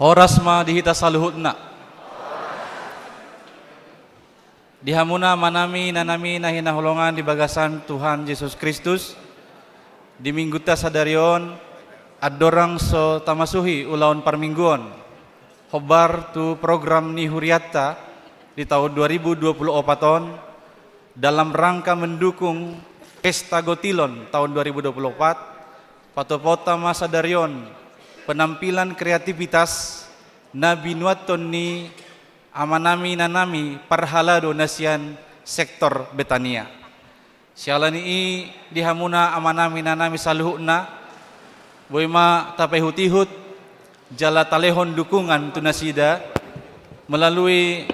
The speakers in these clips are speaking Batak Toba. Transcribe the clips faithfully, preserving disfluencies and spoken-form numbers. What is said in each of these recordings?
Horas ma di hita saluhutna. Di hamuna amanami, inanami na hinaholongan di bagasan Tuhan Jesus Kristus, di minggunta sadari on, andorang so tamasuhi ulaon parmingguon, hombar tu program ni hurianta di taon dua ribu dua puluh opat on, dalam rangka mendukung Pesta Gotilon taon dua ribu dua puluh opat, patupaonta ma sadari on penampilan kreativitas na binuathon ni amanami inanami parhalado na sian sektor Betania. Siala ni i, di hamuna amanami inanami saluhutna, boi ma tapaihutihut jala talehon dukungan tu nasida melalui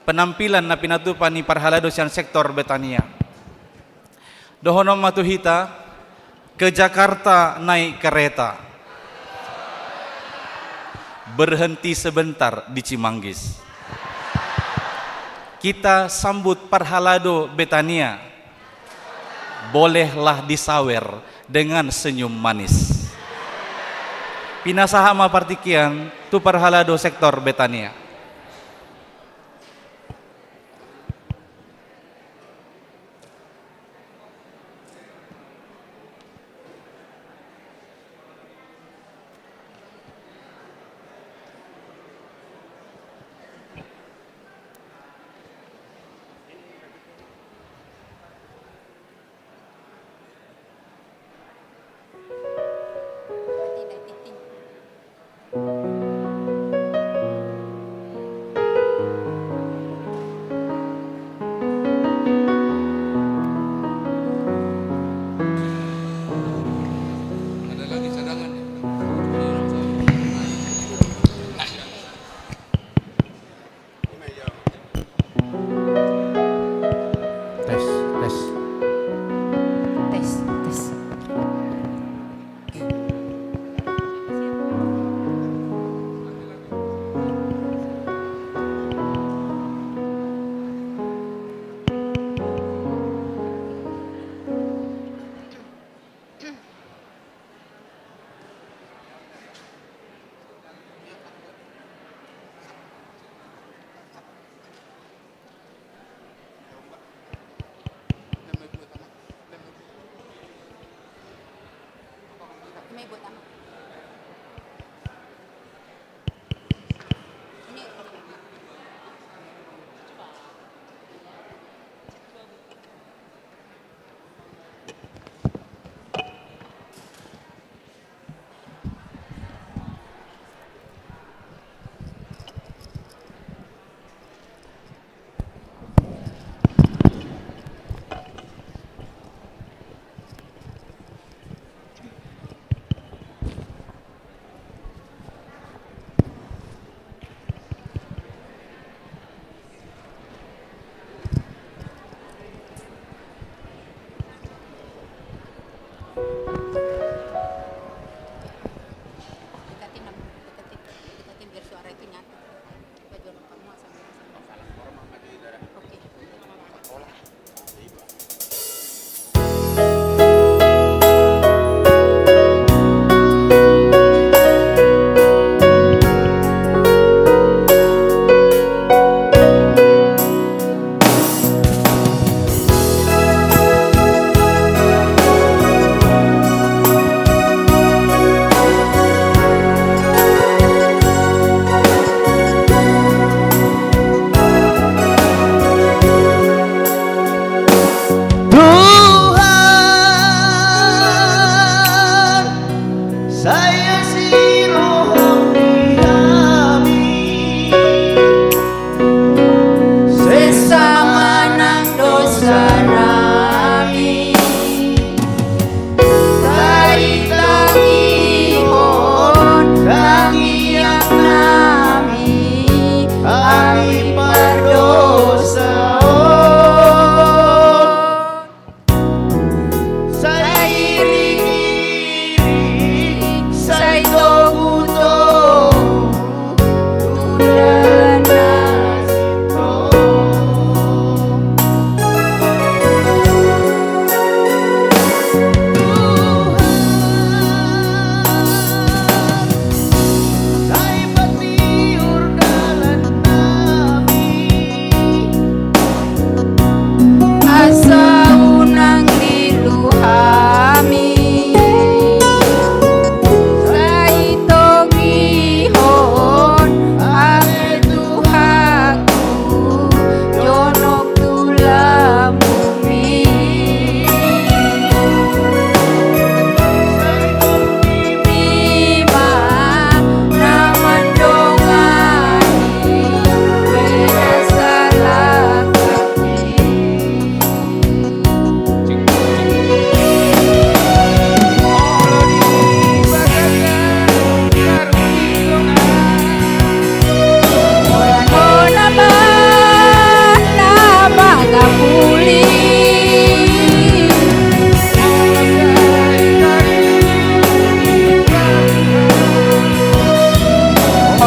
penampilan na pinatupa ni parhalado sian sektor Betania. Dohonon ma tu hita, ke Jakarta naik kereta, berhenti sebentar di Cimanggis. Kita sambut parhalado Betania, bolehlah disawer dengan senyum manis. Pinasahat ma partingkian tu parhalado sektor Betania.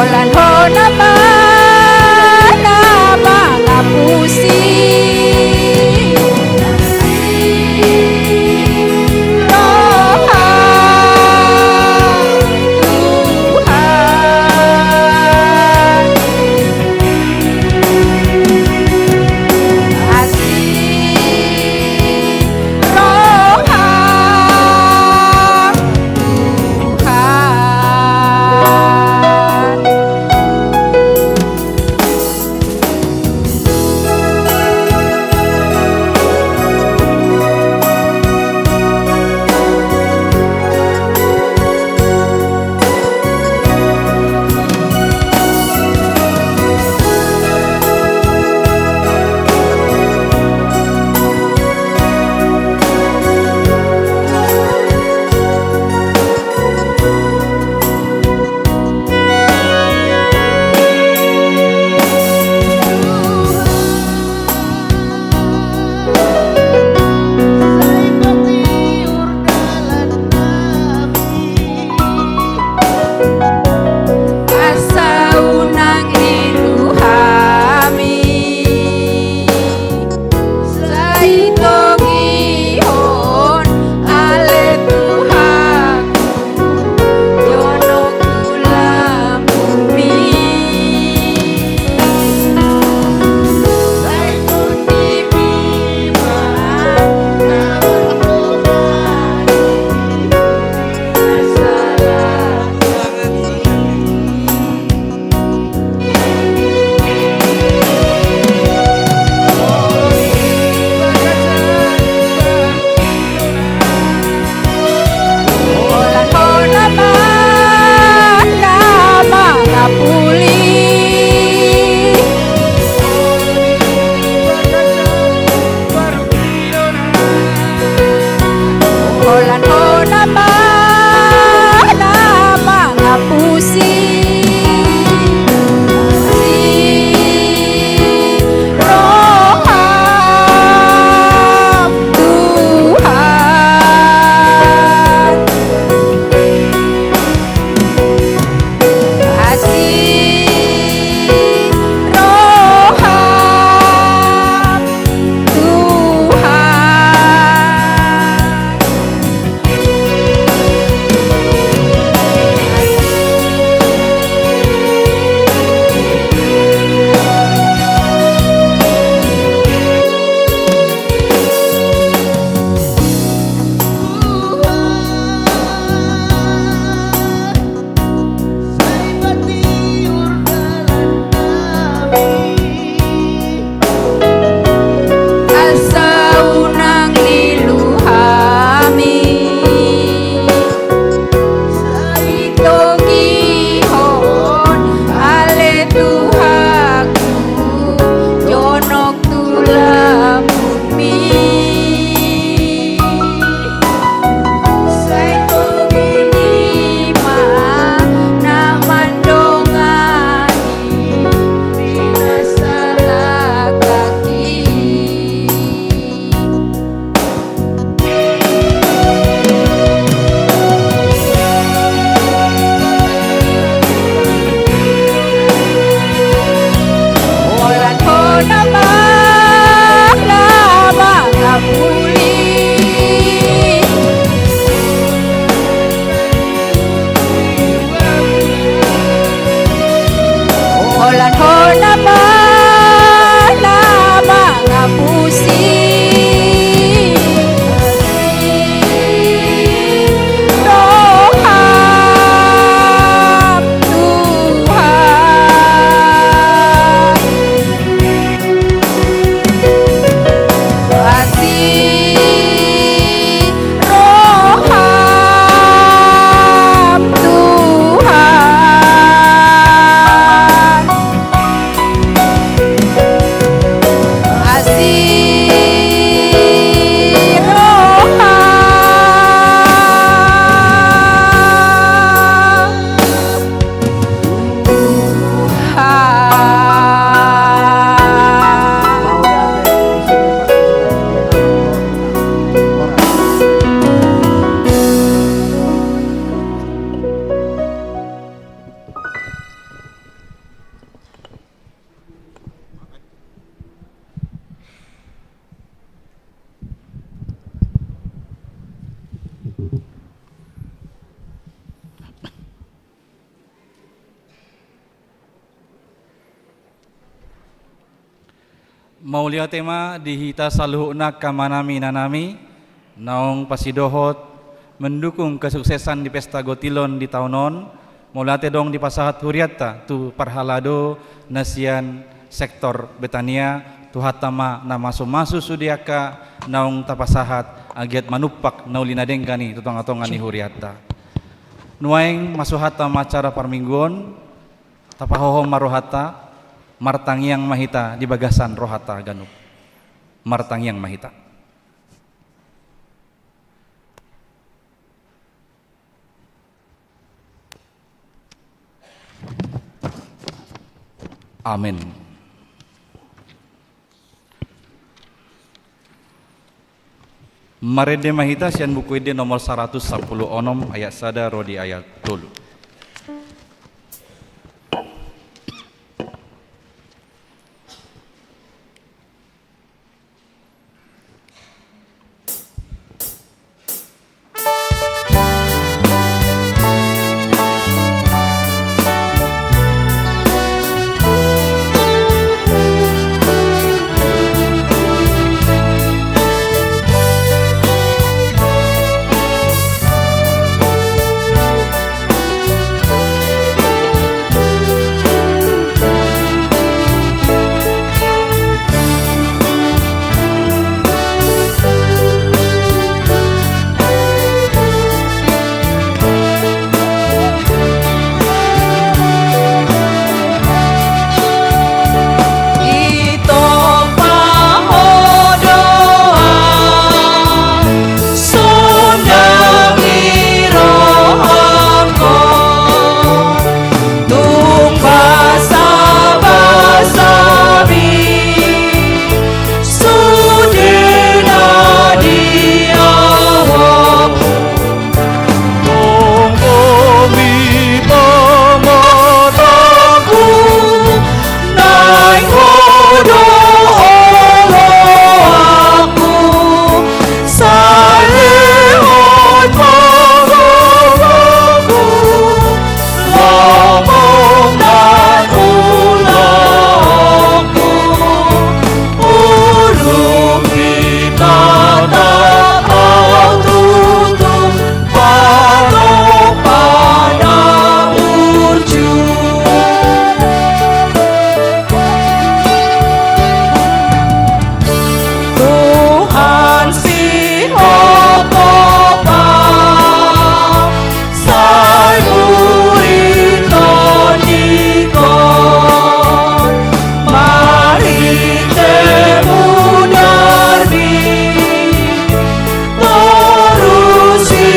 Holan Ho nama na mangapusi roha Tuhan. Asi roha Tuhan. Asa unang lilu hami sai togihon ale Tuhanku, jonok tu lambungmi. Sai tondibi ma na marhobas. Holan Ho nama na mangapuli. Holan Ho nama na mangapusi roha Tuhan. Asi roha Tuhan. Asa unang lilu hami sai togihon ale Tuhanku, jonok tu lambungmi. Sai togihon ma na mandongani di na salangkahki. Holan Ho nama na mangapuli. Holan Ho nama na mangapusi roham Tuhan. Asi roham Tuhan. Mauliate ma di hita saluhutna angka amanami inanami, naung pasidohot mendukung kesuksesan di pesta gotilon di taon on. Mauliate dong dipasahat hurianta tu parhalado na sian sektor Betania, Tuhanta ma na masumasu sude angka naung tapasahat, anggiat manumpak na uli na denggan i tu tongatonga ni hurianta. Nuaeng masuhanta ma acara parmingguon, tapahohom ma rohanta, martangiang ma hita di bagasan rohanta ganup. Martangiang ma hita. Amen. Marende ma hita sian Buku Ende nomor saratus sampulu onom, ayat sada ro di ayat tolu. Tung basa-basa mi sude na di ahu. Tonggomi pamatangku, naeng ho do oloanku. Salehon ma gogoku, lomo nang ulaonku. Urupi tatap au tutu, panompa na burju. Tuhan sihohot ma, sai hurit tondingkon, marhite mudarmi, torusi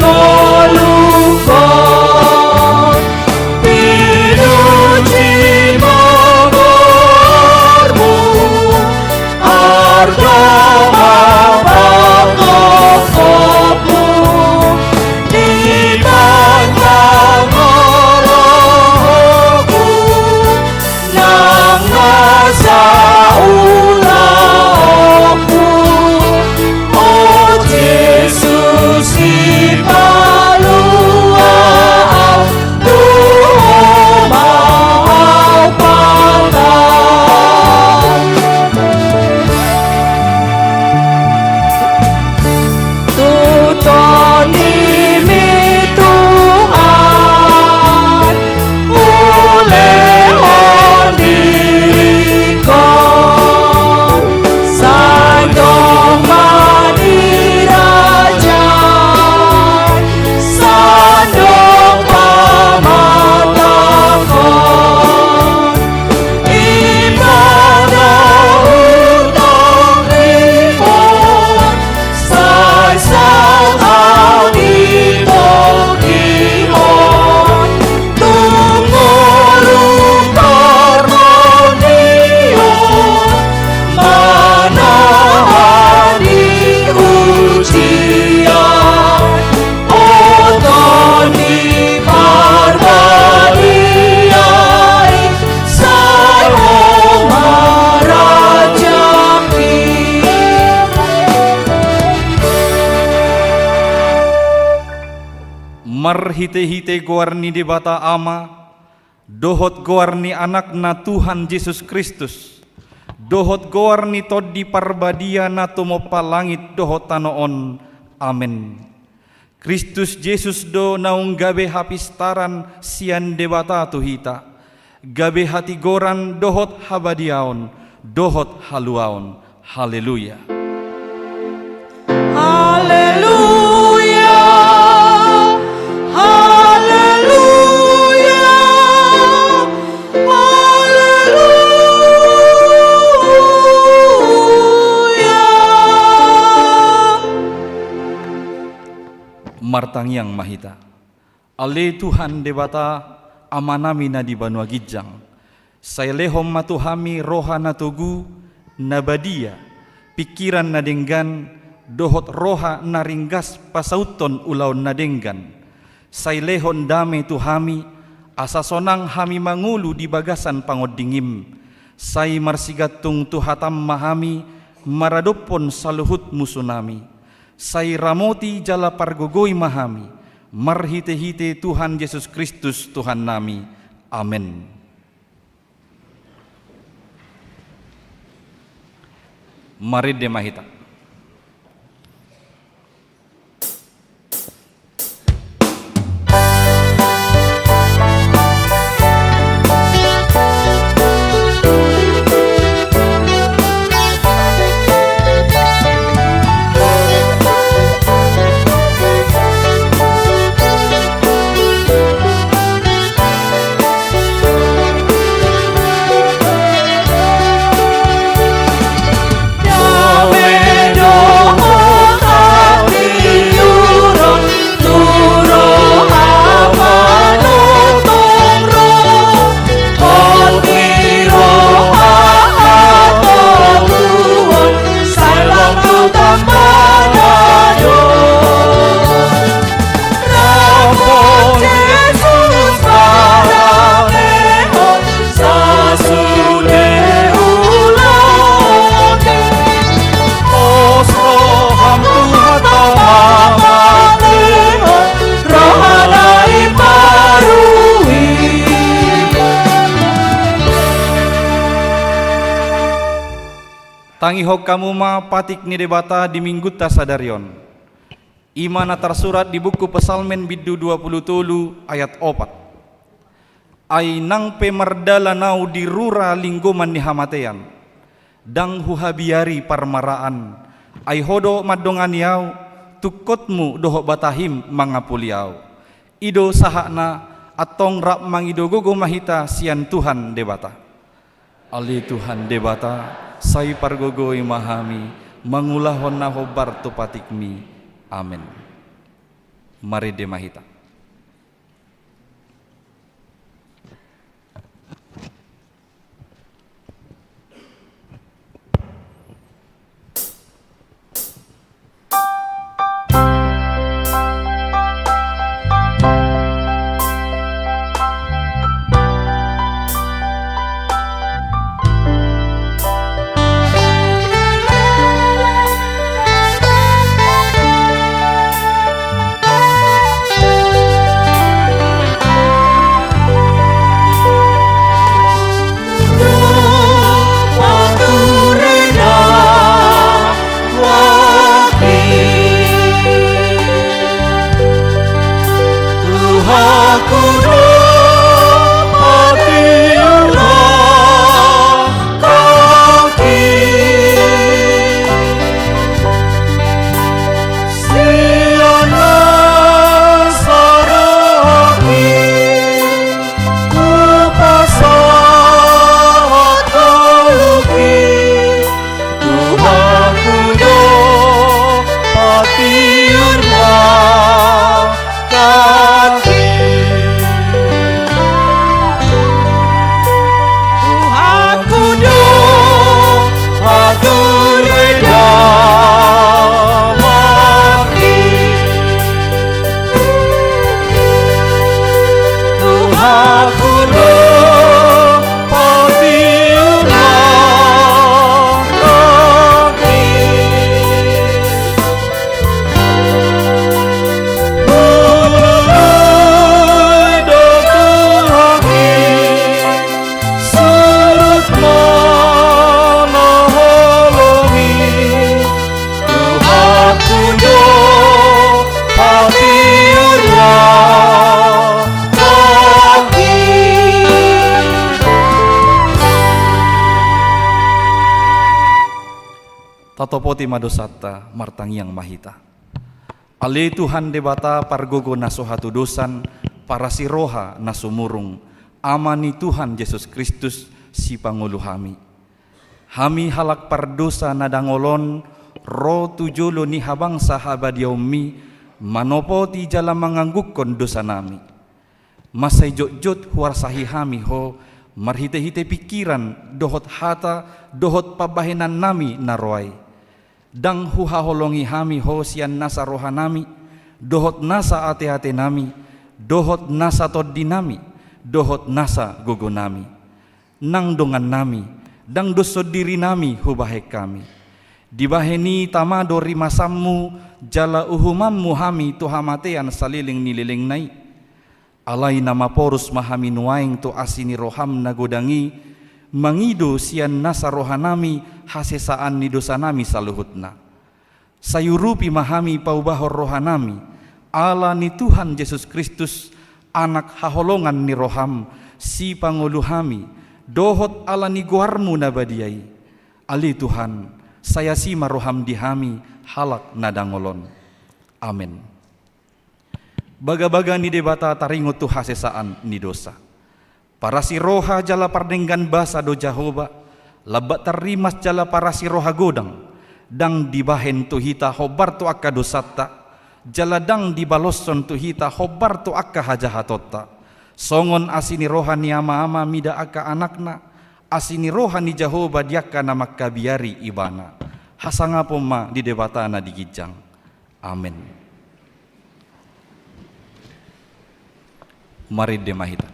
ngolungkon. Pinuji ma goarmu, ardo ma pangkopmu, di bagasan rohangku, nang na saulaonku. O Jesus, sipalua au, tu Ho ma au patau. Tu tondimi Tuhan, ulehon diringkon, sandok ma dirajat, sandok pamatangkon. Ibana hutong ribot, sai sahat ditogihon, tung ngolu parmondion, manahan di ujian. O Tondi Parbadia i, sai Ho ma rajangki. Marhitehite goar ni Debata Ama, dohot goar ni Anakna Tuhan Jesus Kristus, dohot goar ni Tondi Parbadia na tumompa langit dohot tano on. Amen. Kristus Jesus do naung gabe hapistaran sian Debata tu hita, gabe hatigoran dohot habadiaon dohot haluaon. Haleluya. Haleluya. Haleluya. Haleluya. Martangiang ma hita. Ale Tuhan Debata, Amanami na di banua ginjang, sai lehon ma tu hami roha na togu, na badia, pingkiran na denggan, dohot roha na ringgas pasauthon ulaon na denggan. Sai lehon dame tu hami, asa sonang hami mangolu di bagasan pangondingim. Sai marsigantung tu hatam ma hami maradophon saluhut musunami. Sai ramoti jala pargogoi ma hami, marhitehite Tuhan Jesus Kristus Tuhannami. Amen. Marende ma hita. Tangihon hamu ma patik ni Debata di Minggunta sadari on. I ma na tarsurat di buku Psalmen bindu dua pulu tolu ayat opat. Ai nang pe mardalan ahu di rura linggoman ni hamatean, ndang huhabiari parmaraan, ai Ho do mandongani ahu, tungkotmu dohot batahim mangapuli ahu. I do sahatna, antong rap mangido gogo ma hita sian Tuhan Debata. Ale Tuhan Debata, sai pargogoi ma hami mangulahon na hombar tu patikmi. Amen. Marende ma hita. Tatopoti ma dosanta, martangiang ma hita. Ale Tuhan Debata pargogo na so hatudosan, parasi roha na sumurung, Ama ni Tuhan Jesus Kristus, sipangolu hami. Hami halak pardosa na dangol on, ro tu jolo ni habangsa habadiaonmi, manopoti jala manganggukkon dosanami. Mansai jotjot huarsahi hami ho, marhitehite pingkiran, dohot hata, dohot pambahenannami na ro ai. Ndang huhaholongi hami ho sian nasa rohanami, dohot nasa ateatenami, dohot nasa tondinami, dohot nasa gogonami. Nang dongannami, ndang doshon dirinami hubahen hami. Dibahen i tama do rimasanmu, jala uhumanmu hami tu hamatean saleleng ni lelengna i. Alai na maporus ma hami nuaeng tu asi ni roham na godang i, mangido sian nasa rohanami hasesaan ni dosanami saluhutna. Sai urupi ma hami paubahon rohanami, ala ni Tuhan Jesus Kristus, Anak haholongan ni roham, sipangolu hami, dohot ala ni goarmu na badia i. Ale Tuhan, sai asi ma roham di hami, halak na dangol on. Amen. Bagabaga ni Debata taringot tu hasesaan ni dosa. Parasi roha jala pardenggan basa do Jahowa, lambat tarrimas jala parasi roha godang, ndang dibahen tu hita hombar tu angka dosanta, jala ndang dibaloshon tu hita hombar tu angka hajahatonta. Songon asi ni roha ni amaama mida angka anakna, asi ni roha ni Jahowa di angka na mangkabiari ibana. Hasangapon ma di Debata na di ginjang. Amen. Marende ma hita.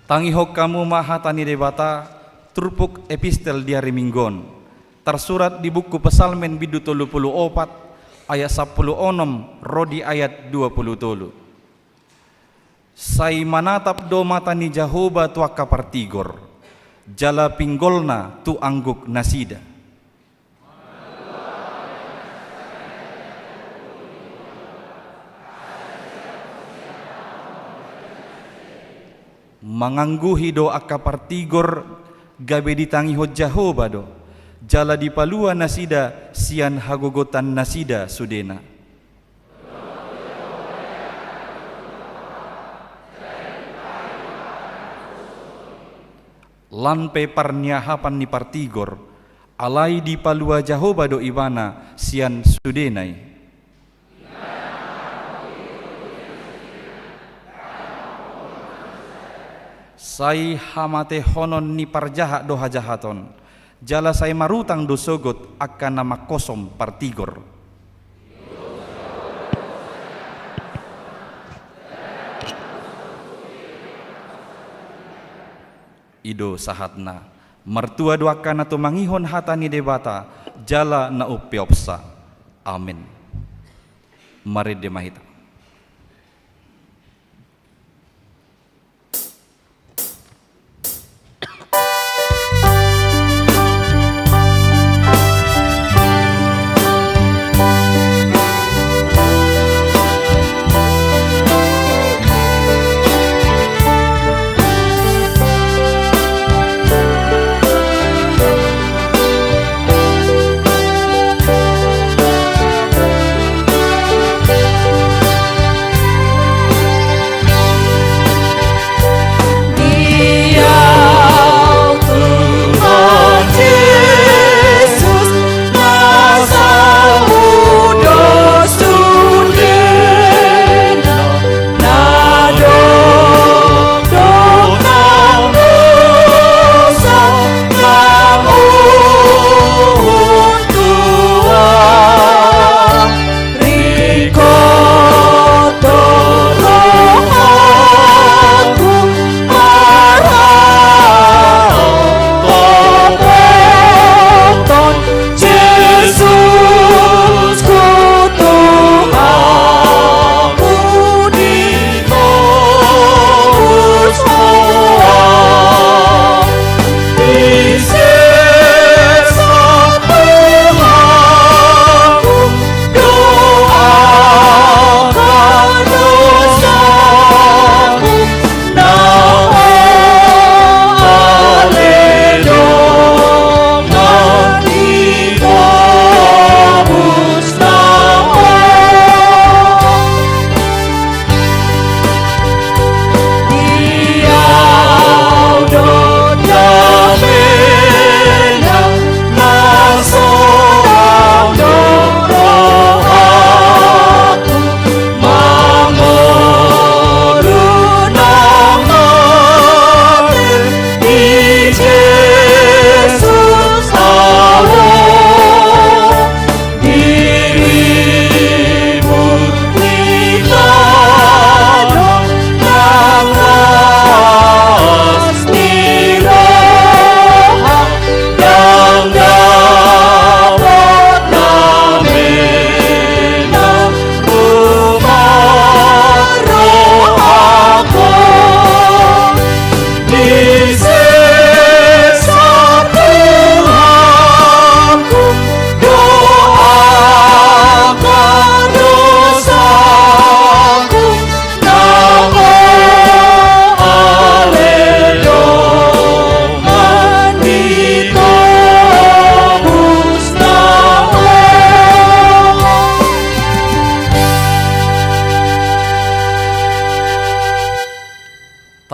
Tangihon hamu ma hata ni Debata, turpuk epistel di ari Minggu on. Tarsurat di buku Psalmen bindu tolu pulu opat, ayat sampulu onom ro di ayat dua pulu tolu. Sai manatap do mata ni Jahowa tu angka partigor, jala pinggolna tu angguk nasida. Mangangguhi do angka partigor, gabe ditangihon Jahowa do, jala dipalua nasida sian hagogotan nasida sudena. Lan pe parniahapan ni partigor, alai dipalua Jahowa do ibana sian sudena i. Sai hamatehonon ni parjahat do hajahaton, jala sai marutang do sogot angka na manghosom partigor. I do sahatna. Martua do angka na tumangihon hata ni Debata, jala na umpeopsa. Amen. Marende ma hita.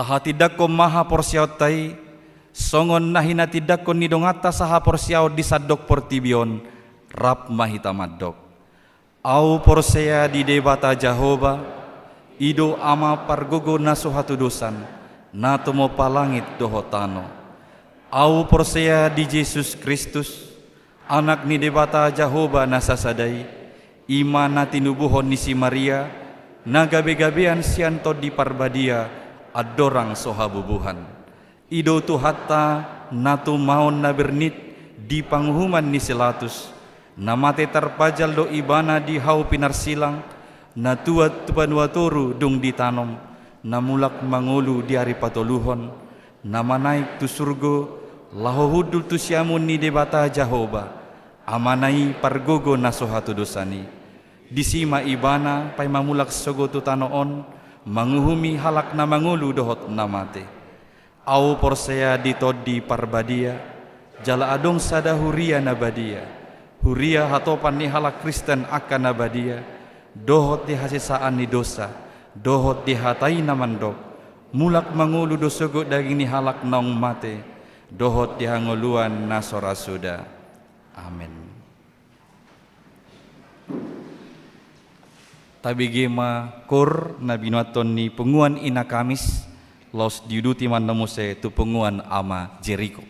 Tahatindangkon ma haporseaonta i, songon na hinatindangkon ni donganta sahaporseaon di sandok portibi on, rap ma hita mandok. Ahu porsea di Debata Jahowa, i do Ama pargogo na so hatudosan, na tumompa langit dohot tano. Ahu porsea di Jesus Kristus, Anak ni Debata Jahowa na sasada i, i ma na tinubuhon ni si Maria, na gabegabean sian Tondi Parbadia, andorang so habubuhan. I do Tuhanta, na tumaon na bernit di panguhuman ni si Latus, na mate tarpajal do Ibana di hau pinarsilang, na tuat tu banua toru dung ditanom, na mulak mangolu di ari patoluhon, na manaek tu surgo, laho hundul tu siamun ni Debata Jahowa, Amana i pargogo na so hatudosan i. Disi ma Ibana paima mulak sogo tu tano on, manguhumi halak na mangolu dohot na mate. Ahu porsea di Tondi Parbadia, jala adong sada huria na badia, huria hatopan ni halak Kristen angka na badia, dohot di hasesaan ni dosa, dohot di hata i na mandok, mulak mangolu do sogot daging ni halak naung mate, dohot di hangoluan na so ra suda. Amen. Tabege ma koor na binuathon ni punguan Ina Kamis, laos diuduti ma annon muse tu punguan Ama Jeriko.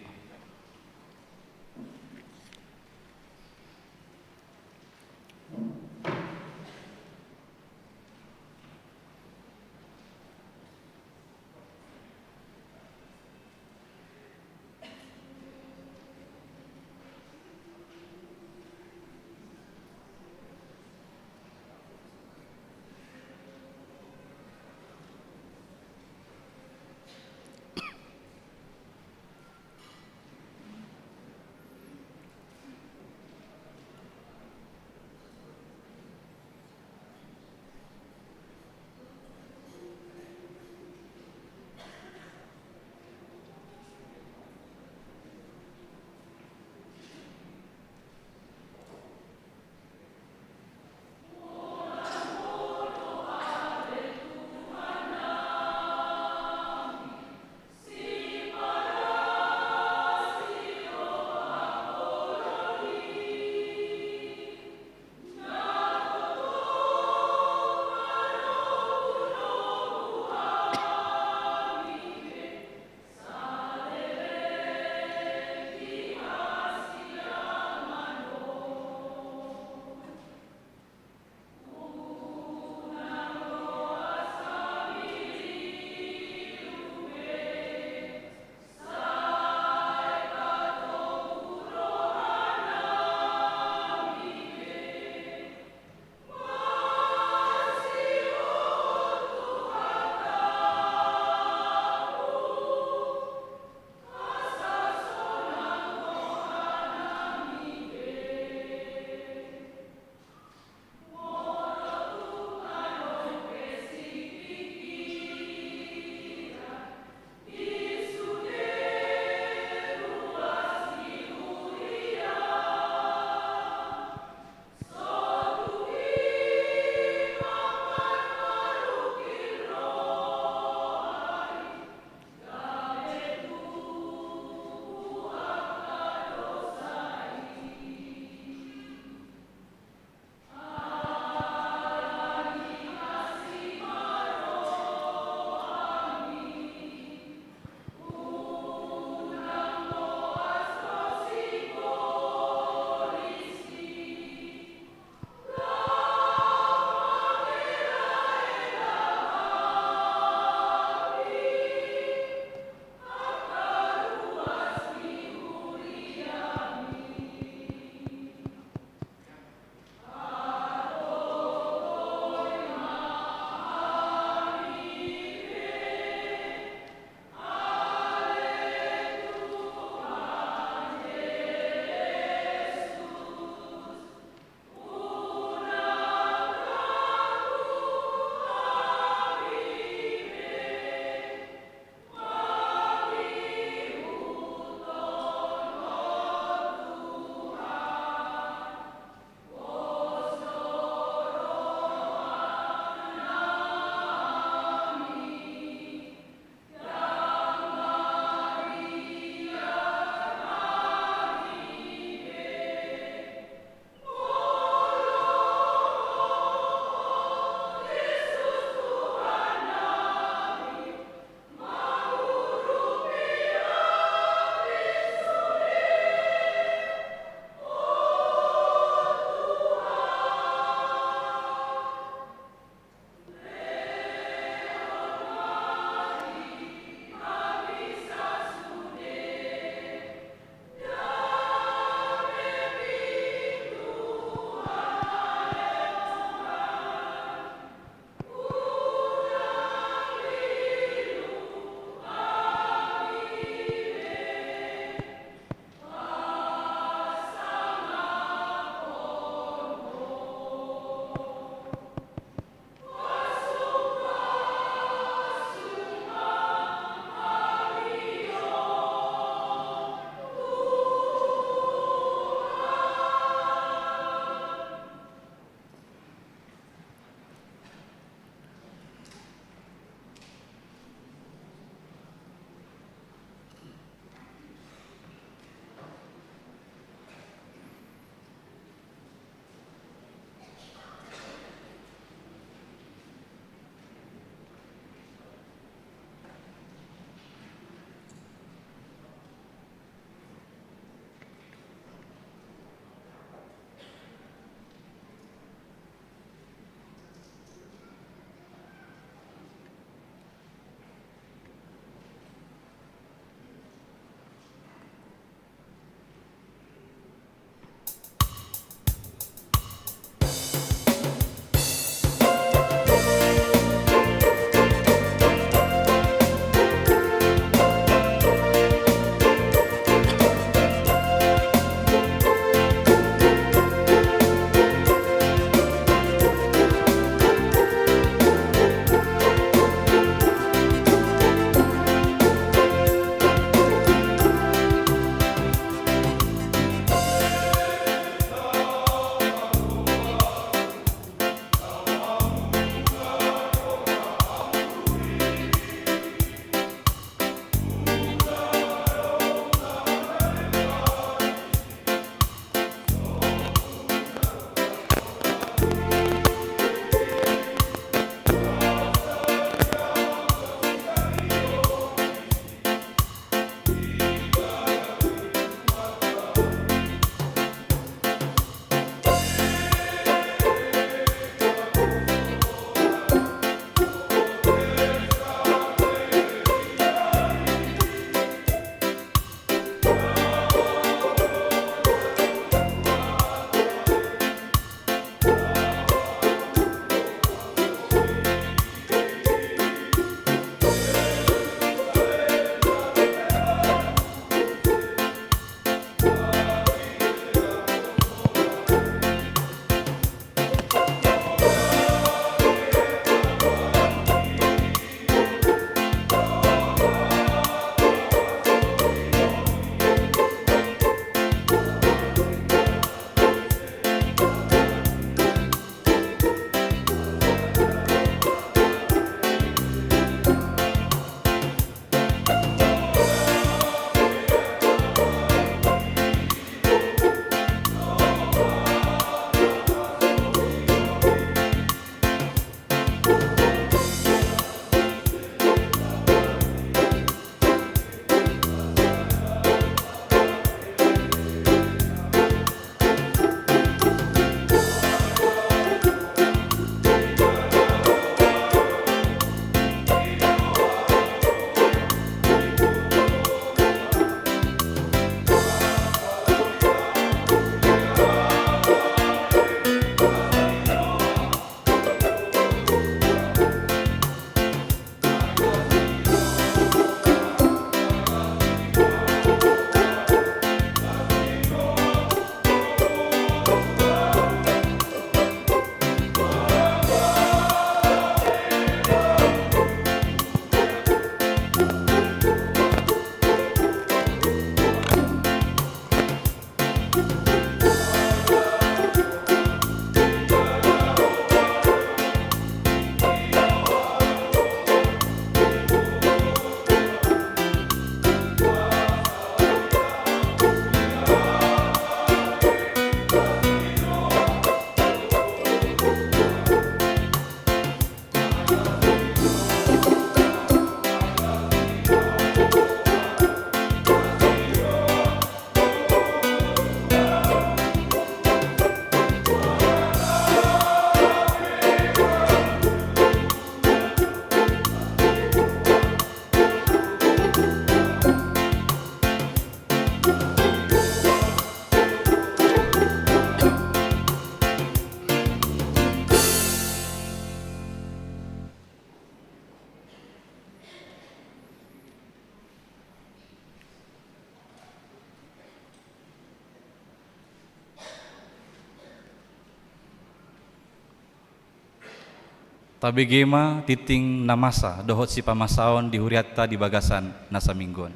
Tabege ma tingting na masa dohot sipamasaon di hurianta di bagasan na saminggu on.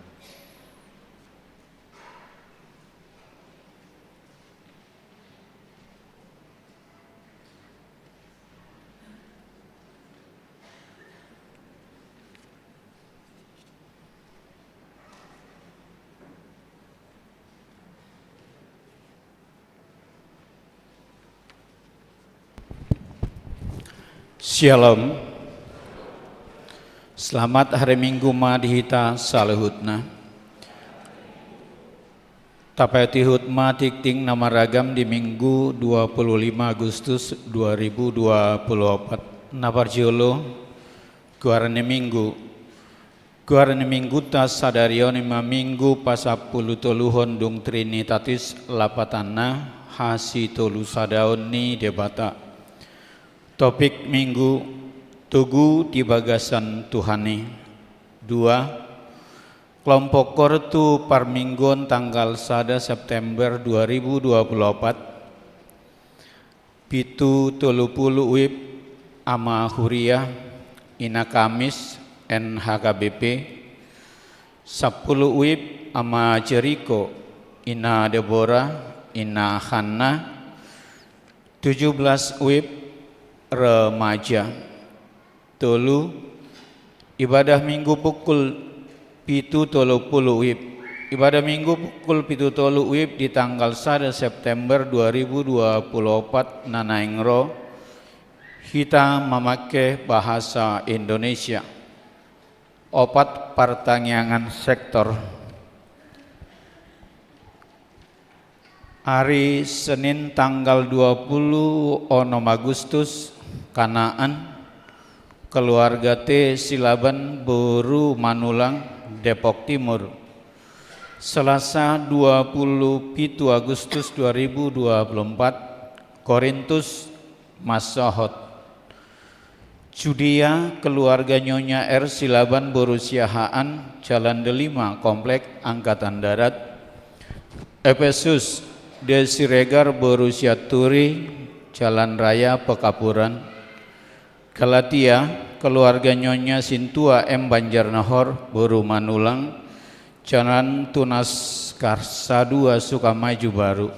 Syalom. Selamat hari Minggu ma di hita saluhutna. Tapaihutihut ma tingting na maragam di Minggu dua puluh lima Agustus dua ribu dua puluh opat. Na parjolo, goar ni Minggu. Goar ni Minggunta sadari on i ma Minggu pasampulutoluhon dung Trinitatis, lapatanna hasitolusadaon ni Debata. Topik Minggu: Togu di bagasan Tuhan i. Dua, kelompok koor tu parmingguon tanggal sada September dua ribu dua puluh opat. Pitu tolu pulu WIB, Ama Huria, Ina Kamis, N H K B P. Sampulu WIB, Ama Jeriko, Ina Debora, Ina Hanna. Tujuh belas WIB, remaja. Tolu, ibadah Minggu pukul pitu tolu pulu WIB. Ibadah Minggu pukul pitu tolu WIB di tanggal sada September dua ribu dua puluh opat na naeng ro, hita mamangke bahasa Indonesia. Opat, partangiangan sektor. Ari Senin tanggal dua pulu onom Agustus, Kanaan, keluarga T Silaban boru Manulang, Depok Timur. Selasa dua pulu pitu Agustus dua ribu dua puluh empat, Korintus, Masohot. Judea, keluarga Nyonya R Silaban boru Siahaan, Jalan Delima, Komplek Angkatan Darat. Epesus, D Siregar boru Sianturi, Jalan Raya Pekampuran. Galatia, keluarga Nyonya Sintua M Banjarnahor boru Manulang, Jalan Tunas Karsa dua, Sukamaju Baru.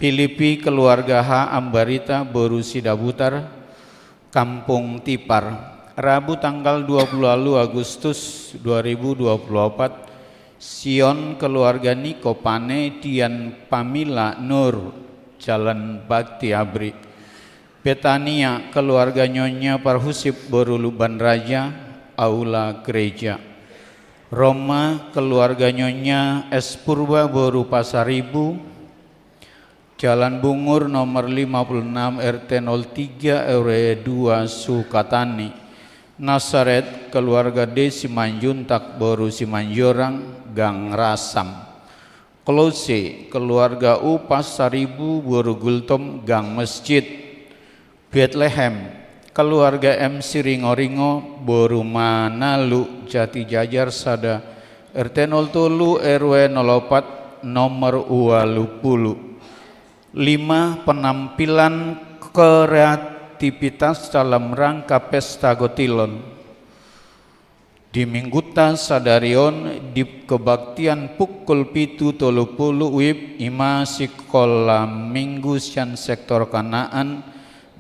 Pilipi, keluarga H Ambarita boru Sidabutar, Kampung Tipar. Rabu tanggal dua pulu ualu Agustus dua ribu dua pulu opat, Sion, keluarga Niko Pane, Dian Pamila Nur, Jalan Bakti Abri. Betania, keluarga Nyonya Parhusip boru Lumban Raja, Aula Gereja. Roma, keluarga Nyonya S Purba boru Pasaribu, Jalan Bungur nomor lima puluh enam, R T nol tiga, R W dua, Sukatani. Nasaret, keluarga D Simanjuntak boru Simanjorang, Gang Rasam. Kolose, keluarga U Pasaribu boru Gultom, Gang Mesjid. Betlehem, keluarga M Siringoringo boru Manalu, Jatijajar sada, R T nol tolu, R W nol opat, nomor ualu pulu. Lima, penampilan kreativitas dalam rangka Pesta Gotilon. Di Minggunta sadari on, di kebaktian pukul pitu tolu pulu WIB, i ma sikola Minggu sian sektor Kanaan,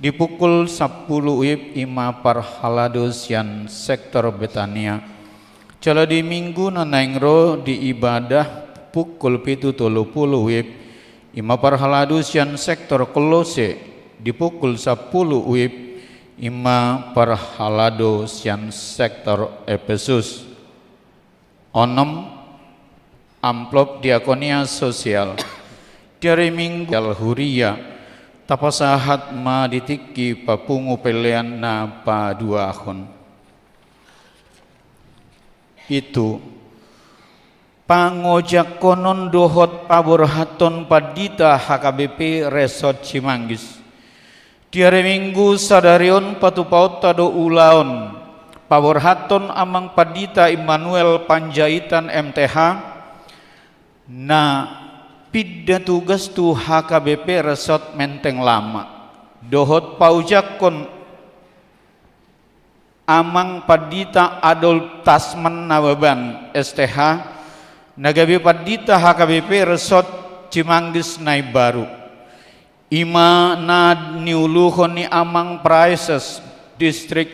di pukul sampulu WIB, i ma parhalado sian sektor Betania. Jala di Minggu na naeng ro, di ibadah pukul pitu tolu pulu WIB, i ma parhalado sian sektor Kolose, di pukul sampulu WIB, i ma parhalado sian sektor Epesus. Onom, amplop diakonia sosial. Di ari Minggu, Huria, tapasahat ma di tingki papungu pelean na paduahon. Pitu, pangojakkonon dohot paborhathon pandita H K B P Resort Simanggis. Di ari Minggu sadari on patupaonta do ulaon paborhathon amang pandita Immanuel Panjaitan M T H, na pinda tugas tu H K B P Resort Menteng Lama. Dohot paujangkon Amang Pandita Adolf Tasman Nababan, S T H, na gabe Pandita H K B P Resort Cimanggis na imbaru. I ma na niuluhon ni Amang Praeses Distrik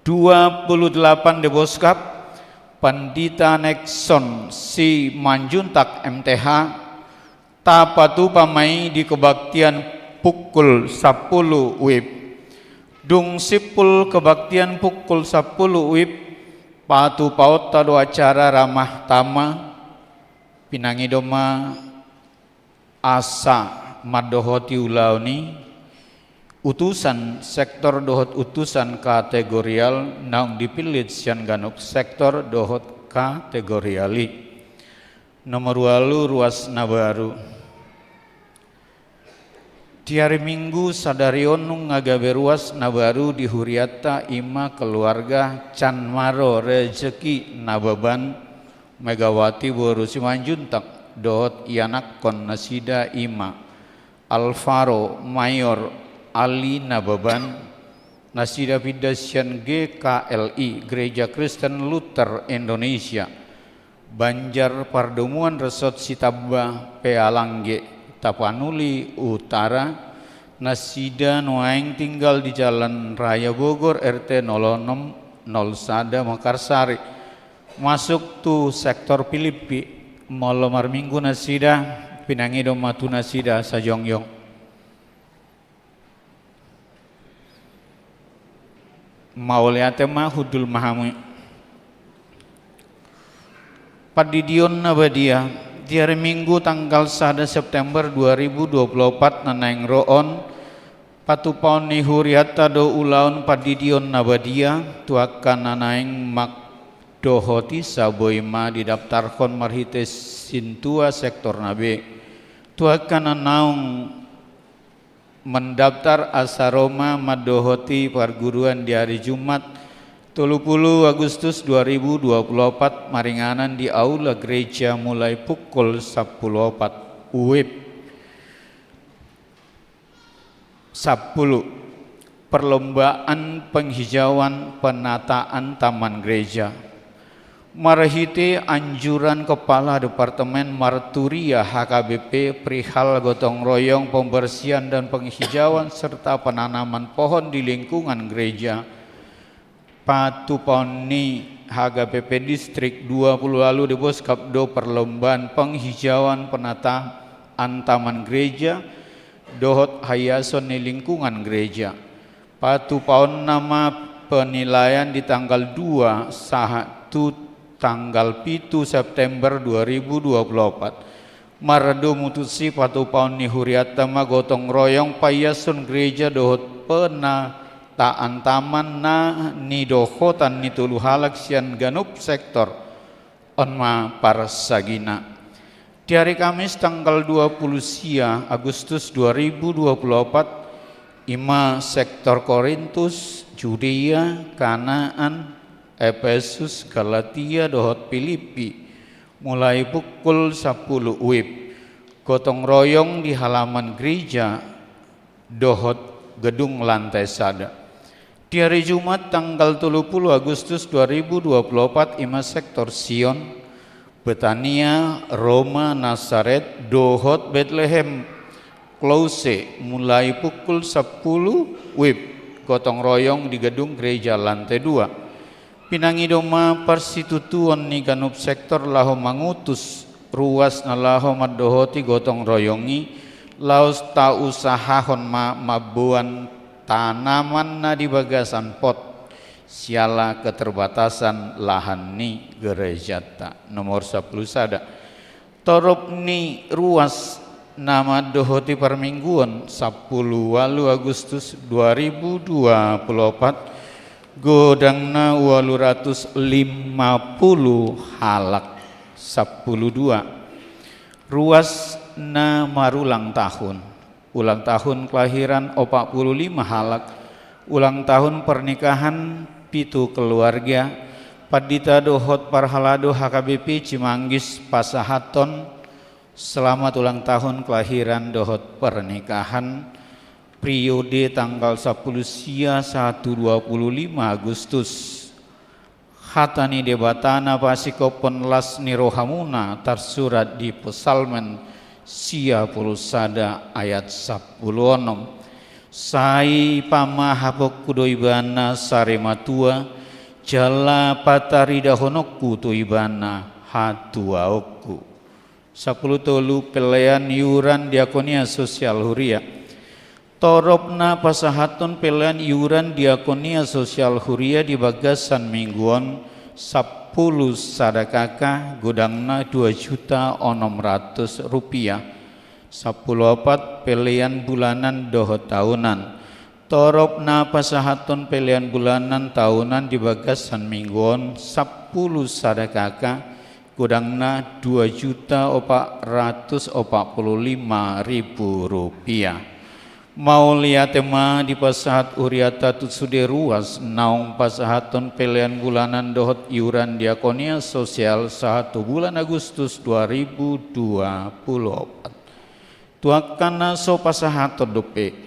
dua puluh delapan Deboskap, Pandita Nexon Simanjuntak, M T H, tapatupa ma i di kebaktian pukul sampulu wib. Dung simpul kebaktian pukul sampulu wib, patupaonta do acara ramah tamah, pinangido ma asa mandohoti ulaon i utusan sektor dohot utusan kategorial naung dipillit sian ganup sektor dohot kategorial i. Nomor ualu, ruas na baru. Di ari Minggu sadari on nunga gabe ruas na baru di hurianta, i ma keluarga Canmaro Rezeki Nababan, Megawati boru Simanjuntak, dohot ianakkon nasida, i ma Alvaro Mayor Ali Nababan, nasida pinda sian G K L I, Gereja Kristen Luther Indonesia, Banjar Pardomuan Resort Sitamba, Pealangge, Tapanuli Utara. Nasida nuaeng tinggal di Jalan Raya Bogor, R T nol onom, nol sada, Mekarsari. Masuk tu sektor Pilippi. Molo marminggu nasida, pinangido ma tu nasida sajongjong. Mauliate ma, hundul ma hamu. Pandidion na badia. Di ari Minggu tanggal sada September dua ribu dua puluh opat na naeng ro on, patupaon ni hurianta do ulaon pandidion na badia tu angka na naeng mandohoti, saboi ma didaptarhon marhite sintua sektor na be. Tu angka na naung mendaftar asa ro ma mandohoti parguruan di ari Jumat, tolu puluh Agustus dua ribu dua puluh opat, maringanan di aula gereja mulai pukul sampulu opat wib. Sampulu. Perlombaan penghijauan penataan taman gereja. Marhite anjuran Kepala Departemen Marturia H K B P perihal gotong royong pembersihan dan penghijauan serta penanaman pohon di lingkungan gereja, patupaon ni H K B P Distrik dua puluh ualu Deboskap do perlombaan penghijauan penataan taman gereja dohot haiason ni lingkungan gereja. Patupaonna ma penilaian di tanggal dua sahat tu tanggal pitu September dua ribu dua puluh opat. Mardomu tusi, patupaon ni hurianta ma gotong royong paiason gereja dohot penataan taman na nidohotan ni tolu halak sian ganup sektor. On ma parsagina. Di ari Kamis tanggal dua puluh sia Agustus dua ribu dua puluh opat, i ma sektor Korintus, Judea, Kanaan, Epesus, Galatia dohot Pilippi, mulai pukul sampulu wib. Gotong royong di halaman gereja dohot gedung lantai sada. Di ari Jumat tanggal tolu puluh Agustus dua ribu dua puluh opat, i ma sektor Sion, Betania, Roma, Nasaret dohot Betlehem, Klose, mulai pukul sampulu wib. Gotong royong di gedung gereja lantai dua. Pinangido ma parsitutuon ni ganup sektor laho mangutus ruas na laho mandohoti gotong royong i, laos tausahahon ma mamboan tanaman na di bagasan pot, siala keterbatasan lahan ni gerejanta. Nomor sampulu sada. Torop ni ruas na mandohoti parmingguon, sampulu ualu Agustus dua ribu dua puluh opat, godangna ualu ratus lima puluh halak. Sampulu dua. Ruas na marulang tahun. Ulang tahun kelahiran opat puluh lima halak, ulang tahun pernikahan pitu keluarga. Pandita dohot parhalado H K B P Cimanggis pasahathon Selamat ulang tahun kelahiran dohot pernikahan, periode tanggal sapuluh sia sahat tu dua puluh lima Agustus. Hata ni Debata na pasingkophon las ni rohamuna tarsurat di Psalmen sia puluh sada ayat sapuluh onom. Sai pamahapkonku do ibana sari matua, jala pataridahononku tu ibana hatuaonku. Sapuluh tolu, pelean iuran diakonia sosial huria. Torop na pasahathon pelean iuran diakonia sosial huria di bagasan minggu on, sapuluh sada K K, godangna dua juta onom ratus rupiah. Sapuluh opat, pelean bulanan dohot tahunan. Torop na pasahathon pelean bulanan tahunan di bagasan minggu on, sapuluh sada K K, godangna dua juta opat ratus opat puluh lima ribu rupiah. Mauliate ma dipasahat huriata tu sude ruas naung pasahathon pelean bulanan dohot iuran diakonia sosial sahat tu bulan Agustus dua ribu dua puluh opat. Tu angka na so pasahathon dope,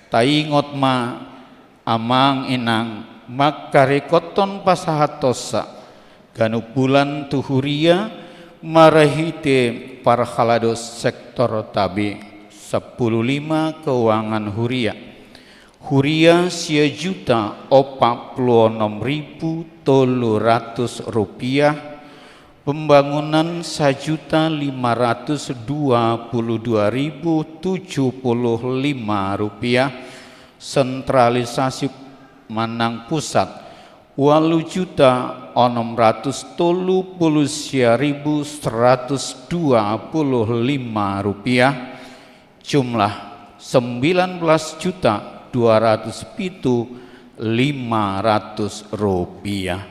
taingot ma, amang inang, mangkaringkothon pasahathonsa ganup bulan tu huria marhite parhalado sektor tabe, sapuluh lima keuangan huria. Huria sia juta opat puluh onom ribu tolu ratus rupiah, pembangunan sajuta lima ratus dua puluh dua ribu tujuh puluh lima rupiah, sentralisasi manang pusat, ualu juta onom ratus tolu puluh sia ribu seratus dua puluh lima rupiah, jumlah sembilan belas juta dua ratus pitu lima ratus rupiah.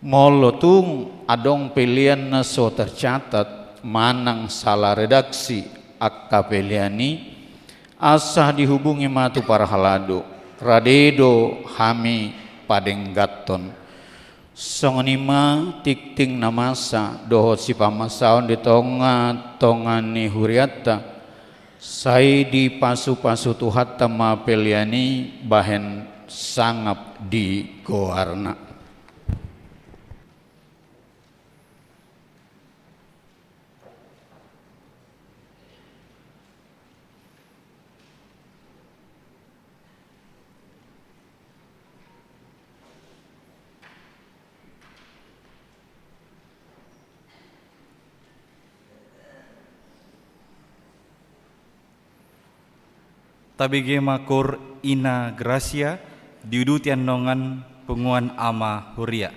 Molo tung adong pelean na so tercatat manang salah redaksi angka pelean i, asa dihubungi ma tu parhalado, rade do hami padengganhon. Songon i ma tingting na masa dohot sipamasaon di tongatonga ni hurianta, sai dipasupasu Tuhanta ma pelean i bahen sangap di goarna. Tabege ma koor Ina Grasia, diuduti annon punguan ama huria.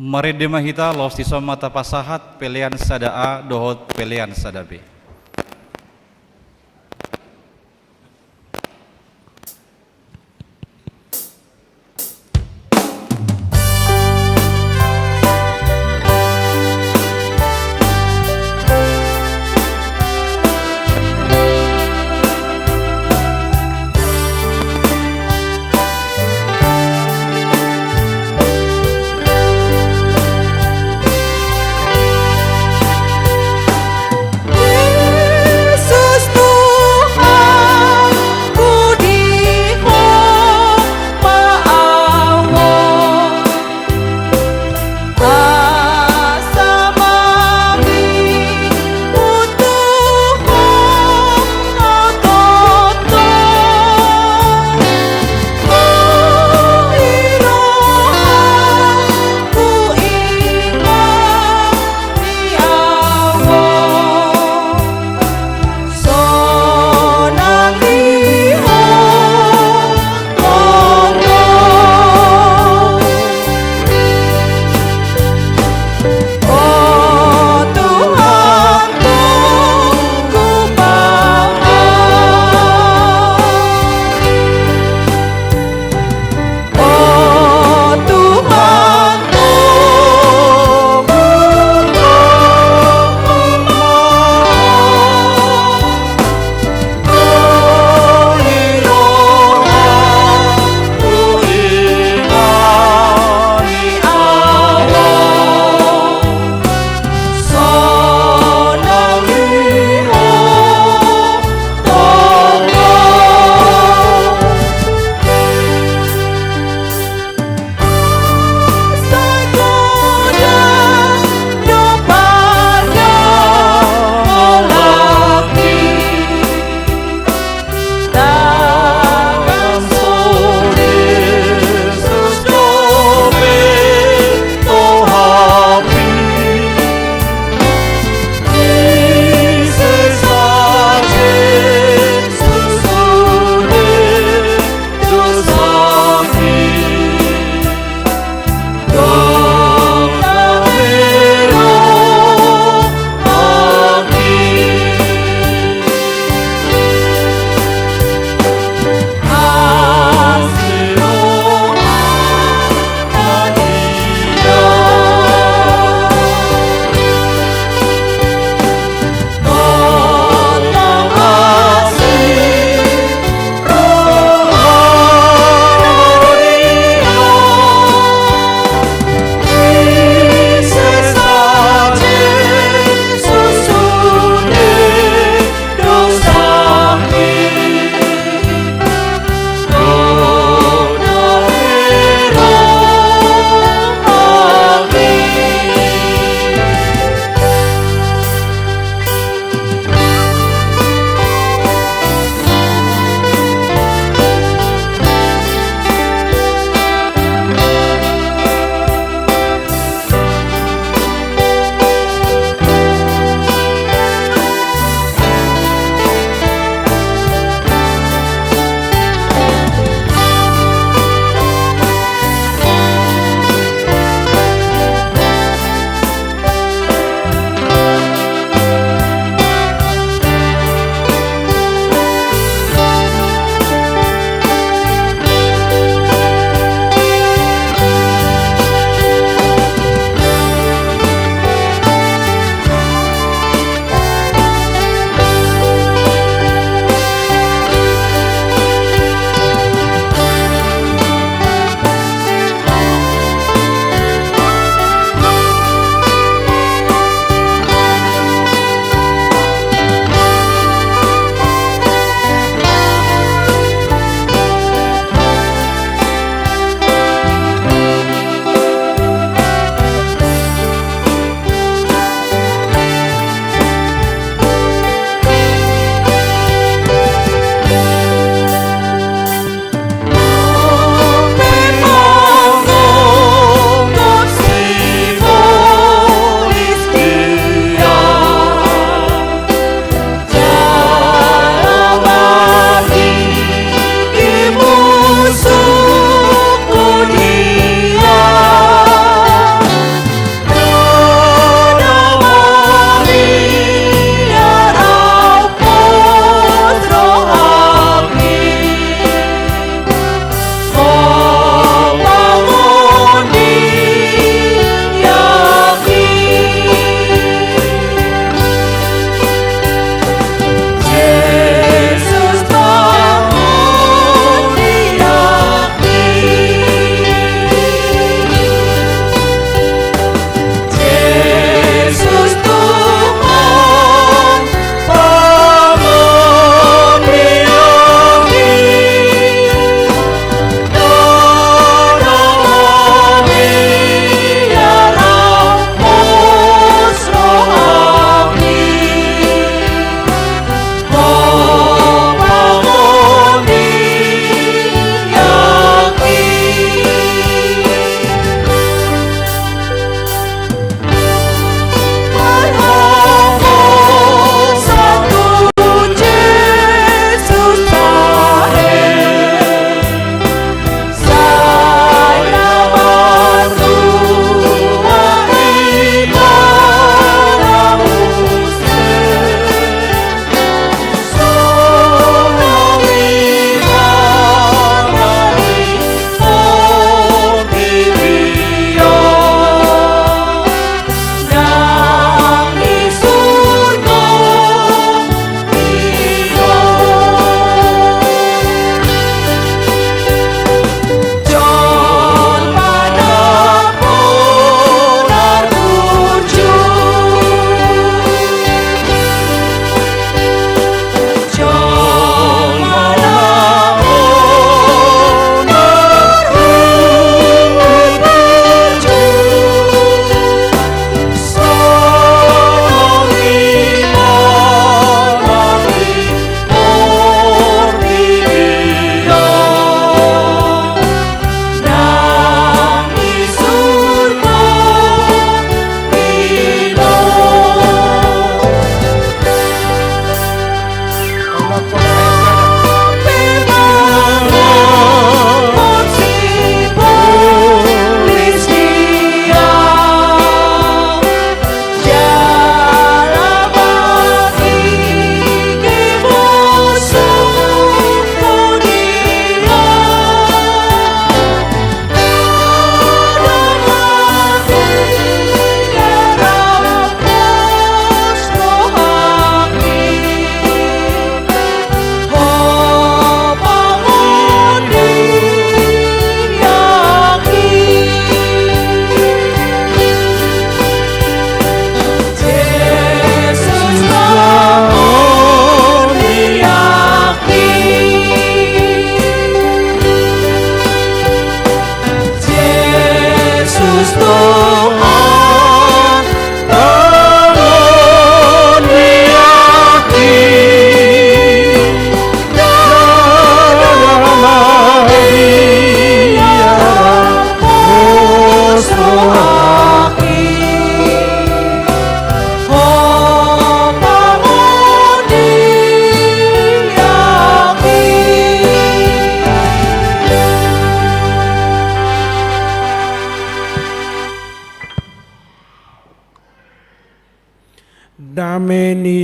Marende ma hita, laos dison ma tapasahat pelean sada A dohot pelean sada B.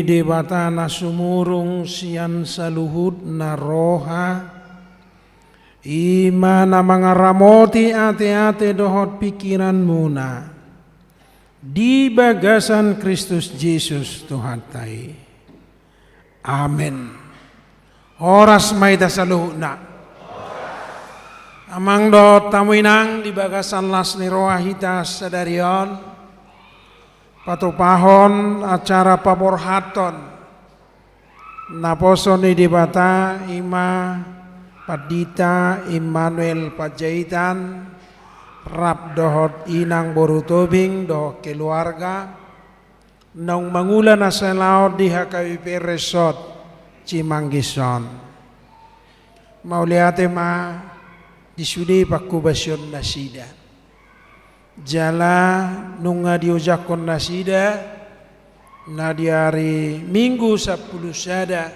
Debata na sumurung sian saluhutna roha, i ma na mangaramoti ateate dohot pingkiranmuna di bagasan Kristus Jesus Tuhanta i. Amen. Horas ma hita saluhutna. Amang dohot hamu inang, di bagasan las ni roha hita sadari on, patupahon acara paborhathon naposo ni Debata, i ma Pandita Immanuel Panjaitan, rap dohot inang boru Tobing dohot keluarga, naung mangula na salaon di H K B P R Resort Cimanggis on. Mauliate ma di sude panghobasion nasida. Jala nunga diojakhon nasida na di ari Minggu sampulu sada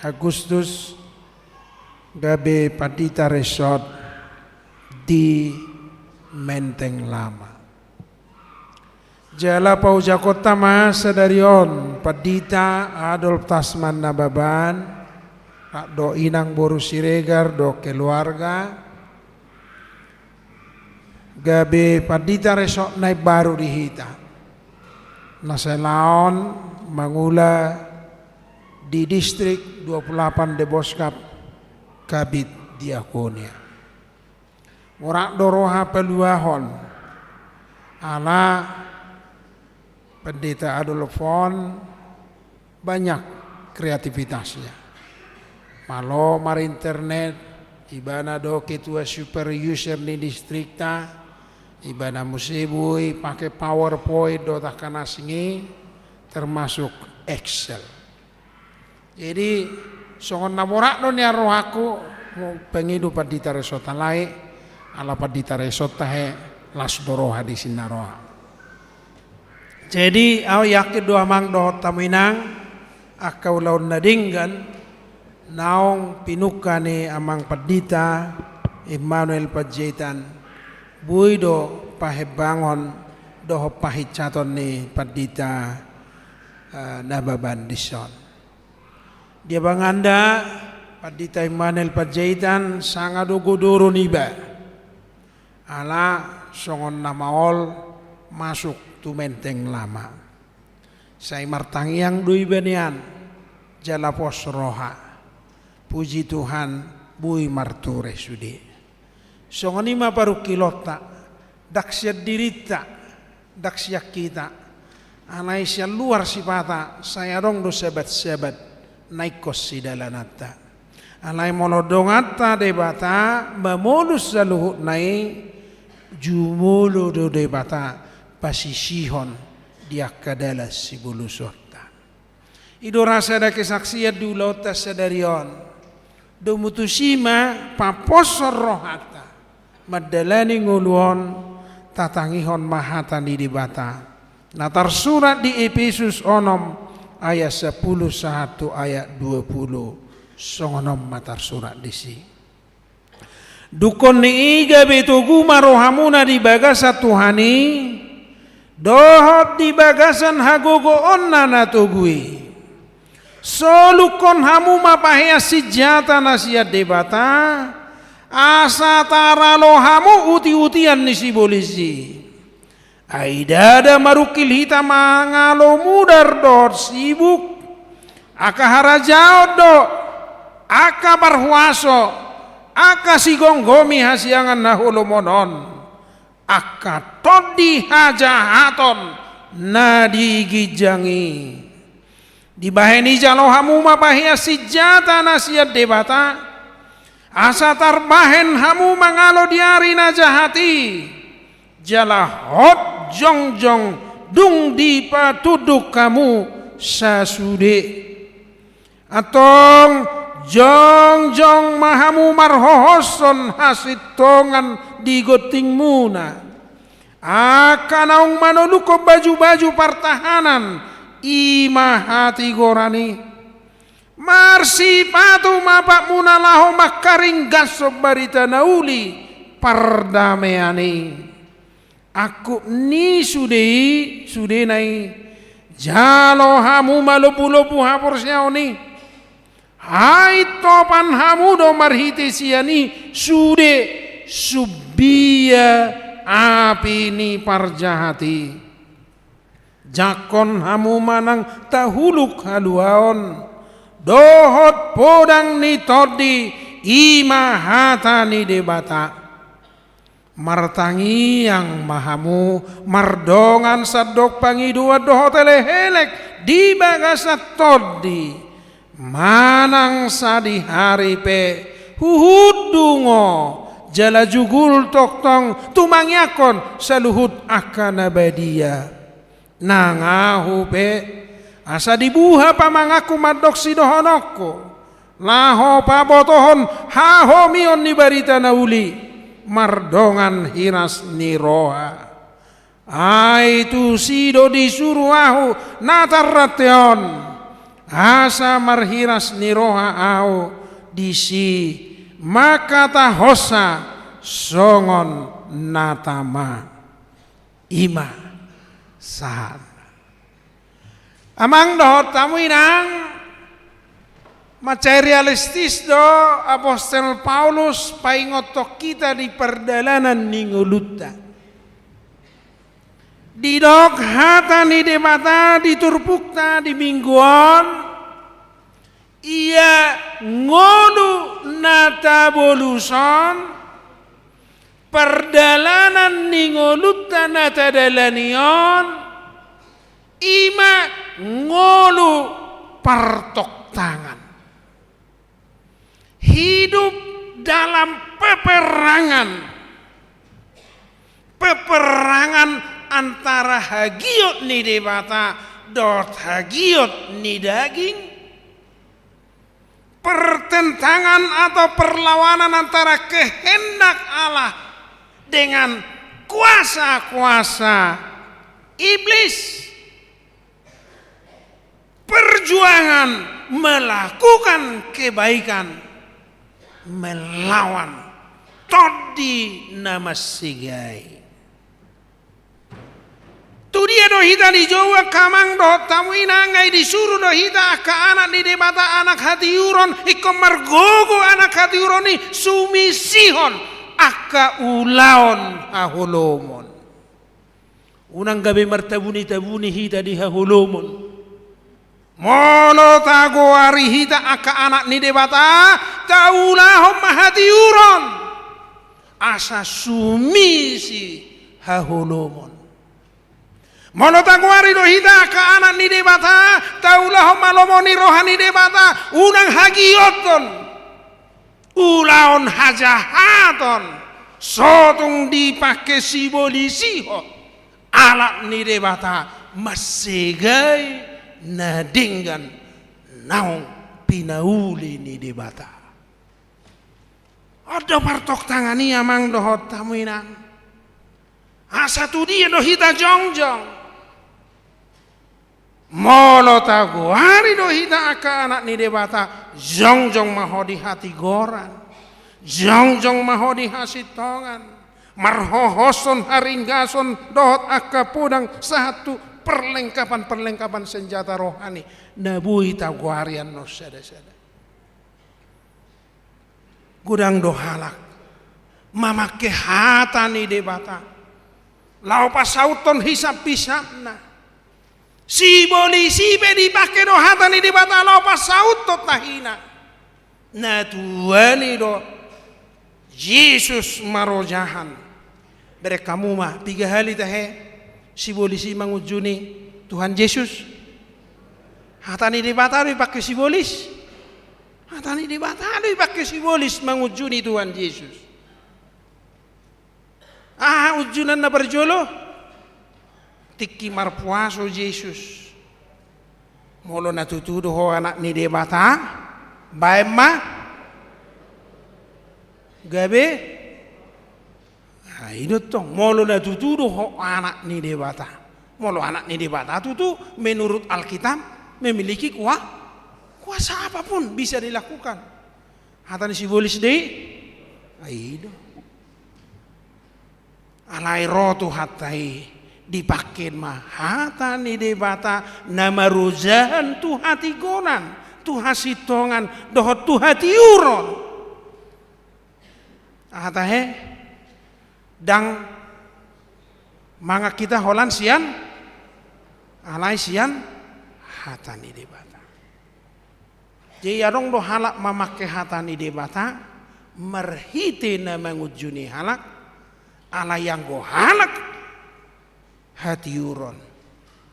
Agustus gabe Pandita Resort di Menteng Lama. Jala paojakhonta ma sadari on Pandita Adolf Tasman Nababan, rap dohot inang boru Siregar dohot keluarga, gabe Pandita Resort na imbaru di hita. Na salaon mangula di distrik dua puluh delapan Deboskap, Kabid Diakonia. Murang do roha paluahon, ala Pandita Adolf on banyak kreativitasnya. Malo marinternet, ibana do ketua super user ni distrikta, ibana muse boi pake PowerPoint dohot angka na asing i, termasuk Excel. Jadi, songon na murang do nian rohangku, pangido Pandita Resort, alai ala Pandita Resort tahe las do roha di sinna roha. Jadi, au yakin do amang dohot hamu inang, angka ulaon na denggan naung pinungka ni amang Pandita Immanuel Panjaitan, boi do pahembangon dohot pahinsaton ni Pandita, eh, Nababan dison. Di abanganda, Pandita Immanuel Panjaitan sanga do godoro niba. Ala songon na maol masuk tu Menteng Lama. Sai martangiang do iba nian, jala pos roha. Puji Tuhan, boi marture sude. Songon i ma parungkilonta, ndang sian dirinta, ndang sian hita. Alai sian luar sipata, sai adong do sabatsabat na ingkon sidalananta. Alai molo donganta Debata mamolus saluhutna i, jumolo do Debata pasisihon di angka dalan sibolusonta. I do ra sada kesaksian di ulaonta sadari on. Domu tusi ma paposhon rohanta mandalani ngolu on, tatangihon ma hata ni Debata na tarsurat di Epesus onom ayat sampulu sahat tu ayat dua pulu. Songon on ma tarsurat disi. Dungkon ni i gabe togu ma rohamuna di bagasan Tuhan i, dohot di bagasan hagogoonna na togu i. Solukkon hamu ma pahean sinjata na sian Debata, asa taralo hamu utiutian ni sibolis i. Ai ndada marungkil hita mangalo mudar dohot sibuk, angka harajaon dohot angka parhuaso, angka sigomgomi hasiangan na holomon on, angka tondi hajahaton na di ginjang i. Dibahen i jalo hamu ma pahean sinjata na sian Debata, asa tarbahen hamu mangalo di ari na jahat i, jala hot jongjong dung dipatunduk hamu sasude. Antong jongjong ma hamu marhohoshon hasintongan di gontingmuna. Angka naung manolukhon bajubaju partahanan, i ma hatigoran i. Marsipatu ma patmuna laho mangkaringgashon barita na uli pardamean i. Angkup ni sude i, sudena i, Jalo hamu ma lombu-lombu haporseaon i. Ai topan hamu do marhite sian i sude sumbia api ni parjahat i. Jangkon hamu ma nang tahuluk haluaon dohot podang ni tondi, i ma hata ni Debata. Martangiang ma hamu mardongan sandok pangidoan dohot elek-elek di bagasan tondi, manang sadihari pe huhut dungo jala jugul tongtong tumangiangkon saluhut angka na badia. Nang ahu pe, asa dibuha pamanganku mandok sidohononku, laho pabotohon hahomion ni barita na uli mardongan hiras ni roha. Ai tusi do disuru ahu na tarrante on, asa marhiras ni roha ahu disi mangkatahonsa songon na tama. I ma sahatna. Amang dohot hamu inang, mansai realistis do apostel Paulus paingothon hita di pardalanan ni ngolunta. Didok hata ni Debata di turpukta di minggu on, ia ngolu na tabolus on, pardalanan ni ngolunta na tadalani on, i ma ngolu partoktangan. Hidup dalam peperangan. Peperangan antara hagiot ni Debata dohot hagiot ni daging. Pertentangan atau perlawanan antara kehendak Allah dengan kuasa-kuasa iblis. Perjuangan melakukan kebaikan melawan tondi na mansegah i. Tu dia do hita dijou angka amang dohot hamu inang, ai disuru do hita angka anak ni Debata, anak hatiuron, ingkon margogo anak hatiuron i sumisihon angka ulaon haholomon. Unang gabe martabuni-tabuni hita di haholomon. Molo tagoari hita angka anak ni Debata, taulahon ma hatiuron asa sumisi haholomon. Molo tagoari do hita angka anak ni Debata, taulahon ma lomo ni roha ni Debata, unang hagiothon, ulaon hajahaton, so tung dipangke sibolis i ho anak ni Debata, mansegah i na denggan naung pinauli ni Debata. On do partoktangan i amang dohot hamu inang. Asa tu dia do hita jongjong? Molo tagoari do hita angka anak ni Debata, jongjong ma ho di hatigoran, jongjong ma ho di hasintongan, marhohoshon haringgason dohot angka podang sahat tu perlengkapan-perlengkapan senjata rohani na boi tagoari annon sada-sada. Godang do halak mamangke hata ni Debata laho pasauthon hisap-hisapna. Sibolis i pe dipangke do hata ni Debata laho pasauthon tahina. Na tuani do Jesus marojahan. Bereng hamu ma, piga hali tahe sibolis i mangunjuni Tuhan Jesus? Hata ni Debata do dipangke sibolis. Hata ni Debata do dipangke sibolis mangunjuni Tuhan Jesus. Aha unjunan na parjolo? Tingki marpuaso Jesus. Molo na tutu do ho anak ni Debata, baen ma gabe. Nah, i do tong, molo na tutu do ho anak ni Debata. Molo anak ni Debata tutu, menurut Alkitab, memiliki kua-, kuasa apapun bisa dilakukan. Hata ni sibolis do i? Ah, i do. Alai ro Tuhanta i, Dipangke ma hata ni Debata na marojahan tu hatigoran, tu hasintongan, dohot tu hatiuron. Aha tahe? Ndang mangan hita holan sian, alai sian hata ni Debata. Jadi adong do halak mamangke hata ni Debata marhite na mangunjuni halak, alai anggo halak hatiuron,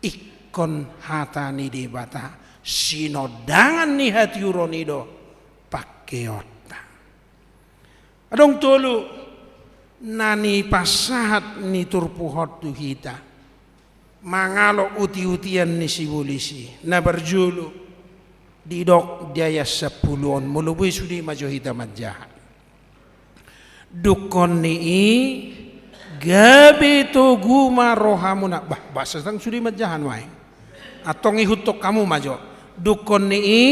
ingkon hata ni Debata sinondangan ni hatiuron i do pangkeonta. Adong tolu na nipasahat ni turpuk on tu hita mangalo utiutian ni sibolis i. Na parjolo, didok di ayat sampulu on, molo boi sude ma jo hita manjaha. Dungkon ni i gabe togu ma rohamuna. Bah, bahasa tang sude manjaha nuaeng. Antong ihuthon hamu ma jo. Dungkon ni i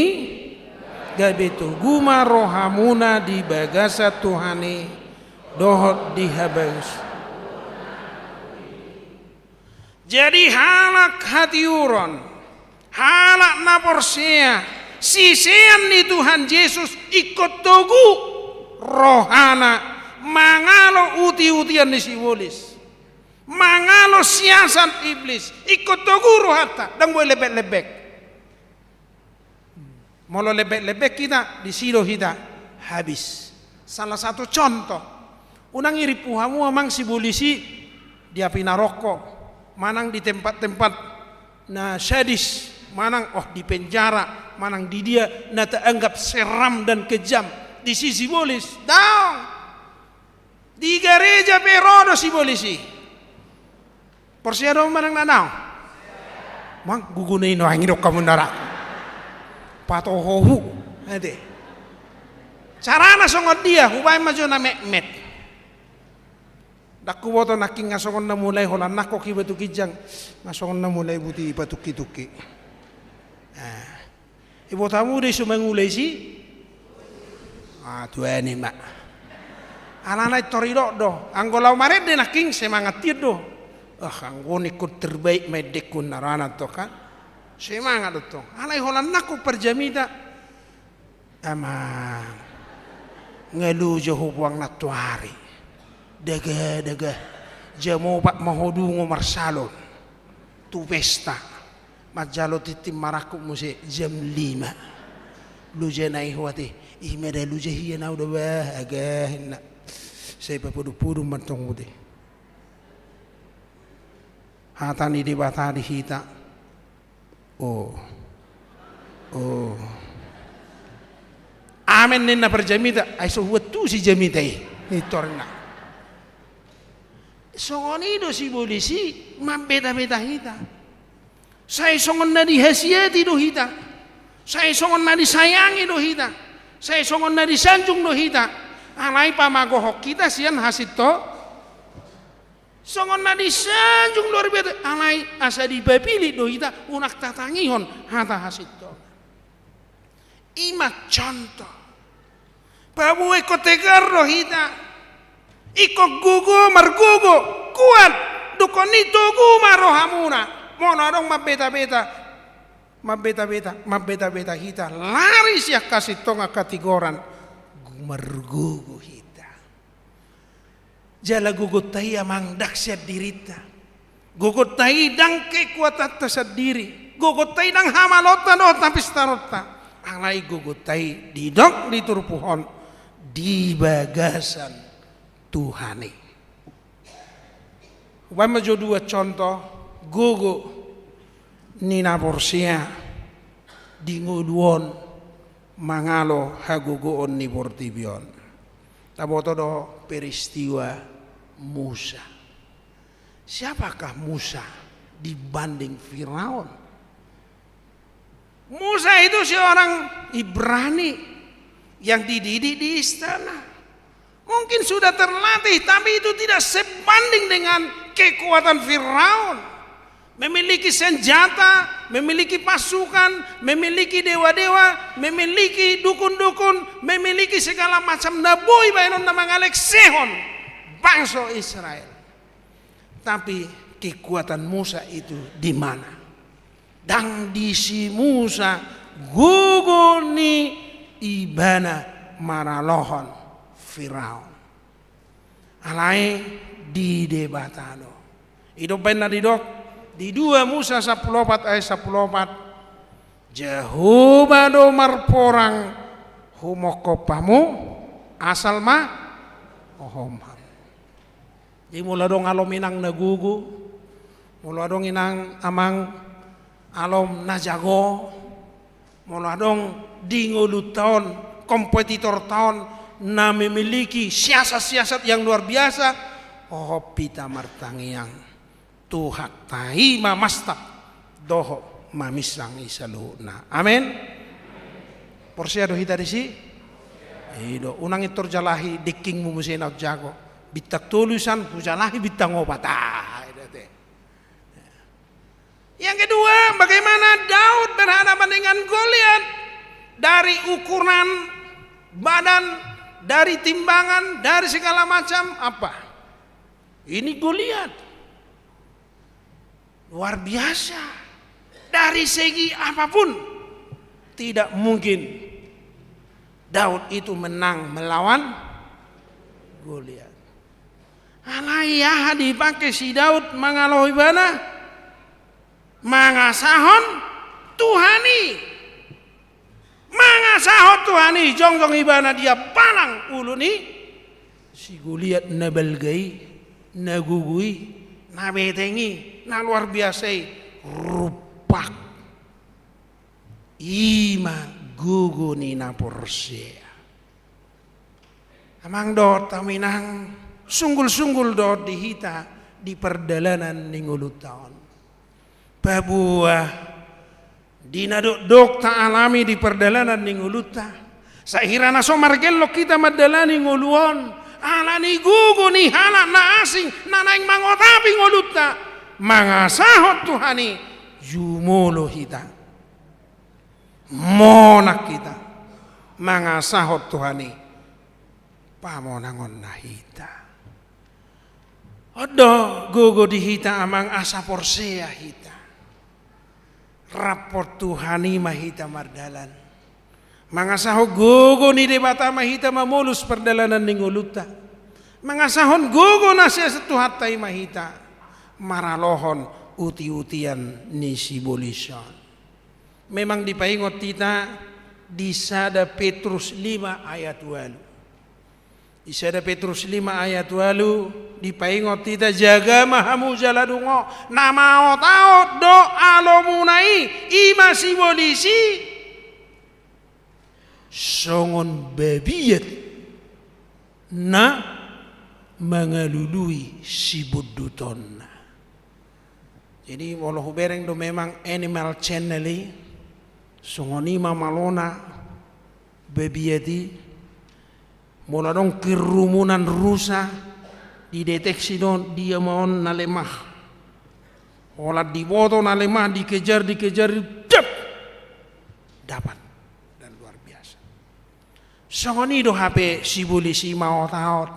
gabe togu ma rohamuna di bagasan Tuhan i dohot di habagas. Jadi halak hatiuron, halak na porsea, sisean ni Tuhan Jesus, ingkon togu rohana mangalo utiutian ni sibolis, mangalo siasat Iblis, ingkon togu rohanta, ndang boi lebek-lebek. Molo lebek-lebek hita, disi do hita habis. Salah satu contoh, unang irimpu hamu amang sibolis i di api narokko, manang di tempat-tempat na sadis, manang, oh, di penjara, manang di dia na taanggap seram dan kejam di sisi sibolis. Daong. Di gareja pe ro do sibolis i. Porsea do manang na daong? Mang, guguna i nuaeng, didok hamu nda ra. Patohohu. Ate. Carana songon dia, hubaen ma jo na metmet. Ndang huboto nangkin nga songon na mulai holan nangkok i batu ginjang, nga songon na mulai buti patungkitungki. Ah. Iboto hamu do i so mangula i si? Ah, tuani ma. Alana i tor didok do. Anggo laho marende nangkin semangat hian do. Ah, anggo on ingkon terbaik ma endengku na rohana tong kan. Semangat do tong. Alai holan nangkok parjamita. Amang. Nga loja ho puang nantoari. Daga, daga. Jam opat ma ho dungo marsalon. Tu pesta. Manjalo tintin marangkup muse jam lima. Loja nai ho ate. Ih, mada loja hian au da bah, agah inna. Sai papodupodum mantong mute. Hata ni Debata di hita. Oh. Oh. Amen ninna parjamita, ai so huantusi jamita i. Nintor inna. Songon i do sibolis i mambetabeta hita. Sai songon na dihasiati do hita. Sai songon na disayangi do hita. Sai songon na disanjung do hita. Alai pamagohon hita sian hasinto. Songon na disanjung do Debata, alai asa dipapillit do hita unang tatangihon hata hasinto. I ma contoh. Paboa ingkon tegar do hita. Ingkon gogo, margogo, kuat. Dungkon i togu ma rohamuna. Molo adong mambetabeta, mambetabeta, mambetabeta hita. Lari sian hasintongan hatigoran. Margogo hita. Jala gogonta i amang ndang sian dirinta. Gogonta i ndang kekuatanta sandiri. Gogonta i ndang hamaloonta dohot hapistaronta. Alai gogonta i didok di turpuk on di bagasan Tuhan i. Hubaen ma jo dua contoh gogo ni na porsea di ngolu on mangalo hagogoon ni portibi on. Taboto do peristiwa Musa. Siapakah Musa dibanding Firaun? Musa itu seorang Ibrani yang dididik di istana. Mungkin sudah terlatih, tapi itu tidak sebanding dengan kekuatan Firaun. Memiliki senjata, memiliki pasukan, memiliki dewa-dewa, memiliki dukun-dukun, memiliki segala macam na boi baenonna mangalengsehon bangso Israel. Tapi kekuatan Musa itu di mana. Ndang di si Musa gogo ni ibana maralohon Firaun. Alai di Debata do. I do umbaen na didok di dua Musa sampulu opat ayat sampulu opat, Jahowa do marporang humongkop hamu, asal ma hohom hamu. Jadi molo adong alom inang na gogo, molo adong inang amang alom na jago, molo adong di ngolunta on kompetitorta on na memiliki siasat-siasat yang luar biasa, hohom hita martangiang. Tuhanta i ma mastap dohot maminsang i saluhutna. Amen. Porsea do hita disi? I do, unang pintor jalahi dengkingmu muse na umjago. Bintang tolu san, hujalahi bintang opat. Ah, i do te. Yang kedua, bagaimana Daud berhadapan dengan Goliat? Dari ukuran badan, dari timbangan, dari segala macam apa? Ini Goliat. Luar biasa. Dari segi apapun, tidak mungkin Daud itu menang melawan Goliat. Alai aha dipake si Daud mangalo ibana? Mangasahon Tuhan i. Mangasahon Tuhan i, jongjong ibana dia palang ulu ni si Goliat na balga i, na gogo i, na beteng i, na luar biasa i, rumpak. I ma gogo ni na porsea. Amang dohot hamu inang, sunggul-sunggul do di hita di pardalanan ni ngolunta on. Paboa di na dokdok taalami di pardalanan ni ngolunta, sai hira na so margellok hita mandalani ngolu on, ala ni gogo ni halak na asing na naeng mangotapi ngolunta, mangasahon Tuhan i, jumolo hita. Monang hita mangasahon Tuhan i pamonangonna hita. On do gogo di hita amang asa porsea hita. Rap Tuhan i ma hita mardalan. Mangasahon gogo ni Debata ma hita mamolus pardalanan ni ngolunta. Mangasahon gogo na siasat Tuhanta i ma hita maralohon uti-utian ni sibolis on. Memang dipaingot hita di sada Petrus lima ayat ualu. Di sada Petrus lima ayat ualu dipaingot hita, jaga ma hamu jala dungo, na maotaot do alomuna i, i ma sibolis i, songon babiat na mangalului sibondutonna. Jadi molo hubereng do memang Animal Channel i, songon i ma malona babiat i, molo adong kerumunan rusa, dideteksi do dia ma on na lemah. Holan diboto na lemah, dikejar, dikejar, dap! Dapat. Dan luar biasa. Songon i do hape sibolis i maotaot.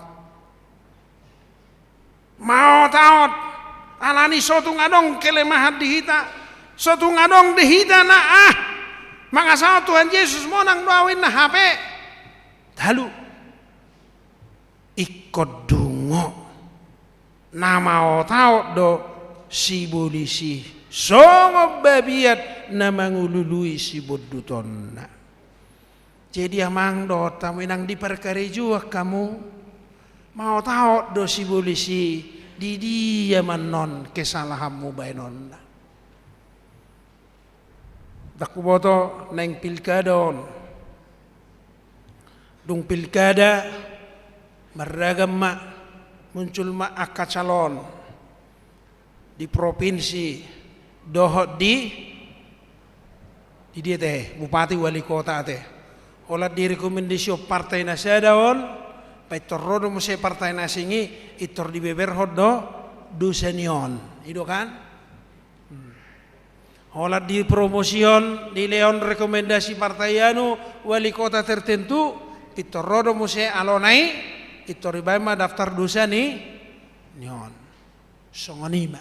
Maotaot. Alani so tung adong kelemahan di hita. So tung adong di hita na, ah, mangasahon Tuhan Jesus, monang do au inna hape. Talu. Ingkon dungo. Na maotaot do sibolis i songon babiat na mangalului sibondutonna. Jadi amang dohot hamu inang di parkarejoan hamu, maotaot do sibolis i, di dia ma annon kesalahanmu baenonna. Ndang huboto naeng pilkada on. Dung pilkada, marragam ma, muncul ma angka calon di provinsi dohot di, di dia te, bupati, wali kota te. Holan direkomendasihon partai na sada on, pintor ro do muse partai na asing i, pintor dibeberhon do dosa ni on. I do kan? Holan dipromosihon, dilehon rekomendasi partai anu, wali kota tertentu, pintor ro do muse alona i, pintor dibaen ma daftar dosa ni, ni on. Songon i ma.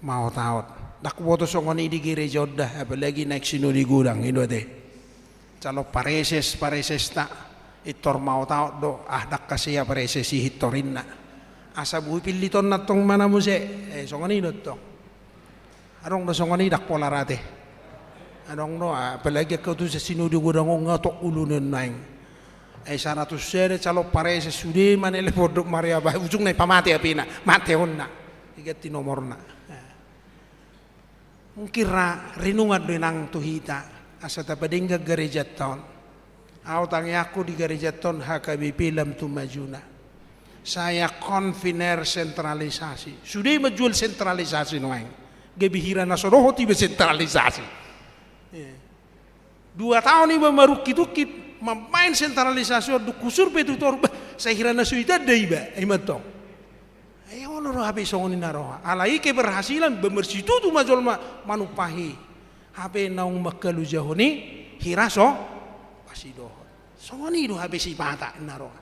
Maotaot. Ndang huboto songon i di gereja on da, apalagi naeng sinodi godang, i do ate. Calon pareses, paresesta, pintor maotaot do, ah, ndang hasea pareses i pintor ninna. Asa boi pillitonna tong ma na muse, eh, songon i do tong. Adong do songon i ndang pola ra ate. Adong do, ah, apalagi angka utusan sinodi godang on nga tok ulu ni on naeng. Eh, saratus sada calon pareses sude manelpon Pondok Maria Bayu, ujungna i pamate hapena, mate hona. Diganti nomorna. Eh. Mungkin ra renungan do i nang tu hita, asa tapadenggan garejanta on. Au tangiangku di garejanta on H K B P lam tu majuna. Sai ingkon pintor sentralisasi. Sude manjual sentralisasi nuaeng. Gabe hira na so dohot iba sentralisasi. Eh. Dua taon iba marungkit-ungkit, mambaen sentralisasi on, dung husurvei tu toru, bah, sai hira na so itanda iba, i ma tong. Ai olo do hape songon i na roha. Alai keberhasilan, bah, marsitutu ma jolma manumpahi. Hape naung mangkalojahon i, hira so pasidohot. Songon i do hape sipata na roha.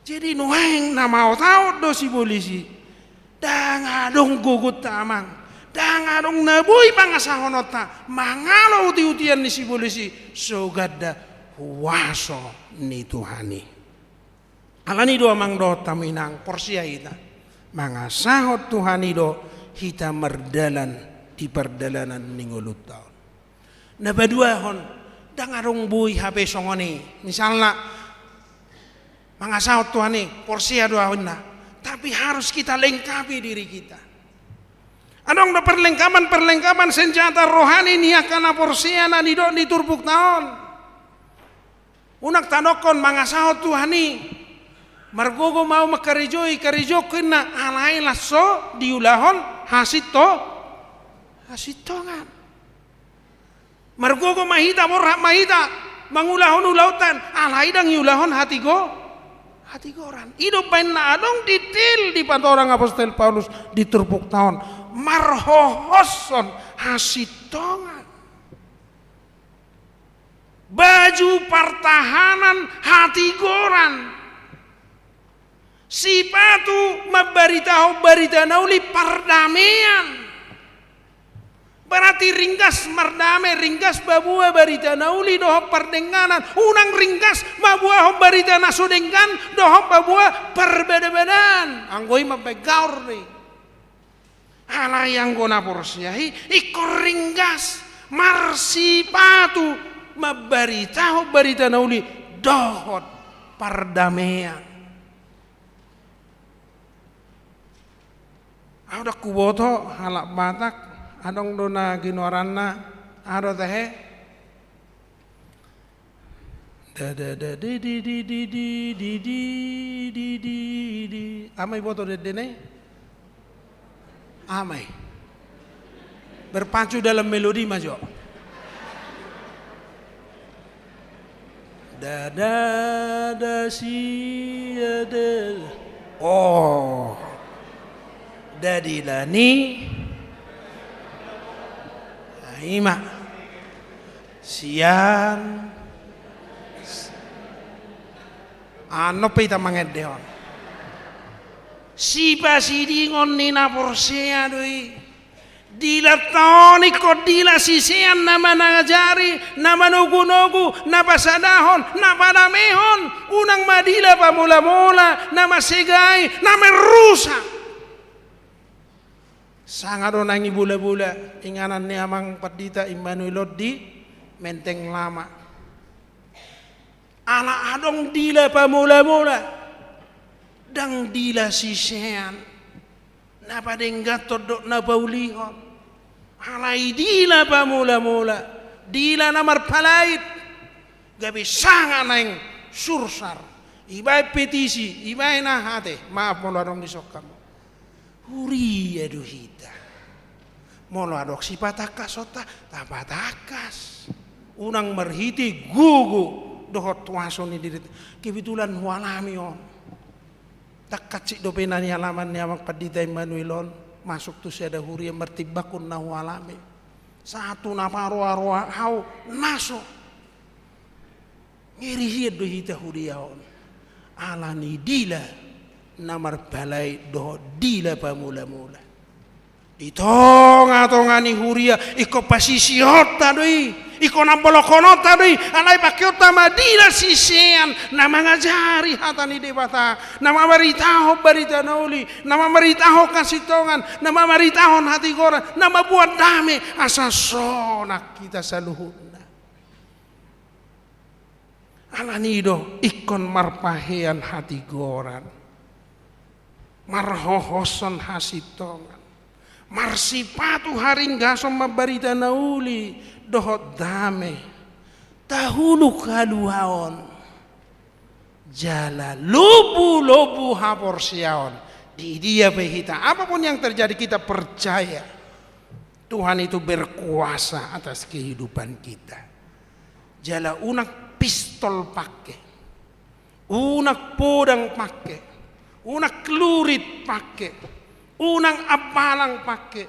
Jadi nuaeng na maotaot do sibolis i. Ndang adong gogonta amang. Ndang adong na boi pangasahononta mangalo uti-utian ni sibolis i so ganda huaso ni Tuhan i. Alani do amang dohot hamu inang porsea hita. Mangasahon Tuhan i do hita mardalan di pardalanan ni ngolunta on. Na paduahon, ndang adong boi hape songon i. Misalna, mangasahon Tuhan i, porsea do au inna. Tapi harus kita lengkapi diri kita. Adong do perlengkapan-perlengkapan senjata rohani ni angka na porsea na nidok ni turpukta on. Unang tadokkon mangasahon Tuhan i. Margogo ma au mangkarejoi, karejongku inna, alai las so diulahon hasinto, hasintongan. Margogo ma hita, borhat ma hita, mangulahon ulaonta, alai ndang iulahon hatigo, hatigoran. I do umbaen na adong detail dipatorang apostel Paulus di turpukta on. Marhohoshon hasintongan. Baju partahanan hatigoran. Sipatu mambaritahon barita na uli pardamean. Berarti ringgas mardame, ringgas maboa barita na uli dohot pardenganan. Unang ringgas maboahon barita na so denggan dohot maboa parbada-badaan. Anggo i mambaen gaor do i. Alai anggo na porsea i, ingkon ringgas, marsipatu, mambaritahon barita na uli, dohot pardamean. Au ndang huboto, halak Batak, adong do na ginoaranna, aha do tahe? Da, da, da, di, di, di. Aha ma iboto dendena i? Aha ma i? Berpacu dalam melodi ma jo. Da, da, da, si, da, da. Oh. Da, di, la, ni. Nah, i ma. Sian. Annon pe hita mangendehon. Sipasidingon ni na porsea do i. Dilanta on ingkon dila sisean na mangajari, na manogunogu, na pasadahon, na padamehon. Unang ma dila pamola-mola, na mansegai, na manrusak. Sanga do naeng i bola-bola, inganan ni amang pandita Immanuel on di Menteng Lama. Ala adong dila pamola-mola, ndang dila sisean, na padengganhon dohot na paulihon. Alai dila pamola-mola, dila na marpalait, gabe sanga naeng sursar, ibaen petisi, ibaen aha ate, maaf molo adong di songkan. Huria do hita. Molo adong sipatangkashonta, tapatangkas. Unang marhite gogo dohot huaso ni dirinta. Kebetulan hualami on. Ndang hansit dope na nialaman ni amang pandita Immanuel on masuk tu sada huria martimbangkon na hualami. Sahat tu na paroa-roa au na so. Ngeri hian do hita huria on. Alani dila na marpalait dohot dila pamola-mola. Di tongatonga ni huria, ingkon pasiseonta do i, ingkon ambolongkononta do i, alai pangkeonta ma di na sisean na mangajari hata ni Debata, na mamaritahon barita na uli, na mamaritahon hasintongan, na mamaritahon hatigoran, na mamboan dame asa sonang hita saluhutna. Alani i do ingkon marpahean hatigoran, marhohoshon hasintongan, marsipatu haringgason mambarita na uli dohot dame, tahuluk haluaon, jala lombulombus haporseaon. Di dia pe hita, apapun yang terjadi, kita percaya Tuhan itu berkuasa atas kehidupan kita. Jala unang pistol pangke, unang podang pangke, unang klurit pangke, unang ampalang pangke,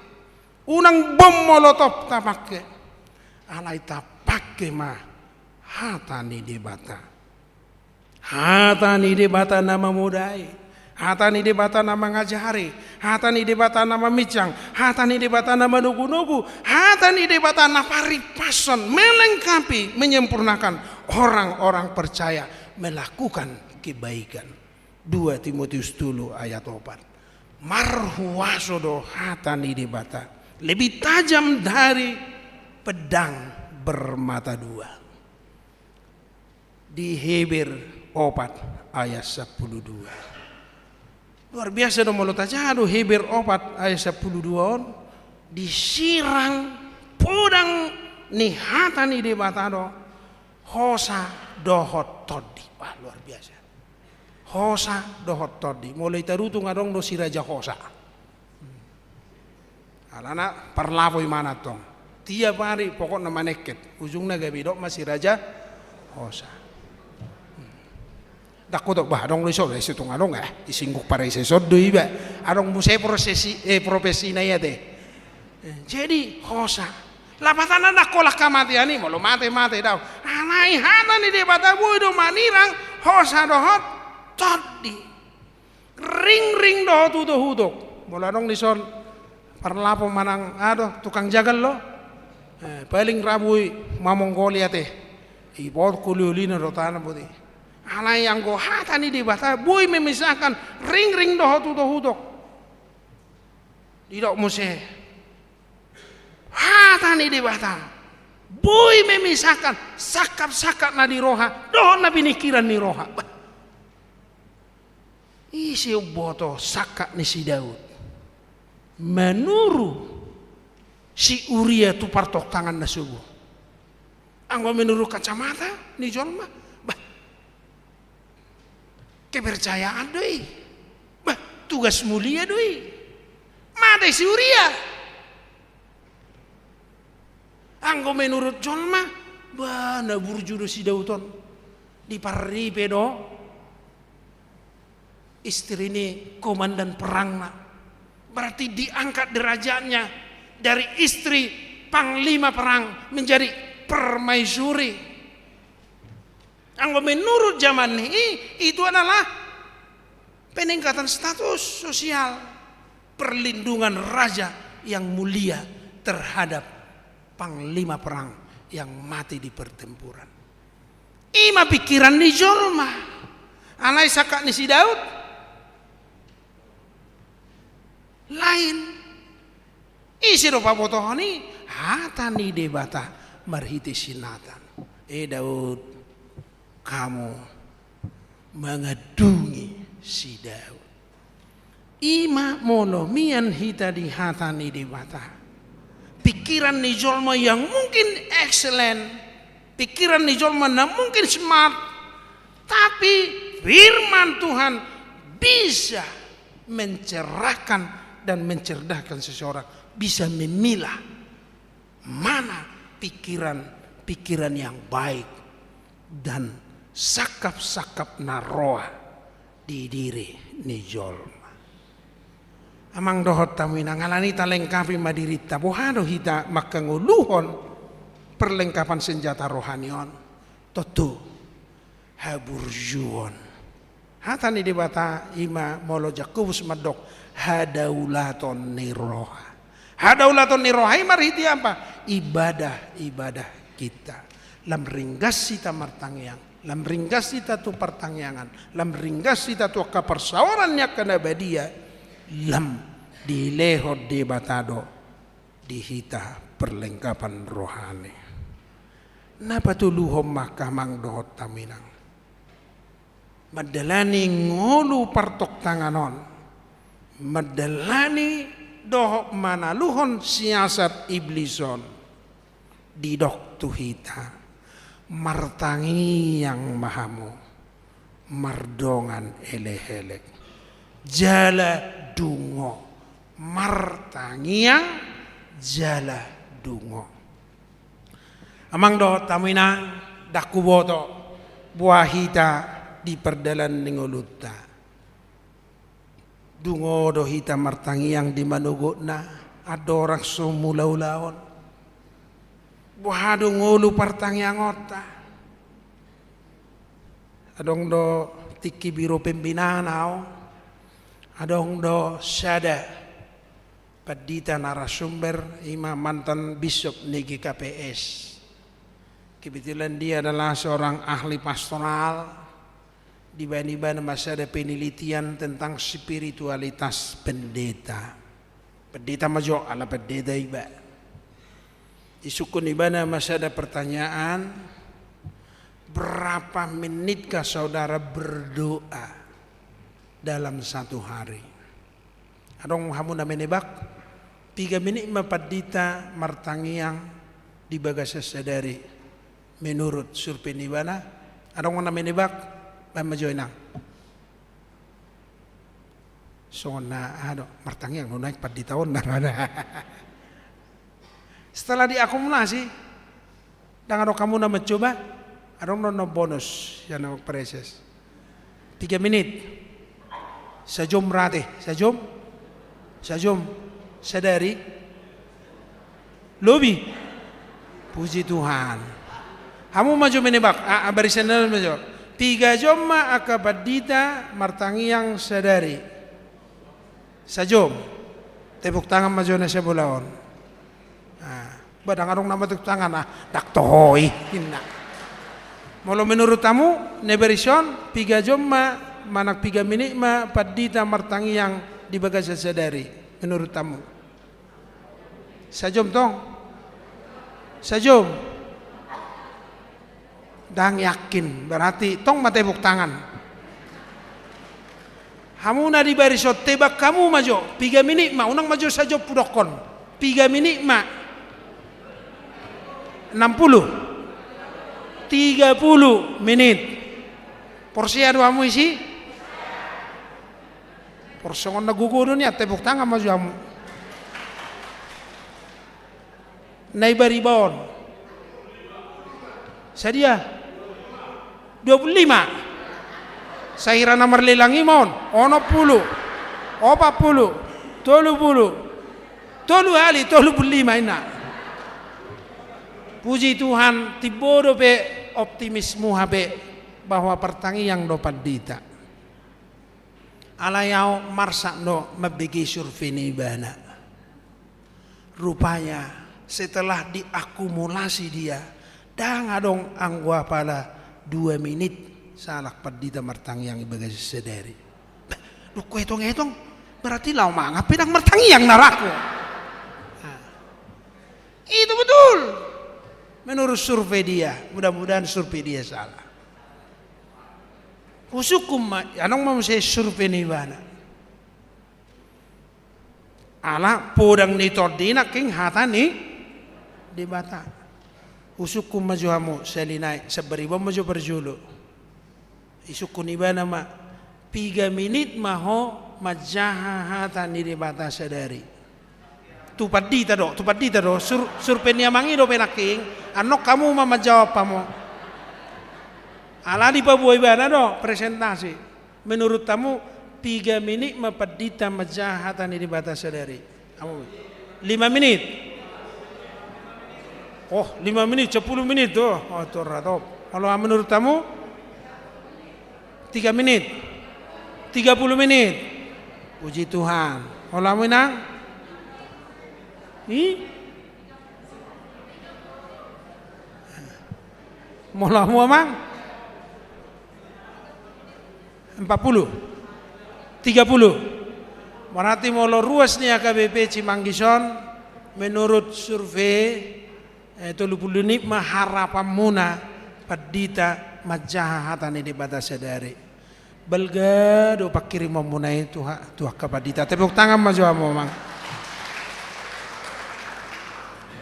unang bom molotov tapangke. Alai tapangke ma hata ni Debata. Hata ni Debata na mamodai, hata ni Debata na mangajari, hata ni Debata na maminsang, hata ni Debata na manogunogu, hata ni Debata na paripason, melengkapi, menyempurnakan orang-orang percaya melakukan kebaikan. Dua Timotius tolu ayat opat. Marhuaso do hata ni Debata, lebih tajam dari pedang bermata dua. Di Heber opat ayat sampulu dua. Luar biasa do molo tajaha do Heber opat ayat sampulu dua on, disirang podang ni hata ni Debata do hosa dohot tondi. Wah, luar biasa. Hosa dohot tondi. Molo i Tarutung adong do Si Raja Hosa. Alana parlapo imana tong. Tiap ari pokokna manengket. Ujungna gabe didok ma Si Raja Hosa. Ndang hudokkon, bah, adong do dison, eh, situng adong, eh, disinggung parese son do iba. Adong muse prosesi, eh, profesina i ate. Eh, jadi, hosa. Lapatanna ndang holan hamatean i, molo mate, mate, daong. Alai hata ni Debata boi do manirang hosa dohot tondi. Ringring dohot utokutok. Molo adong dison parlapo manang aha do, tukang jagal do. Eh, paling ra boi mamonggoli ate. Ipaut kuliulina do tangan boti. Alai anggo hata ni Debata boi memisahkan ringring dohot utokutok. Didok muse. Hata ni Debata boi memisahkan sangkapsangkap na di roha dohot na piningkiran ni roha. Bah. Ise umboto sangkap ni si Daud manuru si Uria tu partoktangan na sogo? Anggo menurut kacamata ni jolma, bah, kepercayaan do i. Bah, tugas mulia do i. Mate si Uria. Anggo menurut jolma, bah, na burju do si Daud on. Diparripe do istri ni komandan perangna. Berarti diangkat derajatnya dari istri panglima perang menjadi permaisuri. Anggo menurut zaman ni i, itu adalah peningkatan status sosial, perlindungan raja yang mulia terhadap panglima perang yang mati di pertempuran. I ma pikiran ni jolma. Alai sangkap ni si Daud lain. Ise do pabotohon i? Hata ni Debata marhite si Natan. E Daud, kamu mangandungi si Daud. I ma molo mian hita di hata ni Debata. Pikiran ni jolma yang mungkin excellent, pikiran ni jolma na mungkin smart, tapi firman Tuhan bisa mencerahkan dan mencerdaskan seseorang, bisa memilah mana pikiran-pikiran yang baik dan sangkap-sangkap na roa di diri ni jolma. Amang dohot hamu inang, alani i talengkapi ma dirinta, boha do hita mangkangoluhon perlengkapan senjata rohani on? Tontu haburjuon. Hata ni Debata i ma molo Jakobus mandok hadaulaton ni roha. Hadaulaton ni roha i marhite aha? Ibadah, ibadah kita. Lam ringgas hita martangiang, lam ringgas hita tu partangiangan, lam ringgas hita tu angka parsaoran ni angka na badia, lam dilehon Debata do di hita perlengkapan rohani. Na patoluhon ma angka amang dohot hamu inang, mandalani ngolu partoktangan on, mandalani dohot manaluhon siasat iblis on, didok tu hita, martangiang ma hamu mardongan elek-elek jala dungo. Martangiang jala dungo. Amang dohot hamu inang, ndang huboto boha hita di pardalanan ni ngolunta. Dungo do hita martangiang di manogotna, andorang so mangula ulaon? Boha do ngolu partangiangonta? Adong do tingki biro pembinaan ahu, adong do sada pandita narasumber, i ma mantan bishop ni G K P S. Kebetulan dia adalah seorang ahli pastoral, dibaen ibana ma sada penelitian tentang spiritualitas pendeta. Pendeta ma jo, ala pendeta iba. Disungkun ibana ma sada pertanyaan, berapa menitkah saudara berdoa dalam satu hari? Adong hamu na menebak? Piga minit ma pandita martangiang di bagasan sadari menurut survei ni ibana? Adong na menebak? Baen ma jo inang. Songon na aha do, martangiang do naeng pandita on na. Setelah diakumulasi, ndang adong hamu na mencoba? Adong do na bonus, ya, na prizes. Piga minit. Sajom rate, sajom. Sajom. Sadari. Lobi. Puji Tuhan. Hamu ma jo menebak, a, a, barisan na ma jo. Piga jom ma angka pandita martangiang sadari? Sajom. Tepuk tangan ma jo na sabola on. Nah, ba ndang adong na matepuk tangan, ah, ndang toho i, ninna. Molo menurut hamu, na baris on, piga jom ma, manang piga minit ma pandita martangiang di bagasan sadari, menurut hamu? Sajom tong? Sajom? Ndang yakin, berarti tong ma tepuk tangan. Hamu na di baris on, tebak hamu ma jo, piga minit ma, unang ma jo sajom hudokkon. Piga minit ma. Enam puluh. Tiga puluh minit. Porsea do hamu disi? Porsongon na gogo do nian, tepuk tangan ma jo hamu. Na ibariba on. Sadia? Dua puluh lima. Sahira na marlelang i ma on. Onom puluh. Opat puluh. Tolu puluh. Tolu hali, tolu puluh lima inna. Puji Tuhan, timbo dope optimismu hape bahwa partangiang do pandita. Alai ahu marsak do mambege survei ni ibana. Rupanya setelah diakumulasi dia, ndang adong anggo apala dua minit sahalak pandita martangiang di bagasan sadari. Bah, dung huetong-etong, berarti laho mangan pe ndang martangiang naraku. Nah. Itu betul. Menurut survei dia, mudah-mudahan survei dia salah. Husungkun ma, adong ma muse survei ni ibana. Ala podang ni tondi nangkin hata ni Debata. Husungkun ma jo hamu sahali nai, sabar ibana ma jo parjolo. Disungkun ibana ma, piga minit ma ho manjaha hata ni Debata sadari? Tu pandita do, tu pandita do, sur-, survei ni amang i dope nangkin, annon hamu ma manjawab hamu. Ala dipaboa ibana do presentasi. Menurut hamu, piga minit ma pandita manjaha hata ni Debata sadari? Hamu. Lima minit. Oh, lima minit, sepuluh minit do. Oh, torra top. Molo menurut hamu? Tiga minit. Tiga puluh minit. Puji Tuhan. Molo hamu inang? Ni? Molo hamu, Amang? Empat puluh? Tiga puluh. Berarti molo ruas ni H K B P Cimanggis on, menurut survei, eh, tolu puluh nit ma harapanmuna pandita manjaha hata ni Debata sadari. Balga do pangkirimonmuna i tu ha-, tu angka pandita. Tepuk tangan ma jo hamu, Amang.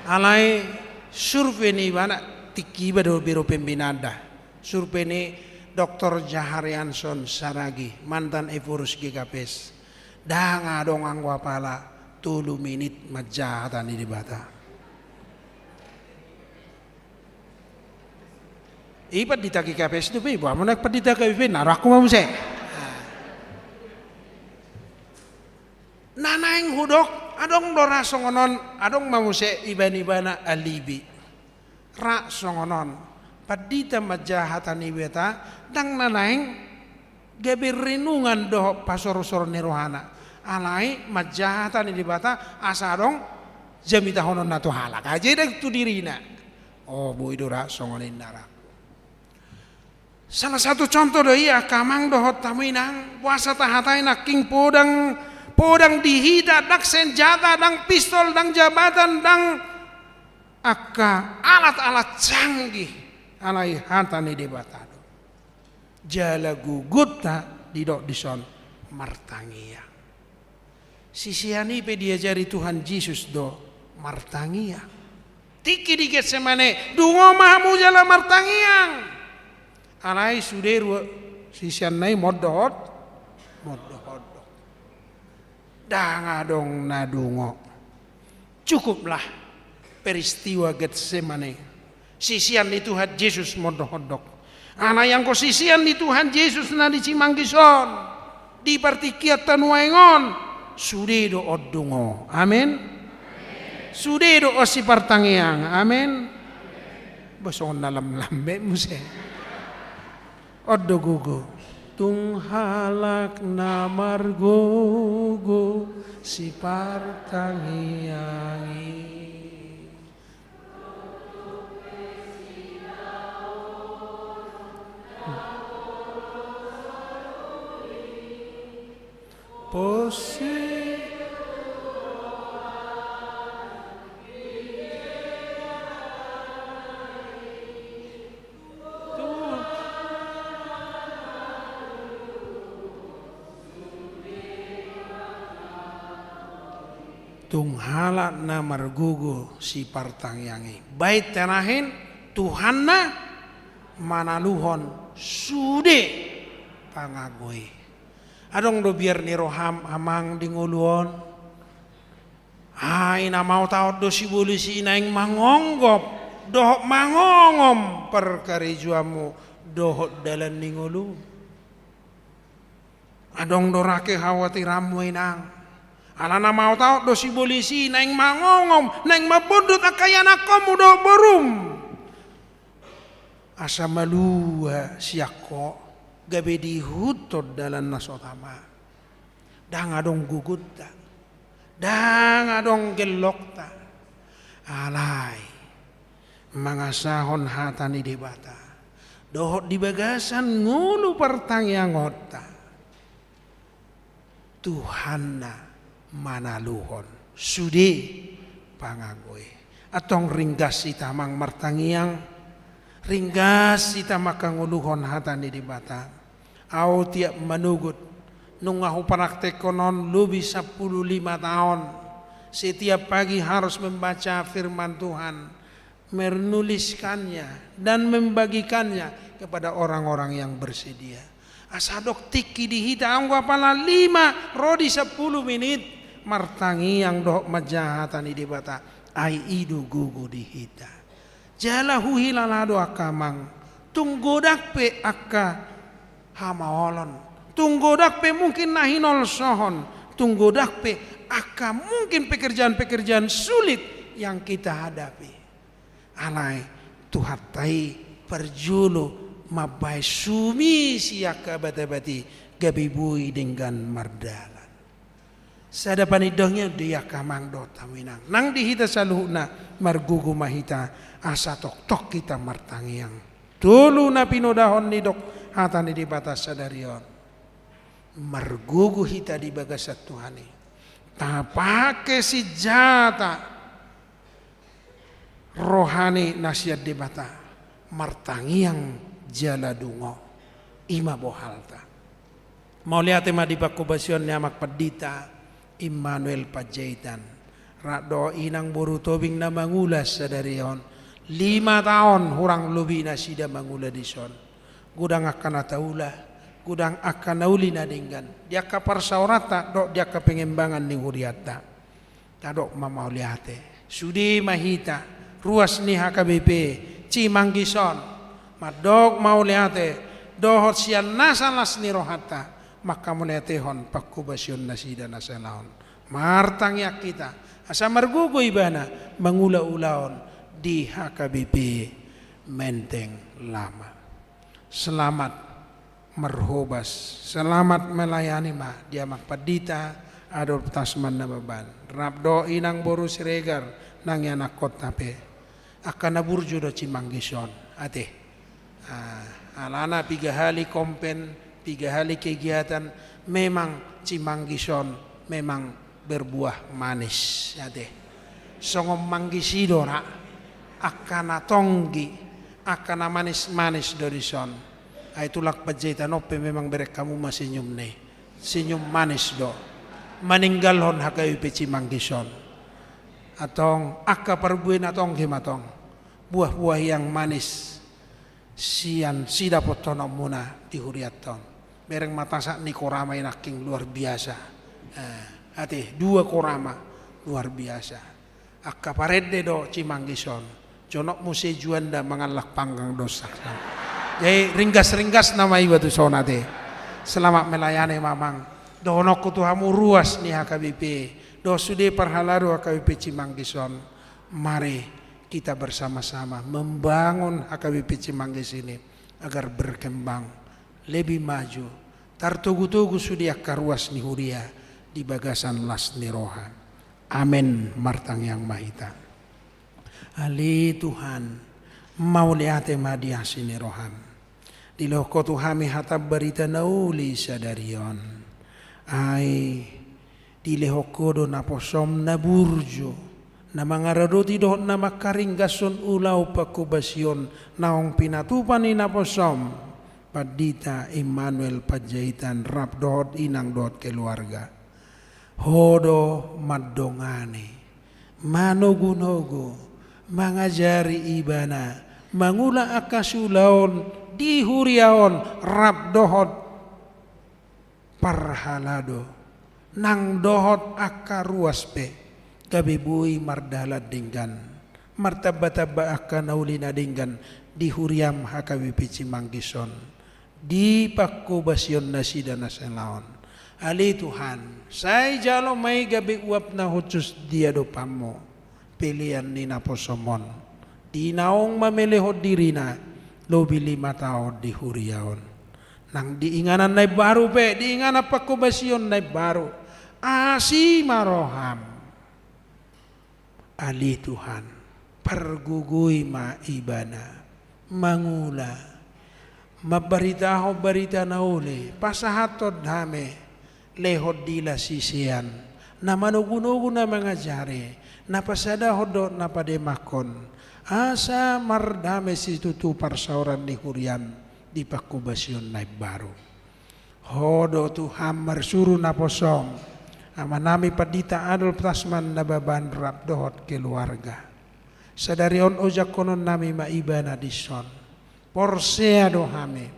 Alai survei ni ibana, tingki iba do biro pembinaan da. Survei ni Doktor Jaharianson Saragi, mantan Ephorus G K P S. Ndang adong anggo apala tolu minit manjaha hata ni Debata. I pandita G K P S dope, boha ma na pandita G K P S, na rohangku ma muse. Na naeng hudok, adong do ra songon on, adong ma muse iban-ibana alibi. Ra songon on, pandita manjaha hata ni Debata, ndang na naeng gabe renungan dohot pasorsor ni rohana. Alai manjaha hata ni Debata asa adong jamitahononna tu halak. Aja i ndang tu dirina. O, boi do ra songon i na ra. Salah satu contoh do i angka amang dohot hamu inang, boasa tahatai nangkin podang, podang di hita, ndang senjata, ndang pistol, ndang jabatan, ndang angka alat-alat canggih, alai hata ni Debata do. Jala gugutta didok dison martangiang. Sisean i pe diajari Tuhan Jesus do martangiang. Tingki di Getsemane, dungo ma hamu jala martangiang. Alai sude ru-, siseanna i mondok, mondok, mondok. Ndang adong na dungo. Cukuplah peristiwa Getsemane. Sisean ni Tuhan Jesus mondok-ondok. Alai anggo sisean ni Tuhan Jesus na di Cimanggis on, di partingkianta nuaeng on, sude do on dungo. Amin. Sude do on sipartangiang. Amin. Bosongon na lam-lam be muse. On do gogo. Tung halak na margogo sipartangiang i. Posi. Tung halak na margogo sipartangiang i. Baen tanahen, Tuhanna manaluhon sude pangago i. Adong do biar ni roham amang di ngolu on. Ai na maotaot do sibolis i naeng mangonggop dohot mangongom parkarejoanmu dohot dalan ni ngolum. Adong do ra kekhawatiranmu inang. Ala na maotaot do sibolis i naeng mangongom, naeng mambondut angka ianakkonmu dohot borum. Asa malua sian ho, gabe diihuthon dalan na so tama. Ndang adong gugutta, ndang adong gellokta. Alai mangasahon hata ni Debata dohot di bagasan ngolu partangiangonta, Tuhanna manaluhon sude pangago i. Antong ringgas hita amang martangiang, ringgas hita mangkangoluhon hata ni Debata. Au tiap manogot, nunga hupraktekhon on lobi sampulu lima taon. Setiap pagi harus membaca firman Tuhan, menuliskannya, dan membagikannya kepada orang-orang yang bersedia. Asa adong tingki di hita anggo apala lima ro di sampulu minit martangiang dohot manjaha hata ni Debata, ai i do gogo di hita. Jala huhilala do angka amang, tung godang pe angka hamaolon, tung godang pe mungkin na hinolsohon, tung godang pe angka mungkin pekerjaan-pekerjaan sulit yang kita hadapi. Alai Tuhanta i parjolo mambahen sumisi angka bata-bata i gabe boi denggan mardalan. Sada panindangion do i angka amang dohot hamu inang. Nang di hita saluhutna, margogo ma hita asa tongtong hita martangiang. Tolu na pinodahon ni dok hata ni Debata sadari on. Margogo hita di bagasan Tuhan i. Tapake sinjata rohani na sian Debata, martangiang jala dungo. I ma bohalta. Mauliate ma di panghobasion ni Amang Pandita Immanuel Panjaitan, rap dohot inang boru Tobing na mangula sadari on. Lima taon hurang lobi nasida mangula dison. Godang angka na taula, godang angka na uli na denggan di angka parsaoranta dohot di angka pengembangan ni hurianta. Tadok ma mauliate. Sude ma hita ruas ni H K B P Cimanggis on mandok mauliate dohot sian nasa las ni rohanta manghamauliatehon panghobasion nasida na salaon. Martangiang hita asa margogo ibana mangula ulaon di H K B P Menteng Lama. Selamat marhobas, selamat melayani ma di Amang Pandita Adolf Tasman Nababan, rap dohot inang boru Siregar nang ianakhonta pe. Angka na burju do Cimanggis on, ate. Ah, alana piga hali kompen, piga hali kegiatan, memang Cimanggis on memang berbuah manis, ate. Songon manggis i do ra, angka na tonggi, angka na manis-manis do dison. Ai tulang Panjaitan on pe memang bereng hamu ma senyum ni, senyum manis do maninggalhon H K B P Cimanggis on. Antong angka parbue na tonggi ma tong buah-buah yang manis sian sidapothononmuna di hurianta on. Bereng ma tasak ni korama i nangkin luar biasa. Eh, ate, dua korama luar biasa. Angka parende do Cimanggis on. Jonok muse Juanda mangallang panggang do saksang. Jadi ringgas-ringgas nama iba tu son, ate. Selamat melayani ma amang. Dohononku tu hamu ruas ni H K B P dohot sude parhalado H K B P Cimanggis on. Mari kita bersama-sama membangun H K B P Cimanggis ini agar berkembang, lebih maju, tartogu-togu sude angka ruas ni huria di bagasan las ni roha. Amen. Martangiang ma hita. Ale Tuhan, mauliate ma di asi ni roham. Dilehon Ho tu hami hata barita na uli sadari on. Ai dilehon Ho do naposom na burju, na mangaradoti dohot na mangkaringgashon ulaon panghobasion naung pinatupa ni naposom Pandita Immanuel Panjaitan rap dohot inang dohot keluarga. Ho do mandongani, manogu-nogu, mangajari ibana mangula angka siulaon di huria on rap dohot parhalado, nang dohot angka ruas pe gabe boi mardalan denggan, martamba-tamba angka na uli na denggan di huriam H K B P Cimanggis on. Di panghobasion nasida na salaon. Ale Tuhan, sai jalo ma i gabe uap na hushus di adopanmu pelean ni naposom on di naung mamelehon dirina lobi lima taon di huria on. Nang di inganan na imbaru pe, di inganan panghobasion na imbaru, asi ma roham. Ale Tuhan, pargogoi ma ibana mangula, mambaritahon barita na uli, pasahathon hami, lehon dila sisean, na manogu-nogu, na mangajari, na pasadahon dohot na pademanghon, asa mardame situtu parsaoran ni huriam di panghobasion na imbaru. Ho do Tuhan marsuru naposom amanami Pandita Adolf Tasman Nababan rap dohot keluarga. Sadari on ojakkononnami ma ibana dison. Porsea do hami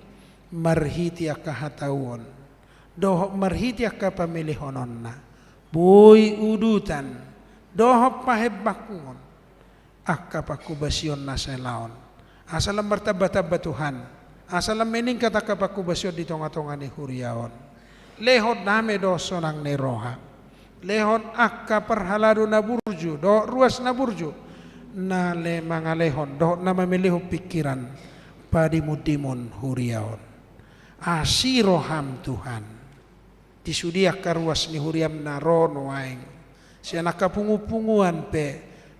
marhite angka hatauon dohot marhite angka pamelehononna, boi udutan dohot pahembangkon angka panghobasion na salaon. Asa lam martamba-tamba Tuhan, asa lam meningkat angka panghobasion di tonga-tonga ni huria on. Lehon dame dohot sonang ni roha, lehon angka parhalado na burju dohot ruas na burju, na le mangalehon dohot na mamelehon pingkiran padimun-dimun huria on. Asi roham Tuhan. Di sude angka ruas ni huriam na ro nuaeng, sian angka pungupunguan pe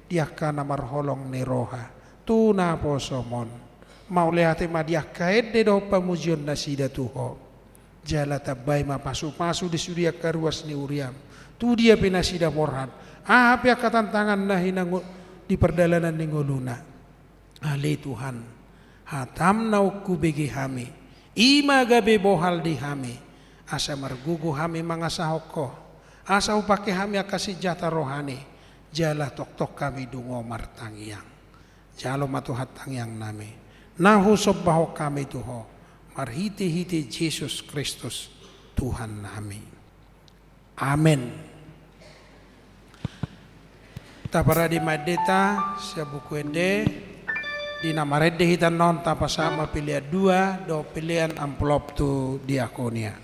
di angka na marholong ni roha, tu naposom on, mauliate ma di angka ende dohot pamujion nasida tu Ho. Jala tambai ma pasupasu di sude angka ruas ni huriam, tu dia pe nasida borhat, aha pe angka tantangan na hinangun di pardalanan ni ngoluna. Ale Tuhan, hataM naung hubege hami, i ma gabe bohal di hami, asa margogo hami mangasahon Ho, asa hupangke hami angka sinjata rohani, jala tongtong hami dungo martangiang. Jalo ma Tuhan tangiangnami, na husombahon hami tu Ho, marhitehite Jesus Kristus, Tuhannami. Amen. Taparade ma endenta sian Buku Ende. Di na marende hita annon, tapasahat ma pelean dua dohot pelean amplop tu diakonia.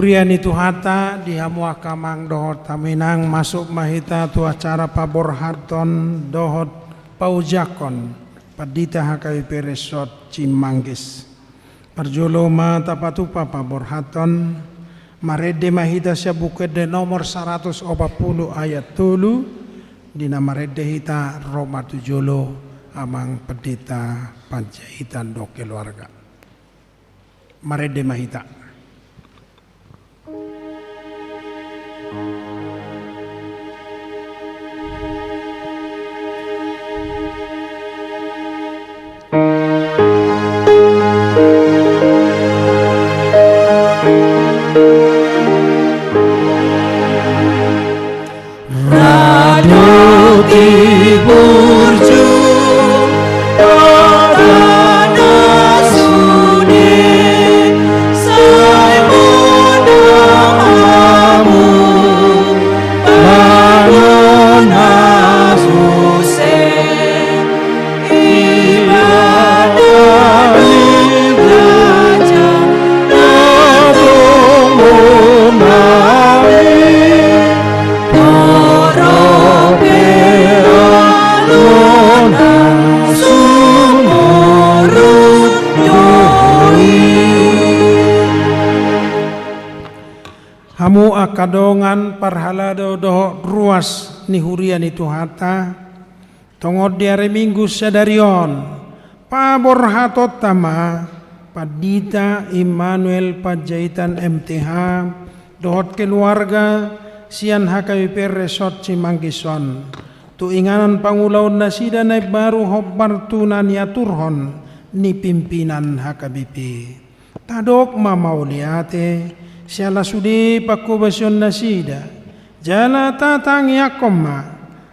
Huria ni Tuhanta, di hamu angka amang dohot hamu inang, masuk ma hita tu acara paborhathon dohot paojakhon Pandita H K B P Resort Cimanggis. Parjolo ma tapatupa paborhathon, marende ma hita sian Buku Ende nomor saratus opat pulu ayat tolu, di na marende hita ro ma tu jolo amang Pandita Panjaitan dohot keluarga. Marende ma hita. Radu di burju kota na sude, sai monang hamu bahenon na suse. Hamu angka dongan parhalado dohot ruas ni huria ni Tuhanta, tongon di ari Minggu sadari on, paborhatonta ma Pandita Immanuel Panjaitan M T H dohot keluarga sian H K B P Resort Cimanggis on, tu inganan pangulaon nasida na imbaru hombar tu na niaturhon ni pimpinan H K B P. Tadok ma mauliate siala sude panghobasion nasida, jala tatangiangkon ma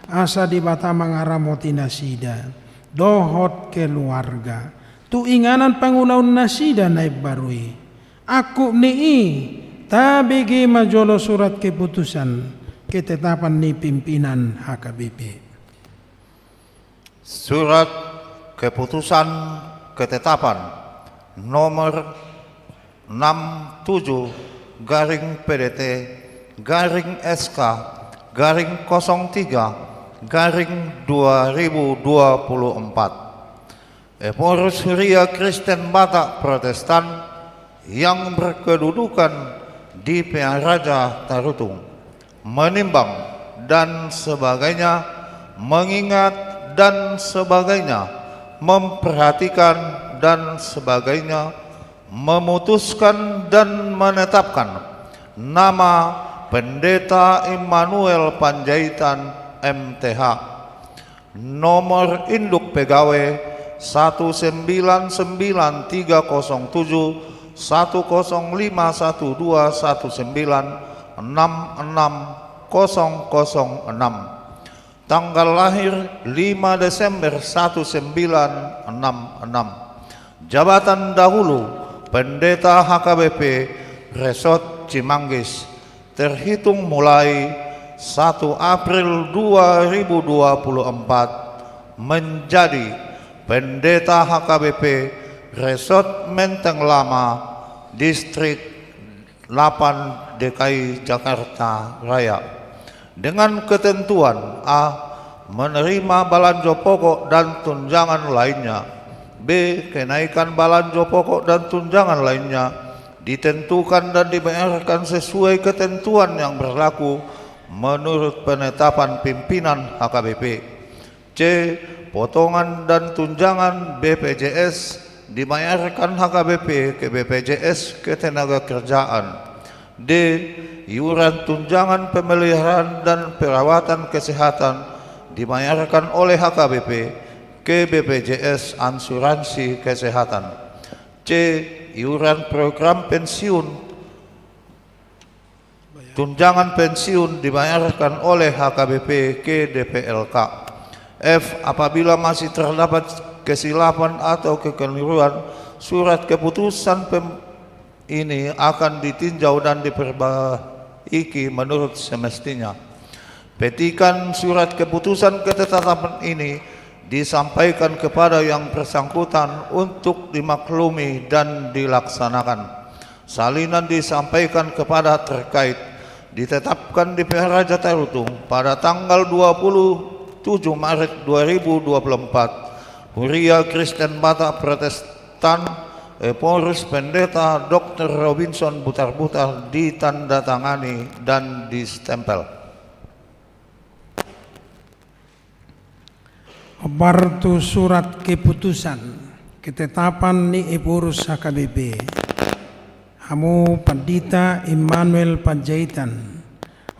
asa Debata mangaramoti nasida dohot keluarga tu inganan pangulaon nasida na imbaru i. Angkup ni i, tabege ma jolo surat keputusan ketetapan ni pimpinan H K B P. Surat keputusan ketetapan nomor enam tujuh garing P D T garing S K garing kosong tiga garing dua ribu dua puluh empat. Ephorus Huria Kristen Batak Protestan yang berkedudukan di Pearaja Tarutung, menimbang dan sebagainya, mengingat dan sebagainya, memperhatikan dan sebagainya, memutuskan dan menetapkan nama Pendeta Immanuel Panjaitan M T H. Nomor induk pegawai satu sembilan sembilan tiga kosong tujuh, satu kosong lima satu dua, satu sembilan enam enam kosong kosong enam. Tanggal lahir lima Desember satu sembilan enam enam. Jabatan dahulu Pendeta H K B P Resort Cimanggis, terhitung mulai satu April dua ribu dua puluh empat, menjadi Pendeta H K B P Resort Menteng Lama, Distrik delapan D K I Jakarta Raya, dengan ketentuan: A, menerima balanjo pokok dan tunjangan lainnya. B, kenaikan balanjo pokok dan tunjangan lainnya ditentukan dan dibayarkan sesuai ketentuan yang berlaku menurut penetapan pimpinan H K B P. C, potongan dan tunjangan B P J S dibayarkan H K B P ke B P J S Ketenagakerjaan. D, iuran tunjangan pemeliharaan dan perawatan kesehatan dibayarkan oleh H K B P ke B P J S Asuransi Kesehatan. C, iuran program pensiun, tunjangan pensiun dibayarkan oleh H K B P ke D P L K. F, apabila masih terdapat kesilapan atau kekeliruan, surat keputusan pem-, ini akan ditinjau dan diperbaiki menurut semestinya. Petikan surat keputusan ketetapan ini disampaikan kepada yang bersangkutan untuk dimaklumi dan dilaksanakan. Salinan disampaikan kepada terkait, ditetapkan di Pea Raja Tarutung pada tanggal dua puluh tujuh Maret dua ribu dua puluh empat, Huria Kristen Batak Protestan, Ephorus Pendeta doktor Robinson Butarbutar, ditandatangani dan distempel. Hombar tu surat keputusan ketetapan ni Ephorus H K B P. Hamu Pandita Immanuel Panjaitan,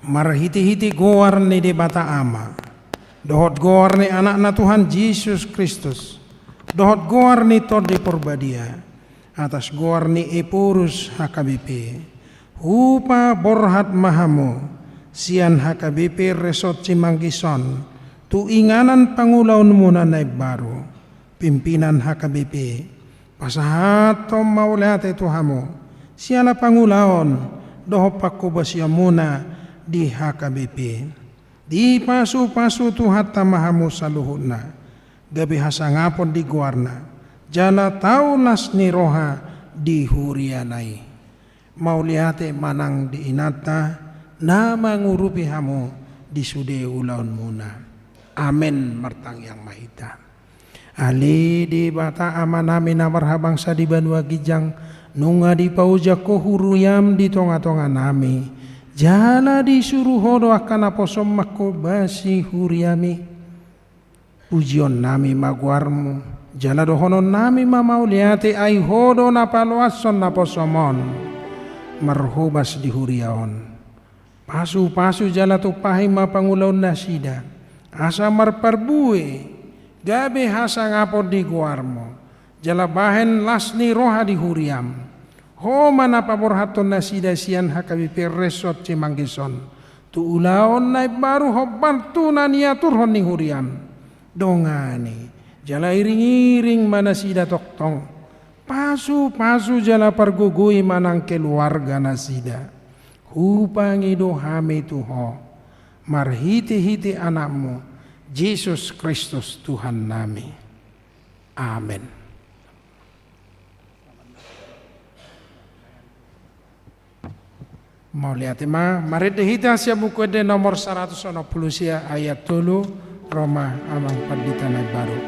marhitehite goar ni Debata Ama, dohot goar ni Anakna Tuhan Jesus Kristus, dohot goar ni Tondi Porbadia, atas goar ni Ephorus H K B P, hupaborhat ma hamu sian H K B P Resort Cimanggis on tu inganan pangulaonmuna na imbaru, pimpinan H K B P, pasahathon mauliate tu hamu siala pangulaon dohot panghobasionmuna di H K B P. Dipasupasu Tuhanta ma hamu saluhutna, gabe hasangapon di goarna, jala tau las ni roha di huriana i. Mauliate ma nang di Inanta na mangurupi hamu di sude ulaonmuna. Amen. Martangiang ma hita. Ale Debata Amanami na marhabangsa di banua ginjang, nunga dipaojak Ho huriaM di tongatonganami, jala disuru Ho do angka naposoM manghobasi huriaMi. Pujionnami ma goarMu, jala dohononnami ma mauliate, ai Ho do na paloashon naposoM on marhobas di huria on. Pasupasu jala tumpahi ma pangulaonnasida, asa marparbue gabe hasangapon di goarMu, jala bahen las ni roha di huriaM. Ho ma na paborhathon nasida sian H K B P Resort Cimanggis on tu ulaon na imbaru hombar tu na niaturhon ni huriaM. Dongani jala iringiring ma nasida tongtong. Pasupasu jala pargogoi ma nang keluarganasida. Hupangido hami tu Ho, marhitehite AnakMu, Jesus Kristus Tuhannami. Amen. Mauliate ma, marende hita sian Buku Ende nomor saratus onom pulu sia ayat tolu, ro ma Amang Pandita na imbaru.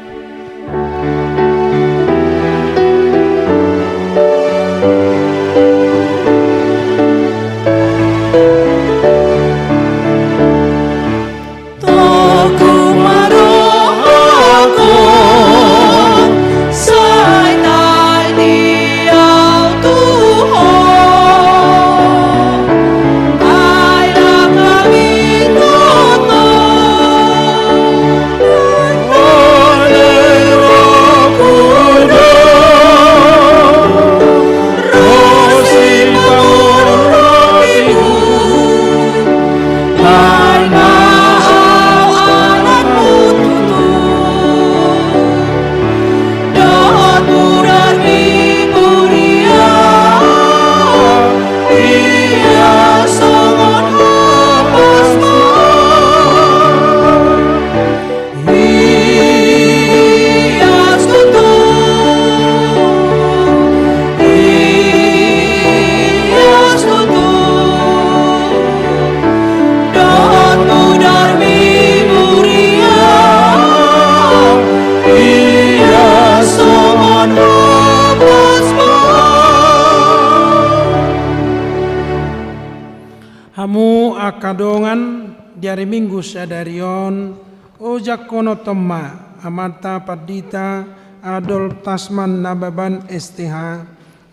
Hamu angka dongan, di ari Minggu sadari on, ojakkononton ma amanta Pandita Adolf Tasman Nababan, S T H,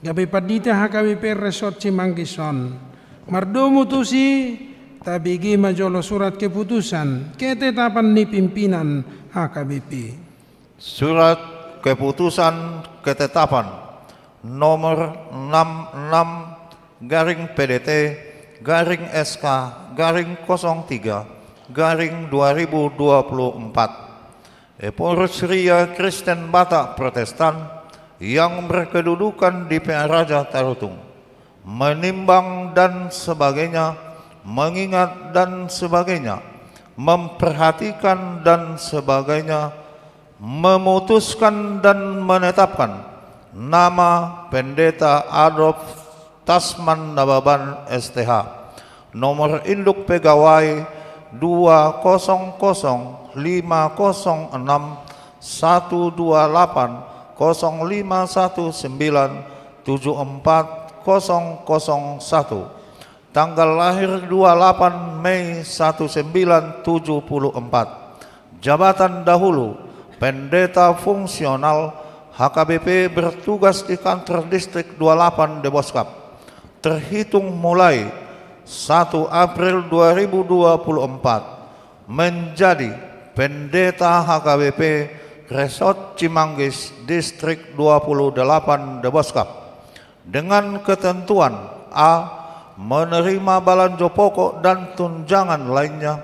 gabe Pandita H K B P Resort Cimanggis on. Mardomu tusi, tabege ma jolo surat keputusan ketetapan ni pimpinan H K B P. Surat keputusan ketetapan nomor enam enam garing P D T garing S K garing kosong tiga garing dua ribu dua puluh empat. Ephorus Huria Kristen Batak Protestan yang berkedudukan di Pea Raja Tarutung, menimbang dan sebagainya, mengingat dan sebagainya, memperhatikan dan sebagainya, memutuskan dan menetapkan nama Pendeta Adolf Tasman Nababan S T H. Nomor induk pegawai dua kosong kosong lima kosong enam satu dua delapan kosong lima satu sembilan tujuh empat kosong kosong satu. Tanggal lahir dua lapan Mei satu sembilan tujuh puluh empat. Jabatan dahulu, pendeta fungsional H K B P bertugas di kantor distrik dua lapan Deboskap. Terhitung mulai satu April dua ribu dua puluh empat, menjadi pendeta H K B P Resort Cimanggis Distrik dua puluh delapan Deboskap. Dengan ketentuan: A. Menerima balanjo pokok dan tunjangan lainnya.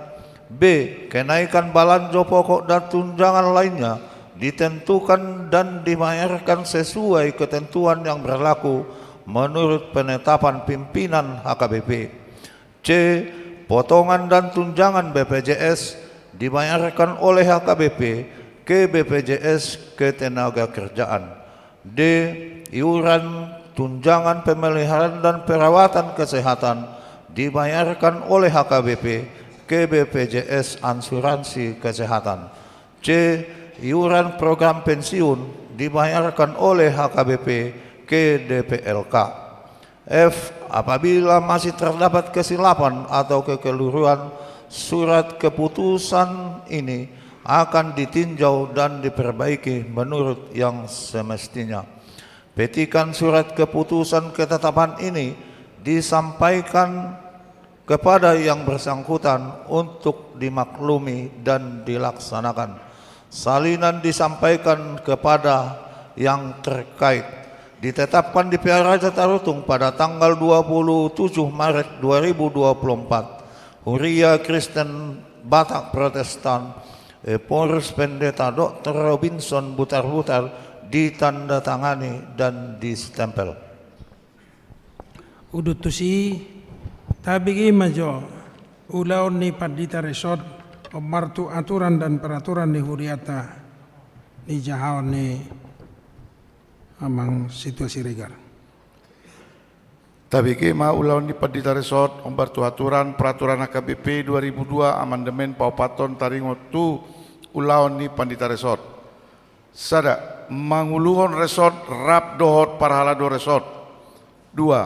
B. Kenaikan balanjo pokok dan tunjangan lainnya ditentukan dan dibayarkan sesuai ketentuan yang berlaku menurut penetapan pimpinan H K B P. C. Potongan dan tunjangan B P J S dibayarkan oleh H K B P ke B P J S Ketenagakerjaan. D. Iuran tunjangan pemeliharaan dan perawatan kesehatan dibayarkan oleh H K B P ke B P J S Asuransi Kesehatan. C. Iuran program pensiun dibayarkan oleh H K B P ke D P L K. F. Apabila masih terdapat kesilapan atau kekeliruan, surat keputusan ini akan ditinjau dan diperbaiki menurut yang semestinya. Petikan surat keputusan ketetapan ini disampaikan kepada yang bersangkutan untuk dimaklumi dan dilaksanakan. Salinan disampaikan kepada yang terkait. Ditetapkan di Pearaja Tarutung pada tanggal dua puluh tujuh Maret dua ribu dua puluh empat, Huria Kristen Batak Protestan, Ephorus Pendeta Doktor Robinson Butarbutar, ditandatangani dan distempel. Udut tusi, tabege ma jo ulaon ni pandita resort, hombar tu aturan dan peraturan ni huriata, dijahaon ni Amang Situa Siregar. Tabege ma ulaon ni pandita resort, hombar tu aturan peraturan H K B P dua ribu dua amandemen paopathon taringot tu ulaon ni pandita resort. Sada, manguluhon resort rap dohot parhalado resort. Dua,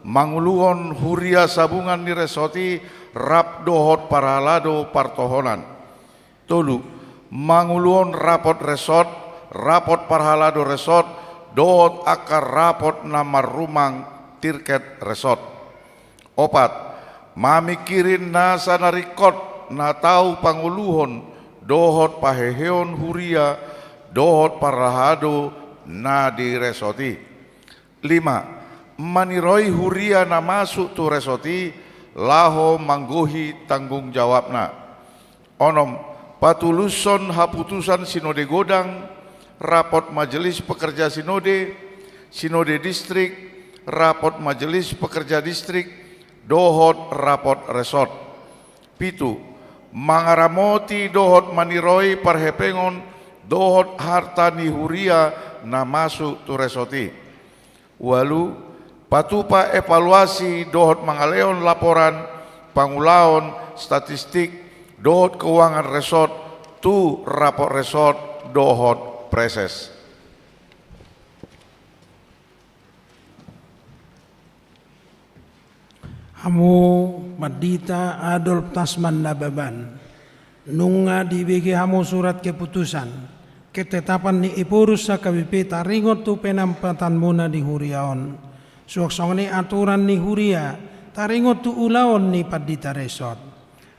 manguluhon huria sabungan ni resort i rap dohot parhalado partohonan. Tolu, manguluhon rapot resort, rapot parhalado resort, dohot angka rapot na marrumang tirket resort. Opat, mamingkiri nasa na ringkot na tau panguluhon dohot paheheon huria dohot parhalado na di resort i. Lima, maniroi huria na masuk tu resort i laho manggohi tanggung jawabna. Onom, patulushon haputusan sinode godang, rapot majelis pekerja sinode, sinode distrik, rapot majelis pekerja distrik, dohot rapot resort. Pitu, mangaramoti dohot maniroi parhepengon dohot harta ni huria na masuk tu resort i. Ualu, patupa evaluasi dohot mangalehon laporan pangulaon statistik dohot keuangan resort tu rapot resort dohot preses. Hamu Pandita Adolf Tasman Nababan, nunga dibege hamu surat keputusan, ketetapan ni Ephorus H K B P taringot tu penampatanmuna di huria on. Suang songon i aturan ni huria taringot tu ulaon ni pandita resort.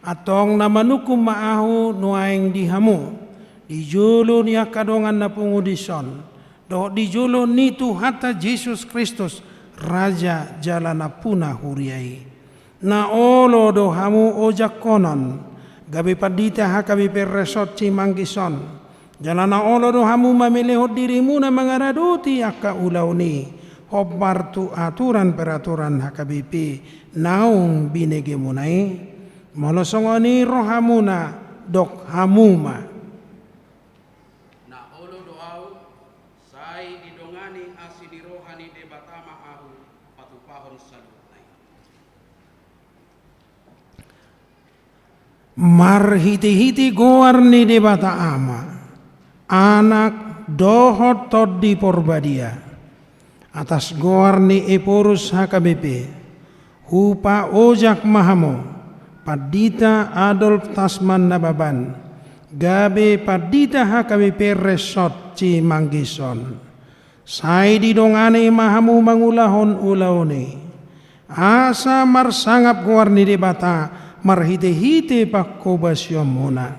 Antong na manungkun ma ahu nuaeng di hamu, di jolo ni angka dongan na pungu dison, dohot di jolo ni Tuhanta Jesus Kristus, Raja jala nampuna huria i. Na olo do hamu ojakkonon gabe pandita H K B P Resort Cimanggis on, jala na olo do hamu mamelehon dirimuna mangaradoti angka ulaon i, hombar tu aturan peraturan H K B P naung binegemuna i? Molo songon i rohamuna, dok hamu ma. Na olo do ahu, sai didongani asi ni roha ni Debata ma ahu, Marhite-hite goar ni Debata Ama, Anak, dohot Tondi Porbadia, atas goar ni Ephorus H K B P, hupaojak ma hamu, Pandita Adolf Tasman Nababan, gabe Pandita H K B P Ressort Cimanggis on. Sai didongani ma hamu mangulahon ulaon i, asa marsangap goar ni Debata marhite-hite pangkobasionmuna.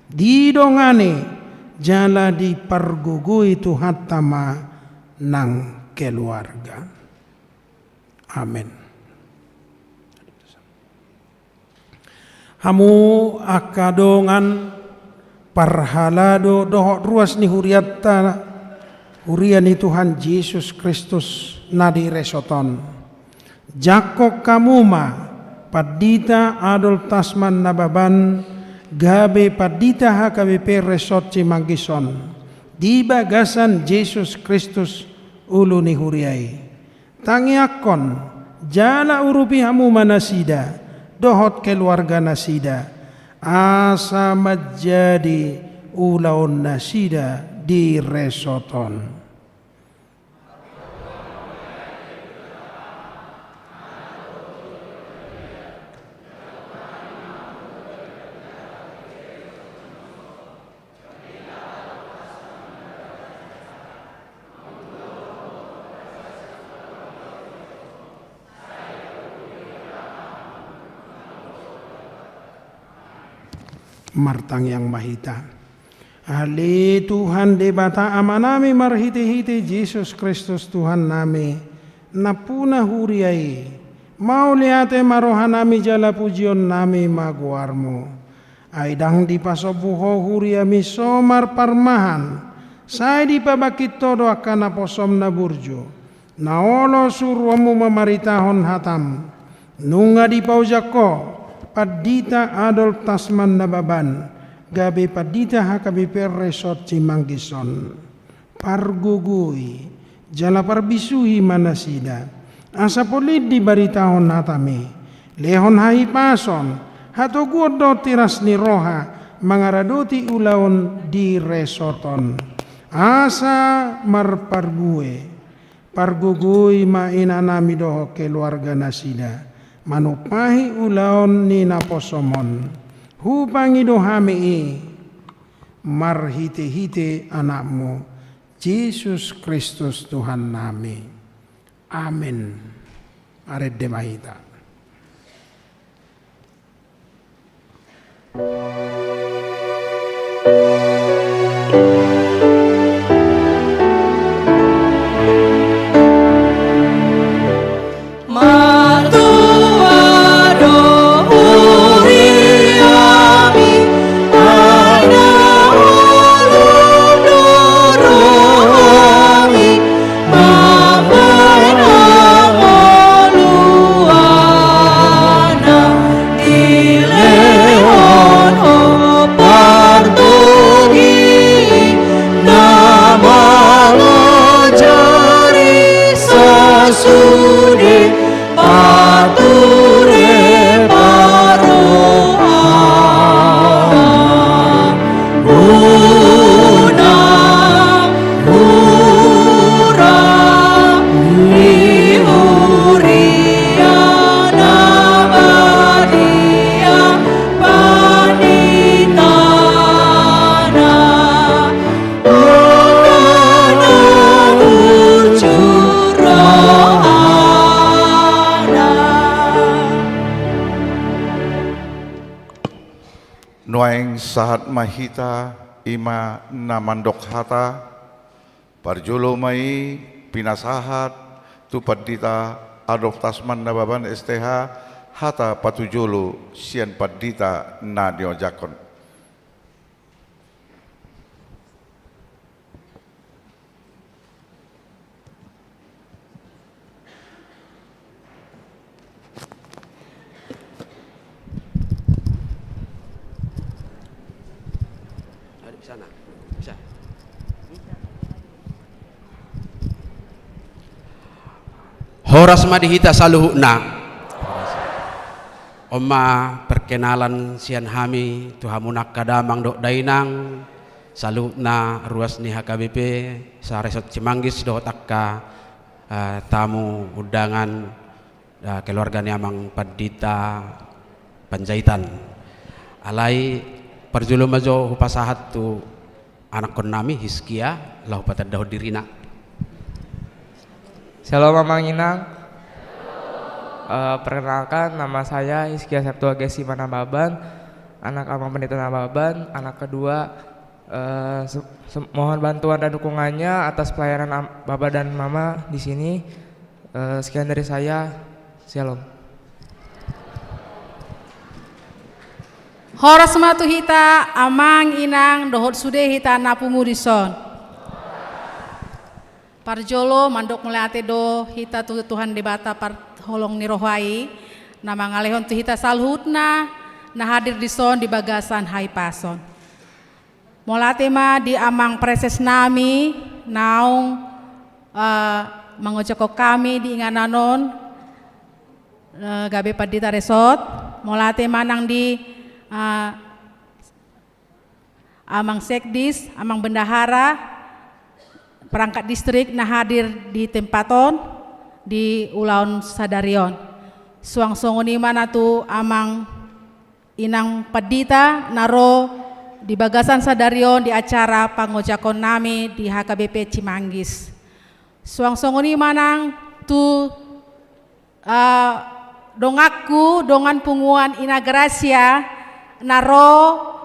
Didongani jala dipargogoi Tuhanta ma nang keluarga. Amen. Hamu angka dongan, parhalado dohot ruas ni hurianta, huria ni Tuhan Jesus Kristus na di Ressort on. Jangkon hamu ma Pandita Adolf Tasman Nababan gabe Pandita H K B P Ressort Cimanggis on di bagasan Jesus Kristus, ulu ni huria i. Tangiangkon jala urupi hamu ma nasida dohot keluarganasida, asa manjadi ulaonnasida di Ressort on. Martangiang ma hita. Ale Tuhan Debata Amanami marhite-hite Jesus Kristus Tuhannami, nampuna huria i, mauliate ma rohanami jala pujionnami ma goarmu. Ai ndang dipasombu Ho huriami so marparmahan, sai dipabangkit Ho do angka naposom na burju, na olo suruonmu mamaritahon hatam. Nunga dipaojak Ho Pandita Adolf Tasman Nababan gabe Pandita H K B P Ressort Cimanggis on. Pargogoi jala parbisuhi ma nasida, asa polin dibaritahon hatami, lehon hahipason, hatoguon dohot tiras ni roha mangaradoti ulaon di Ressort on, asa marparbue. Pargogoi ma inanami dohot keluarganasida manumpahi ulaon ni naposom on. Hupangido hami i marhite-hite Anakmu, Jesus Kristus Tuhannami. Amen. Marende ma hita. Nuaeng sahat ma hita, i ma na mandok hata. Parjolo ma i pinasahat tu Pandita Adolf Tasman Nababan S T H, hata patujolo sian pandita na niojakhon. Bisa, nah. Bisa. Horas ma di hita saluhutna. On ma perkenalan sian hami tu hamu angka damang dohot dainang, saluhutna ruas ni H K B P saresort Cimanggis dohot angka, eh, tamu undangan, eh, keluarga ni Amang Pandita Panjaitan. Alai parjolo ma jo hupasahat tu anakkon nami Hiskia, laho patandahon dirina. Shalom Amang Inang. Eh, perkenalkan, nama saya Hiskia Septuagesima Nababan, anak Amang Pendeta Nababan, anak kedua. Eh, se-, se-, mohon bantuan dan dukungannya atas pelayanan am-, Baba dan Mama di sini. Eh, sekian dari saya. Shalom. Horas ma tu hita, Amang, Inang, dohot sude hita na pungu dison. Parjolo mandok mauliate do hita tu Tuhan Debata parholong ni roha i, na mangalehon tu hita saluhutna na hadir dison di bagasan hahipason. Mauliate ma di Amang Praeses nami naung, eh, mangojakhon hami di inganan on, eh, gabe pandita resort. Mauliate ma nang di, eh, Amang Sekdis, Amang Bendahara, perangkat distrik na hadir di tempat on, di ulaon sadari on. Suang songon i ma nang tu Amang Inang Pandita na ro di bagasan sadari on di acara pangojakhon nami di H K B P Cimanggis. Suang songon i ma nang tu, eh, donganku, dongan punguan Ina Grasia, na ro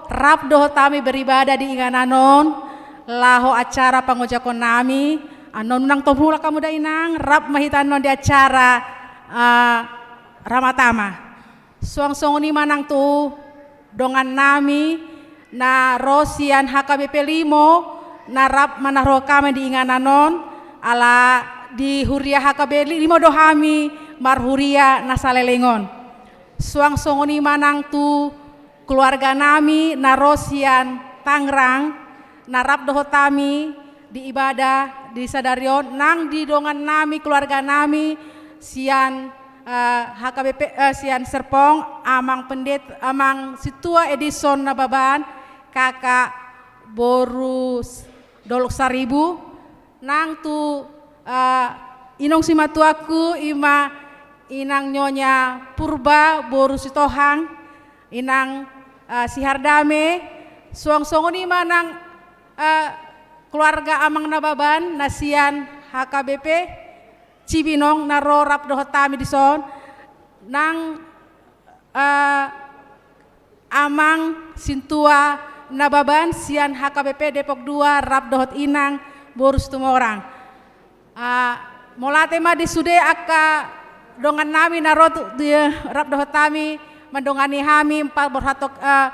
rap dohot hami beribadah di inganan on, laho acara pangojakhon nami. Annon unang tong mulak hamu da Inang, rap ma hita annon di acara, eh, Ramatama. Suang songon i ma nang tu dongan nami na ro sian H K B P Limo, na rap manaruhon hami di inganan on, ala di huria H K B Limo do hami marhuria na saleleng on. Suang songon i ma nang tu keluarga nami na ro sian Tangerang, na rap dohot hami di ibadah di sadari on, nang di dongan nami, keluarga nami, sian, eh, H K B P, eh, sian Serpong, Amang Pendet-, Amang Sintua Edison Nababan, kakak boru s-, Dolok Saribu, nang tu, eh, inong simatuangku, i ma Inang Nyonya Purba, boru Sitohang, Inang, eh, Sihardame, suang songon i ma nang, eh, keluarga Amang Nababan, na sian H K B P Cibinong, na ro rap dohot hami dison, nang, eh, Amang Sintua Nababan, sian H K B P Depok Dua, rap dohot Inang boru Situmorang. Ah, mauliate ma di sude angka dongan nami na ro tu, di, rap dohot hami, mandongani hami, empat borhat, eh,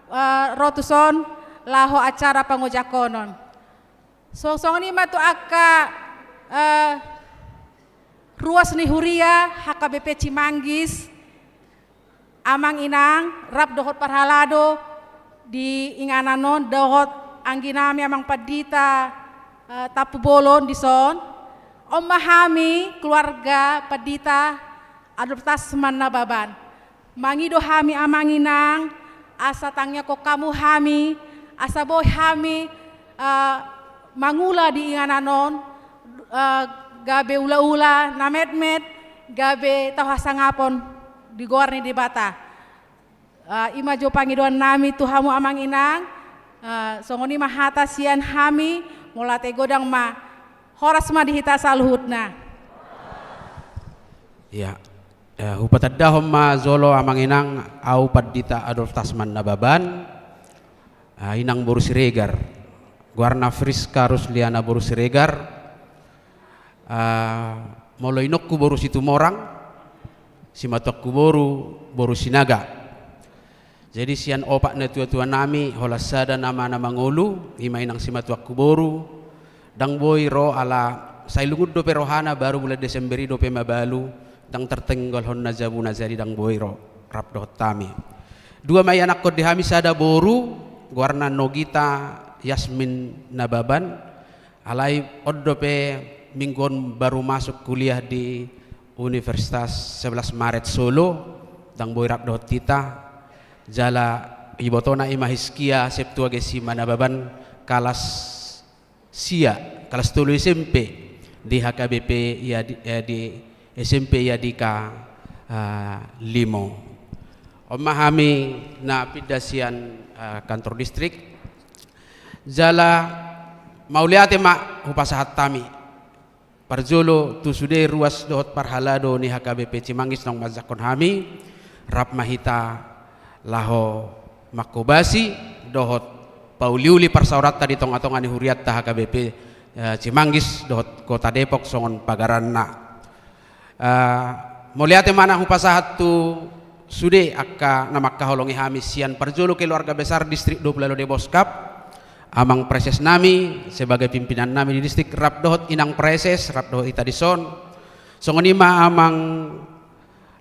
eh, ro tuson, laho acara pangojahon on. Suang songon i ma tu angka, eh, ruas ni huria H K B P Cimanggis, Amang Inang, rap dohot parhalado di inganan on, dohot anggi nami Amang Pandita, eh, Tampubolon dison. On ma hami keluarga Pandita Adolf Tasman Nababan. Mangido hami Amang Inang, asa tangiangkon hamu hami, asa boi hami, eh, mangula di inganan on, eh, gabe ulaula na metmet, gabe tau hasangapon di goar ni Debata. Eh, i ma jo pangidoan nami tu hamu Amang Inang, eh, songon i ma hata sian hami, mauliate godang ma, horas ma di hita saluhutna. Ia, eh, hupatandahon ma jolo Amang Inang, au Pandita Adolf Tasman Nababan, ah, inang boru Siregar, goarna Friska Rusliana boru Siregar, ah, molo inongku boru Situmorang, simatuangku boru, boru Sinaga. Jadi sian opat natuatua nami, holan sada nama na mangolu, i ma inang simatuangku boru, ndang boi ro ala sai lungun dope rohana, baru bulan Desember i dope mabalu, ndang tertinggalhon na jabuna, jadi ndang boi ro rap dohot hami. Dua ma i anakkon di hami, sada boru, goarna Nogita Yasmin Nababan, alai on dope minggu on baru masuk kuliah di Universitas Sebelas Maret Solo, ndang boi rap dohot hita, jala ibotona i ma Hiskia Septuagesima Nababan, kalas sia, kalas tolu S M P di H K B P ia di, eh, di S M P ia di ka, ah, limo. On ma hami na pinda sian, ah, kantor distrik. Jala mauliate ma hupasahat hami parjolo tu sude ruas dohot parhalado ni H K B P Cimanggis naung manjangkon hami, rap ma hita laho mangkobasi dohot pauliuli parsaoranta di tongatonga ni hurianta H K B P, eh, Cimanggis dohot Kota Depok songon pagaranna. Eh, mauliate ma na hupasahat tu sude angka na mangkaholongi hami sian parjolo keluarga besar Distrik Dua Pulu Ualu Deboskap, amang praeses nami sebagai pimpinan nami di distrik, rap dohot inang praeses, rap dohot hita dison. Songon i ma amang,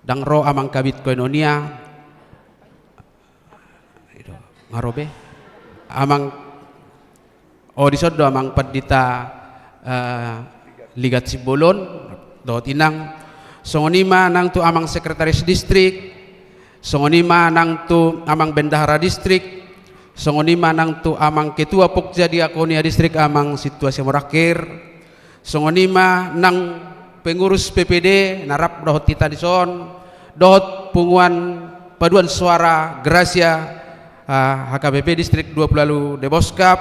ndang ro amang Kabid Koinonia. Ido, nga ro be? Amang, oh, dison do amang pandita, eh, Ligat Simbolon dohot inang. Songon i ma nang tu amang sekretaris distrik, songon i ma nang tu amang bendahara distrik, songon i ma nang tu amang ketua pokja diakonia distrik, amang Sintua Simorangkir, songon i ma nang pengurus P P D na rap dohot hita dison, dohot punguan paduan suara Grasia, ah, H K B P Distrik Dua Pulu Ualu Deboskap,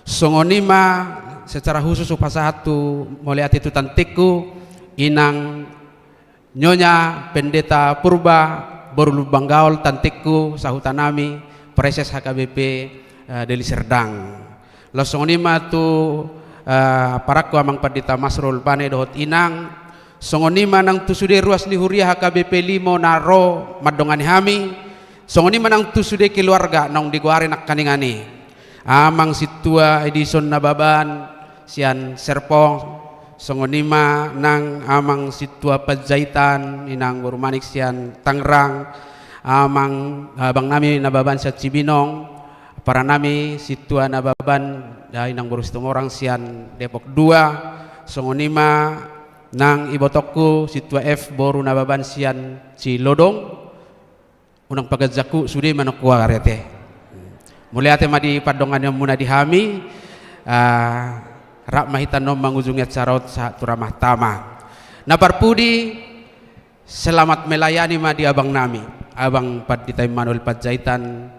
songon i ma secara khusus hupasahat tu mauliate tu tantengku, inang Nyonya Pendeta Purba boru Lumban Gaol, tantengku, sahuta nami, praeses H K B P, eh, Deli Serdang. Laos songon i ma tu, eh, parangku amang pandita Masrul Pane dohot inang, songon i ma nang tu sude ruas ni huria H K B P limo na ro mandongani hami, songon i ma nang tu sude keluarga naung digoari nangkaningan i. Amang Sintua Edison Nababan sian Serpong, songon i ma nang amang Sintua Panjaitan, inang boru Manik sian Tangerang, amang, abang nami Nababan sian Cibinong, para nami Sintua Nababan, ah, inang boru Situmorang sian Depok Dua, songon i ma nang ibotongku Sintua F boru Nababan sian Cilodong. Unang paganjanghu, sude ma nangkin huarete. Mauliate ma di pandonganionmuna di hami, ah, rap ma hita annon mangujungi acara on sahat tu ramah tamah. Na parpudi, selamat melayani ma di abang nami, abang pandita Immanuel Panjaitan,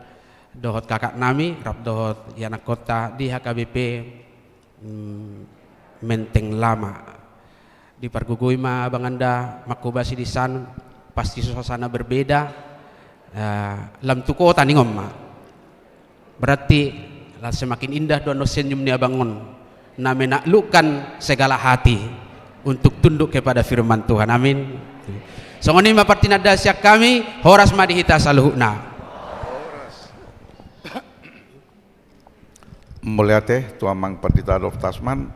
dohot kakak nami, rap dohot ianakkonta di H K B P, mm, Menteng Lama. Dipargogoi ma abang anda mangkobasi di san, pasti suasana berbeda, eh, lam tu kota ningon ma. Berarti lah semakin indah do annon senyum ni abang on, na menaklukkan segala hati untuk tunduk kepada firman Tuhan. Amin. Songon i ma partinandaan sian hami, horas ma di hita saluhutna. Mauliate tu amang pandita Adolf Tasman.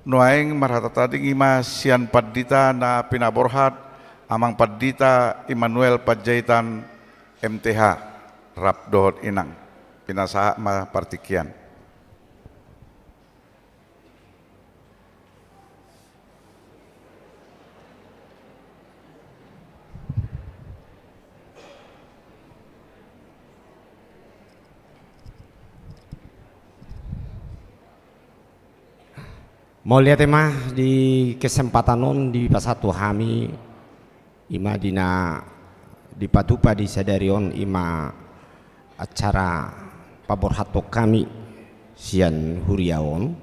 Nuaeng marhata tading i ma sian pandita na pinaborhat, amang pandita Immanuel Panjaitan, M T H, rap dohot inang. Pinasahat ma partingkian. Mauliate ma di kesempatan on dipasahat tu hami, i ma di na dipatupa di sadari on, i ma acara paborhathon hami sian huria on,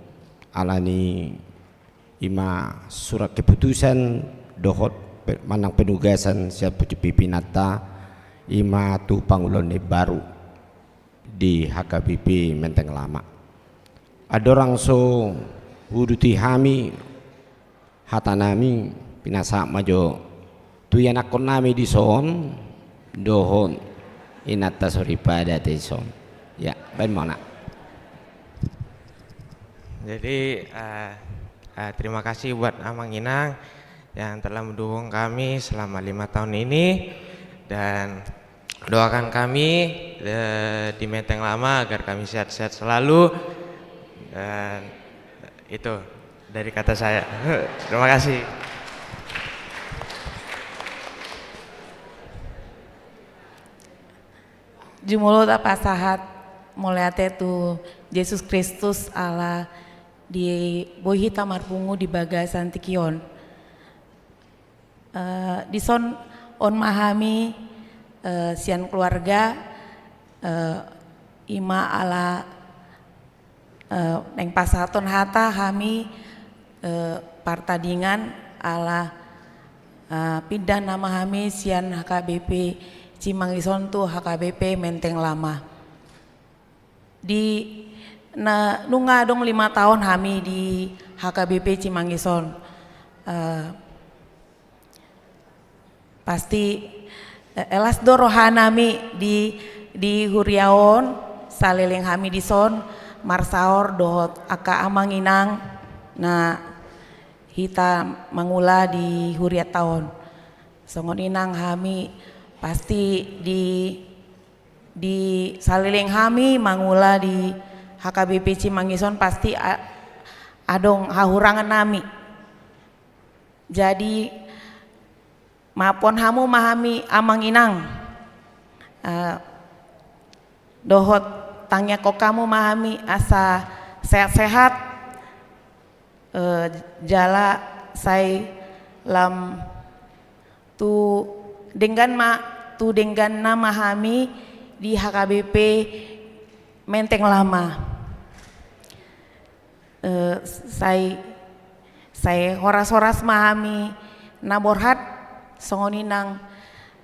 alani i ma surat keputusan dohot pe-, manang penugasan sian pucuk pimpinanta, i ma tu pangulaon na imbaru di H K B P Menteng Lama. Andorang so huuduti hami hata nami, pinasahat ma jo tu ianakkon nami dison dohot inanta soripada dison. Ya, baen ma, Nak. Jadi, eh, eh, terima kasih buat Amang Inang yang telah mendukung kami selama lima tahun ini, dan doakan kami, eh, di Menteng Lama agar kami sehat-sehat selalu. Dan itu dari kata saya. Terima kasih. Jumolo tapasahat mauliate tu Jesus Kristus ala di boi hita marpungu di bagasan tingki on. Eh, dison on ma hami, eh, sian keluarga, eh, ima ala, eh, naeng pasahaton hata hami, eh, partadingan ala, eh, pindah nama hami sian H K B P Cimanggis on tu H K B P Menteng Lama. Di na nunga adong lima taon hami di H K B P Cimanggis on. Eh, pasti, eh, las do roha nami di, di huria on, saleleng hami dison marsaor dohot angka amang inang na hita mangula di hurianta on. Songon i nang hami pasti di Di saleleng hami mangula di H K B P Cimanggis on pasti a-, adong hahurangan nami. Jadi, maafhon hamu ma hami amang inang. Eh, dohot tangiangkon hamu ma hami asa sehat-sehat, eh, jala sai lam tu denggan ma, tu dengganna ma hami di H K B P Menteng Lama. Eh, sai, sai horas-horas ma hami na borhat, songon i nang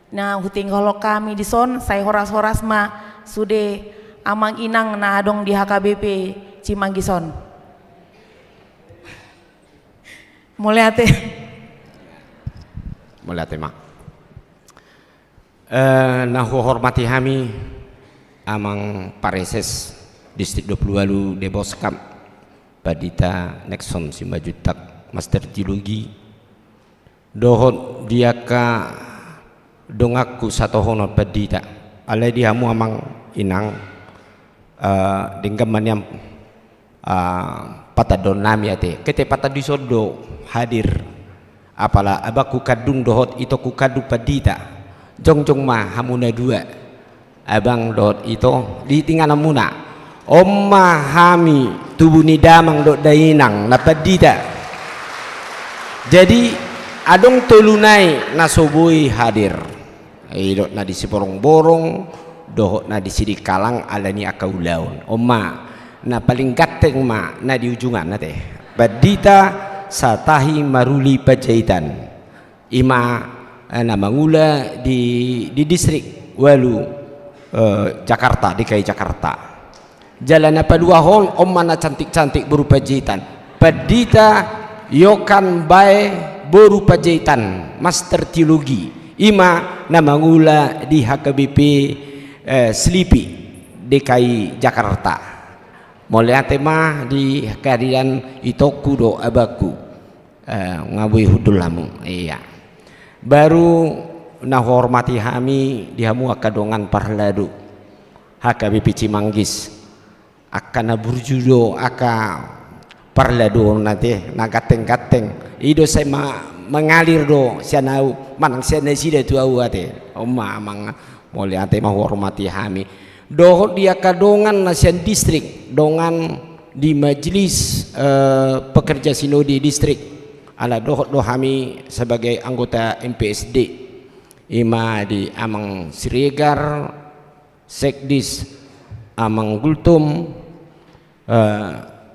na hutinggalhon hami dison, sai horas-horas ma sude amang inang na adong di H K B P Cimanggis on. Mauliate. Mauliate ma. Eh, na huhormati hami amang pareses Distrik dua puluh walu Deboskam, Pandita Nexon Simanjuntak, Master Teologi, dohot di angka donganku satohonon pandita, alai di hamu amang inang, eh, denggan ma nian, ah, patandahon nami ate. Ketek patandahon do hadir. Apala abangku kandung dohot itongku kandung pandita. Jongjong ma hamu na dua. Abang dohot ito di ingananmuna. On ma hami tubu ni damang dohot dainang na pandita. Jadi adong tolu nai na so boi hadir. Idok na di Siborongborong, dohot na di Sidikalang, ala ni angka ulaon. On ma, na paling ganteng ma na di ujungan ate. Pandita Satahi Maruli Panjaitan. Ima, eh, na mangula di, di Distrik walu, eh, Jakarta, D K I Jakarta. Jala na paduahon, on ma na cantik-cantik boru Panjaitan. Pandita Yokan Bae boru Panjaitan, Master Teologi. Ima na mangula di H K B P, eh, Slipi, D K I Jakarta. Mauliate ma di kehadiran itongku dohot abangku. Eh, nga boi hundul hamu. Iya. Baru na huhormati hami di hamu angka dongan parladu H K B P Cimanggis. Angka na burju do angka parladu on ate, na ganteng-ganteng. I do sai ma-, mangalir do sian ahu, manang sian nasida tu ahu ate. On ma amang, mauliate ma huhormati hami. Dohot di angka dongan na sian distrik, dongan di majelis, eh, pekerja sinode distrik. Ala dohot do hami sebagai anggota M P S D. Ima di amang Siregar, Sekdis, amang Gultom, eh,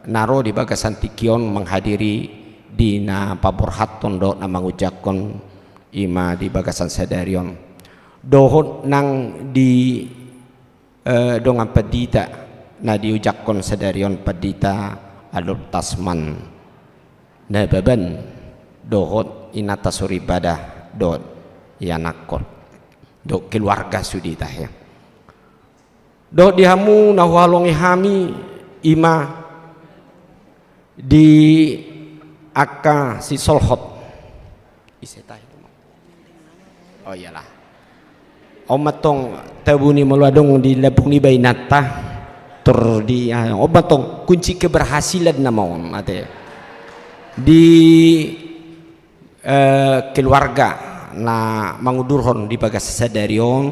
na ro di bagasan tingki on menghadiri di na paborhathon dohot na mangunjangkon ima di bagasan sadari on. Dohot nang di, eh, dongan pandita na diunjangkon sadari on Pandita Adolf Tasman Nababan dohot inanta soripada dohot ianakhon. Dohot keluarga sude tahe. Dohot di hamu na huhalongi hami ima di angka sisolhot. Ise tahe. Oh iyalah. On ma tong tabu ni molo adong di lambung ni bainanta. Tor di, ah, on ma tong kunci keberhasilan nama on ate. Di eh, keluarga na mangundurhon di bagasan sadari on,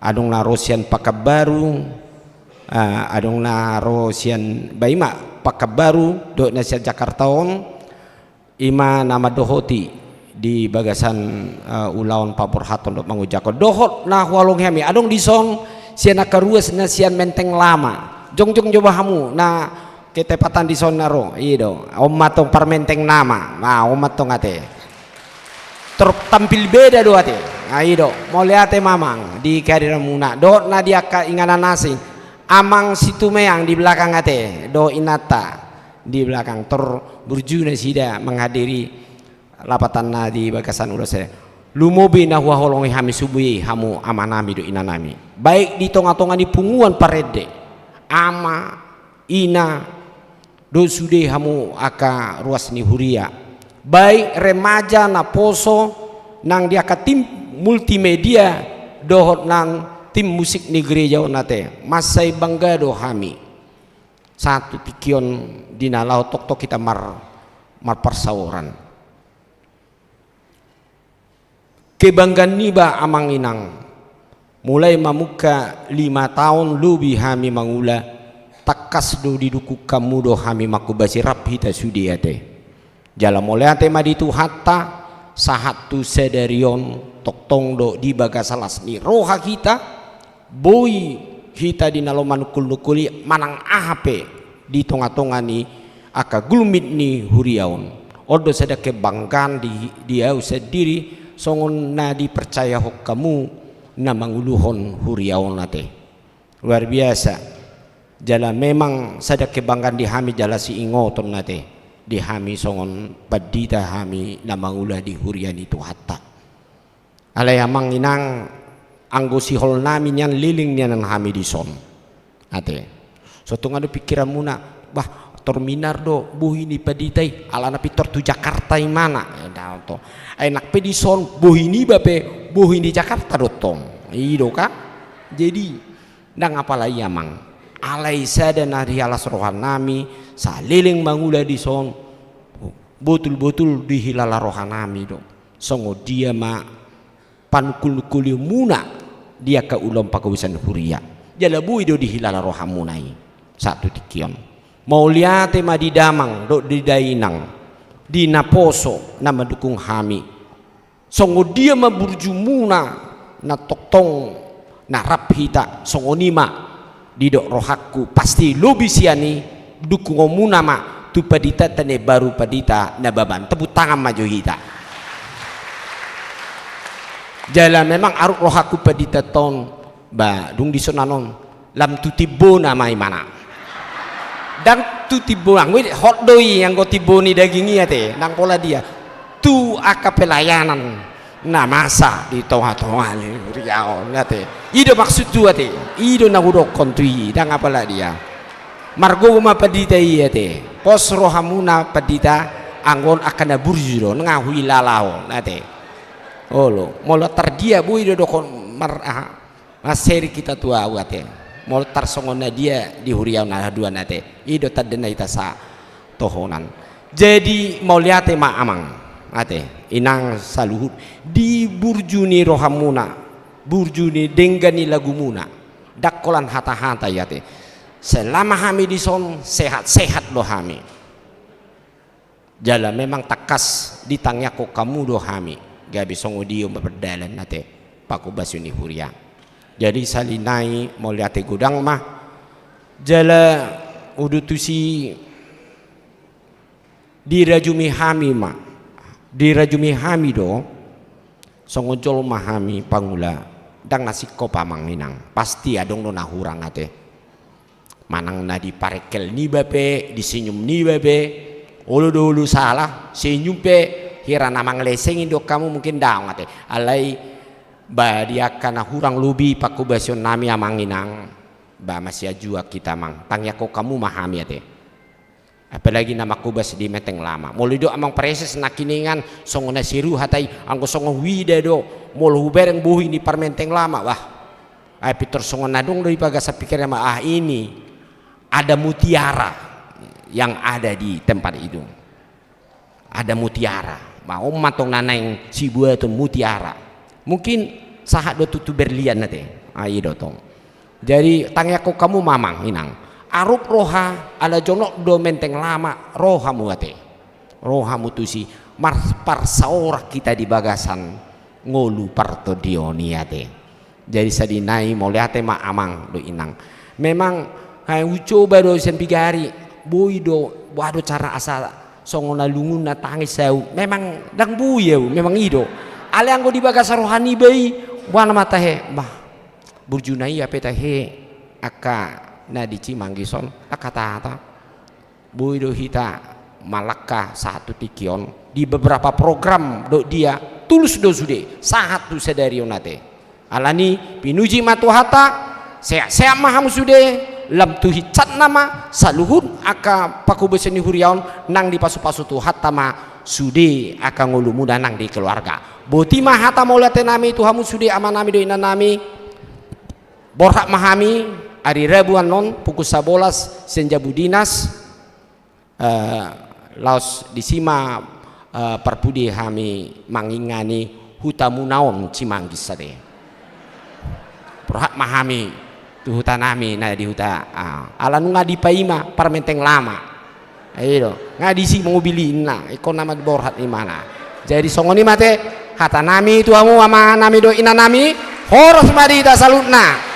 Adong na ro sian Pakanbaru, ah, adong na ro sian, ba i ma, Pakanbaru dohot na sian Jakarta on, i ma na mandohoti di bagasan, eh, ulaon paborhathon dohot mangojakhon. Dohot na huhaholongi hami, adong dison sian angka ruas na sian Menteng Lama. Jongjong jo ba hamu na ketepatan dison na ro. I do, on ma tong parmenteng nama. Nah, on ma tong ate. Tor tampil beda do ate. Nah, i do, mauliate ma amang di kehadiranmuna. Dohot na di angka inganan asing. Amang Situmeang di belakang ate. Dohot inanta di belakang, tor burju nasida menghadiri lapatanna di bagasan ulos ate. Lumobi na huhaholongi hami sude hamu amanami dohot inanami. Baik di tongatonga ni punguan parende, ama, ina, dohot sude hamu angka ruas ni huria. Baik remaja, naposo, nang di angka tim multimedia, dohot nang tim musik ni gereja on ate. Mansai bangga do hami. Sahat tu tingki on di na laho tongtong hita mar-, marparsaoran. Kebanggaan niba amang inang, mulai mamungka lima taon lobi hami mangula, tangkas do didukung hamu do hami manghobasi rap hita sude ate. Jala mauliate ma di Tuhanta, sahat tu sadari on tongtong do di bagasan las ni roha hita, boi hita di na laho manungkulnungkuli manang aha pe di tongatonga ni angka gulmit ni huria on. On do sada kebanggaan di, di ahu sandiri songon na dipercayahon hamu na manguluhon huria on ate. Luar biasa. Jala memang sada kebanggaan di hami jala siingoton ate di hami songon pandita hami na mangula di huria ni Tuhanta. Alai amang inang, anggo siholnami nian leleng nian hami dison ate. So tung adong pikiranmuna, bah, tor minar do bohi ni pandita i, alana pintor tu Jakarta imana. Eh, ndang tong. Enak pe dison, bohi niba pe bohi ni Jakarta do tong. I do kan? Jadi ndang apala i amang. Alai sada na di las rohanami, saleleng mangula dison, botulbotul dihilala rohanami do songon dia ma panungkulnungkulionmuna di angka ulaon panghobasan huria. Jala boi do dihilala rohamuna i sahat tu tingki on. Mauliate ma di damang dohot di dainang, di naposo na mandukung hami. Songon dia ma burjumuna na tongtong na rap hita, songon i ma didok rohangku, pasti lobi sian i dukungonmuna ma tu panditanta na imbaru, Pandita Nababan. Tepuk tangan ma jo hita. Jala memang arut rohangku pandita on, ba, dung dison annon, lam tu timbona ma imana. Ndang tu timbona, anggo i hot do i, anggo timbo ni daging i ate, ndang pola dia. Tu angka pelayanan na masa di tongatonga ni huria on ate. I do maksudhu ate, i do na hudokhon tu i, ndang apala dia. Margogo ma pandita i ate. Pos rohamuna pandita, anggo on angka na burju do, nga huilala on ate. Olo, molo tar dia boi do dokhon mar-, aha, manseri hita tu ahu ate. Molo tar songon na dia di huria on na haduan ate. I do tanda na hita satohonan. Jadi mauliate ma amang ate, inang saluhut, di burju ni rohamuna, burju ni denggan ni lagumuna. Ndang holan hatahata i ate. Selama hami dison, sehat-sehat do hami. Jala memang tangkas ditangiangkon hamu do hami, gabe songon dia ma mardalan ate panghobasion ni huria. Jadi sahali nai mauliate godang ma. Jala udutusi dirajumi hami ma, dirajumi hami do songon jolma hami pangula, ndang na singkop amang inang, pasti adong do na hurang ate. Manang na di parengkel niba pe, di senyum niba pe, olo do olo sala, senyum pe, hira na manglesengi do hamu mungkin daong ate. Alai, ba di angka na hurang lobi panghobasion nami amang inang, ba masiajuak hita amang, tangiangkon hamu ma hami ate. Apalagi na manghobas di Menteng Lama. Molo didok amang praeses nangkiningan, songon na seru hata i, anggo songon huida do, molo hubereng bohi ni parmenteng lama, wah. Ai pintor songon na adong do di bagasan pikiran ma, ah, ini ada mutiara yang ada di tempat itu. Ada mutiara. Ma on ma tong na naeng sibuaton mutiara. Mungkin sahat do tu, tu berlian ate. Ah, i do tong. Jadi tangiangkon hamu ma amang inang. Arup roha ala jonok do Menteng Lama, ro hamu ate. Ro hamu tusi, mar-, parsaoran hita di bagasan ngolu partondion i ate. Jadi sadinai mauliate ma amang dohot inang. Memang, eh, hucoba do sian pigari, boi do, boha do cara asa songon na lungun na tangis au. Memang ndang boi au, memang i do. Alai anggo di bagasan roha niba i, boha nama tahe, bah. Burju na ia pe tahe, angka na di Cimanggis on, angka hata-hata. Boi do hita malangka sahat tu tingki on. Di beberapa program dohot dia, tulus do sude, sahat tu sadari on ate. Alani, pinuji ma Tuhanta, sehat-sehat ma hamu sude, lam tu hinsatna ma, saluhut angka panghobasan ni huria on, nang dipasu-pasu Tuhanta ma sude angka ngolumuna nang di keluarga. Boti ma hata mauliate nami tu hamu sude amanami dohot inanami. Borhat ma hami, ari Rabu annon, pukul sabolas, sian jabu dinas, eh, laos disi ma, eh, parpudi hami mangingani hutamuna on Cimanggis ate. Borhat ma hami, tu hutanami, na di huta, ah, ala nunga dipaima, parmenteng lama. I do, nga disi mobil inna, ingkon nama borhat imana. Jadi songon i ma ate, hatanami tu hamu amanami dohot inanami, horas ma di hita saluhutna.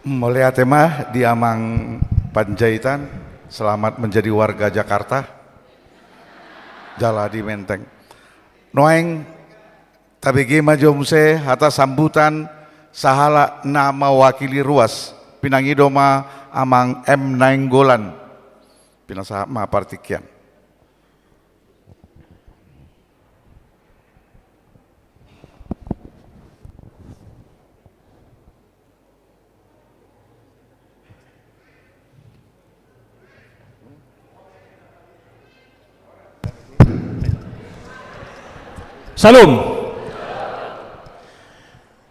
Mauliate ma di Amang Panjaitan, selamat menjadi warga Jakarta. Jala di Menteng. Nuaeng, tabege ma jo muse hata sambutan sahalak na mawakili ruas. Pinangido ma Amang M Nainggolan. Pinasahat ma partingkian. Salam.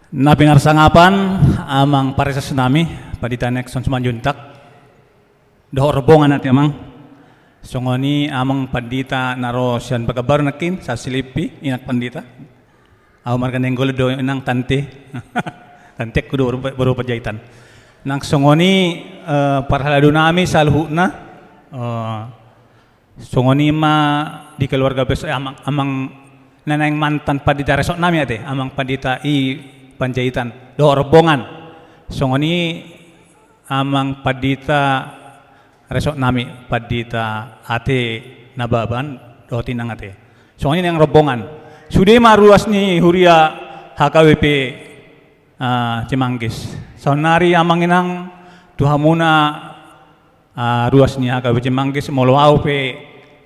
Na pinarsangapan, Amang Pareses nami, Pandita Nexon Simanjuntak. Dohot rombongan ate, Amang. Songon i Amang Pandita na ro sian Pekanbaru nangkin, Sasilimpi, inak Pandita. Au marga Nainggolan do, inang, tante. Tanteku do boru, boru Panjaitan. Nang songon i, eh, parhalado nami saluhutna, eh, songon i ma di keluarga besar, eh, amang, amang na naeng mantan pandita resort nami ate, Amang Pandita I Panjaitan. Dohot rombongan. Songon i Amang Pandita resort nami, Pandita ate Nababan, dohot inang ate. Songon i nang rombongan. Sude ma ruas ni huria H K W P, ah, Cimanggis. Saonnari amang inang tu hamuna, ah, ruas ni H K W P Cimanggis, molo au pe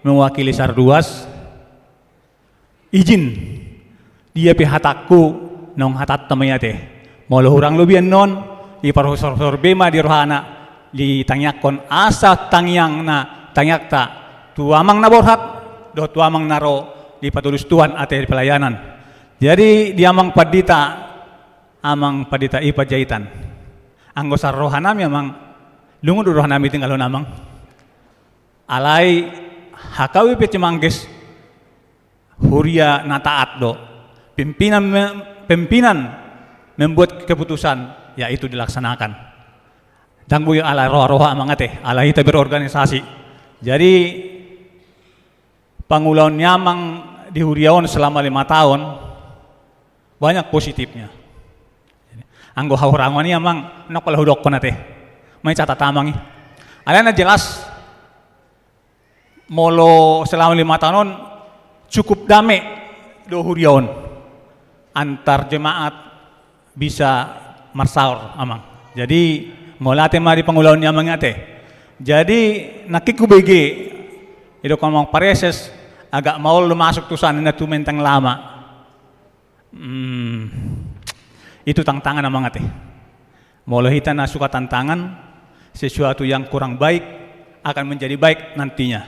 mewakili saruas. Ijin, dia pe hatangku, naung hatanta ma i ate. Molo hurang lobi annon, diparhosor-hosor be ma di rohana, ditangiangkon asa tangiangna, tangiangta, tu amang na borhat, dohot tu amang na ro, dipatulus Tuhan ate di pelayanan. Jadi, di Amang Pandita, Amang Pandita I Panjaitan. Anggo saroha nami, Amang, lungun do roha nami tinggalhon Amang. Alai H K W P Cimanggis, huria na taat do. Pimpinan me-, pimpinan membuat keputusan, ya itu dilaksanakan. Ndang boi ala roha-roha, Amang ate, ala hita berorganisasi. Jadi, pangulaon ni Amang di huria on selama lima tahun, banyak positifnya. Anggo hahurangon i, Amang, ndang pola hudokkon ate. Ma i catat Amang i. Alai na jelas, molo selama lima tahun on, cukup dame do huria on. Antar jemaat bisa marsaor, Amang. Jadi, mauliate ma di pangulaon ni Amang i ate. Jadi, nangkin hubege, didok Amang Pareses, agak maol do masuk tu sana, na tu Menteng Lama. Hmm, itu tantangan, Amang ate. Molo hita na suka tantangan, sesuatu yang kurang baik akan menjadi baik nantinya.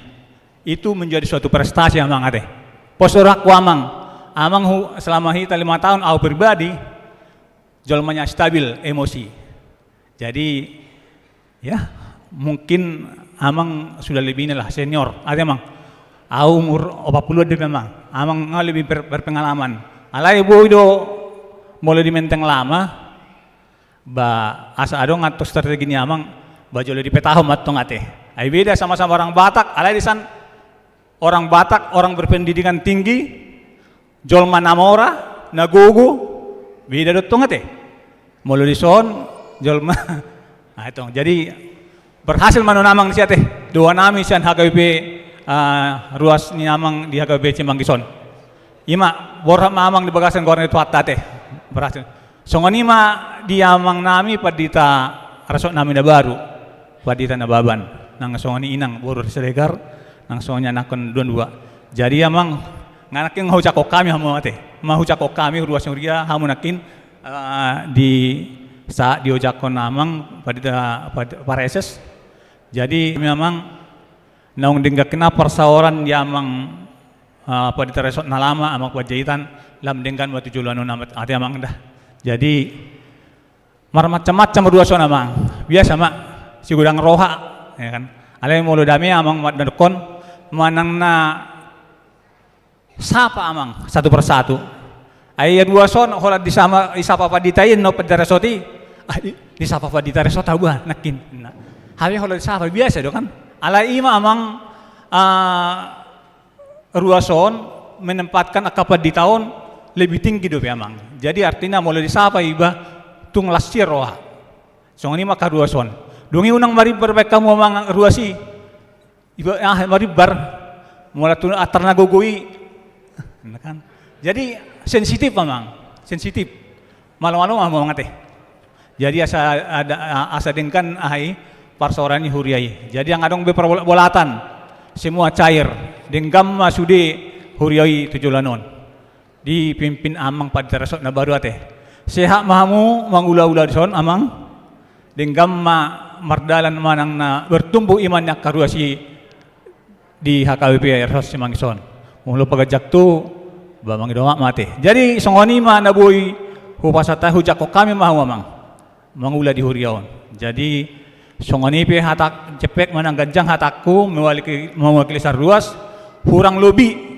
Itu menjadi suatu prestasi, Amang ate. Pos do rohangku, Amang. Amang hu-, selama hita lima tahun, au pribadi, jolma na stabil emosi. Jadi, ya, mungkin Amang sudah lebih inilah, senior. Ate, Amang. Au umur opat puluh dope, Amang. Amang nga lebih ber-, berpengalaman. Alai boi do molo di Menteng Lama, ba asa adong antong strategi ni amang, ba jolo dipetahon ma antong ate. Ai beda sama-sama orang Batak, alai di san orang Batak, orang berpendidikan tinggi, jolma na mora, na gogo, beda do antong ate. Molo dison, jolma. Nah, itu. Jadi, berhasil ma nuaeng amang disi ate. Doa nami sian H K B P, ah, ruas ni amang di H K B P Cimanggis on. Ima, borhat ma amang di bagasan goar ni Tuhanta ate. Berhasil. Songon i ma di amang nami pandita resort nami na baru. Pandita Nababan. Nang songon i inang boru Siregar, nang songon i anakkon dua-dua. Jadi amang, nga nangkin nga hujakkon hami hamu ate. Nga hujakkon hami ruas ni huria hamu nangkin, eh, di saat diojakkon amang pandita, pad-, pareses. Jadi amang, naung denggan hita parsaoran di amang, eh, pandita resort na lama, amang Panjaitan, lam denggan ma tu joloan on ate amang da. Jadi, marmacam-macam ruas on amang. Biasa ma, sigodang roha, ya kan. Alai molo dame amang mandokkon, manang na sapa amang, satu persatu. Ai ruas on, holan disama, disapa pandita i, no pandita resort i, ah, i, disapa pandita resort ahu ba, nangkin. Nah, hami holan disapa, biasa do kan. Alai ima amang, ah, ruas on menempatkan angka pandita on lebih tinggi dope amang. Jadi artina molo disapa iba tung las i roha. Songon i ma angka ruas on. Dung i unang marimbar baen hamu amang ruas i. Iba, ah, marimbar. Molo tung atar na gogo i. Nah, kan. Jadi sensitif amang. Sensitif. Malo-malo ma amang ate. Jadi asa ada, asa denggan aha i, parsaoran ni huria i. Jadi ndang adong be parbolat-bolatan, semua cair. Denggan ma sude huria i tu joloan on. Dipimpin amang pandita resort na baru ate. Sehat ma hamu mangula-ula dison amang. Denggan ma mardalan manang na bertumbuh iman ni angka ruas i di H K B P Resort Cimanggis on. Molo paganjang tu, ba mangido ma ate. Jadi songon i ma na boi hupasahat, hujakkon hami ma hamu amang mangula di huria on. Jadi songon i pe hata, jempek manang ganjang hatangku mewakili, mewakili sian ruas, hurang lobi.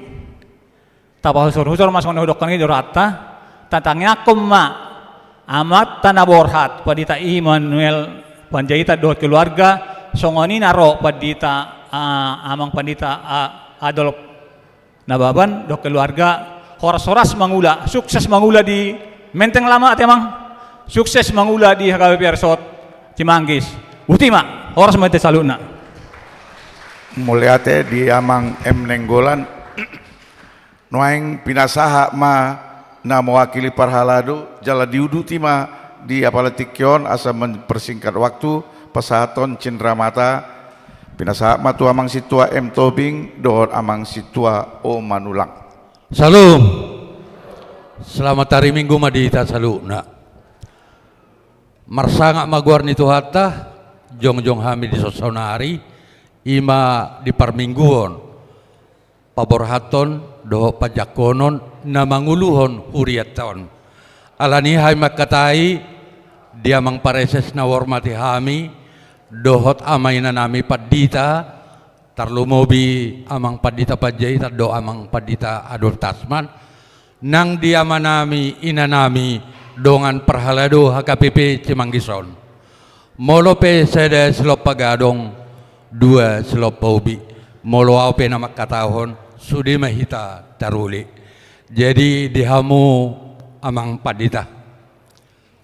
Tapahusor-husor ma songon na hudokkon i do rohanta, tatangiangkon ma amanta na borhat, Pandita Immanuel Panjaitan dohot keluarga, songon i na ro Pandita, ah, amang Pandita, ah, Adolf Nababan dohot keluarga, horas-horas mangula, sukses mangula di Menteng Lama ate amang, sukses mangula di H K B P Resort Cimanggis. Boti ma, horas ma di hita saluhutna. Mauliate di amang M Nainggolan. Nuaeng pinasahat ma na mewakili parhalado, jala diuduti ma di apala tingki on asa mempersingkat waktu, pasahathon cindramata, pinasahat ma tu amang sintua M Tobing dohot amang sintua O Manulang. Salam. Selamat hari Minggu ma di hita saluhutna. Marsangap ma goar ni Tuhanta, jongjong hami di son saonari, ima di parmingguon, paborhathon dohot panjangkonon na manguluhon hurianta on. Alani i hami mangkatai di amang pareses na huhormati hami, dohot ama ina nami pandita, tarlumobi amang Pandita Panjaitan dohot amang Pandita Adolf Tasman, nang di ama nami, ina nami, dongan parhalado H K B P Cimanggis on. Molo pe sada silompa gadong, dua silompa ubi. Molo ahu pe na mangkatahon, sude ma hita taruli. Jadi di hamu amang pandita,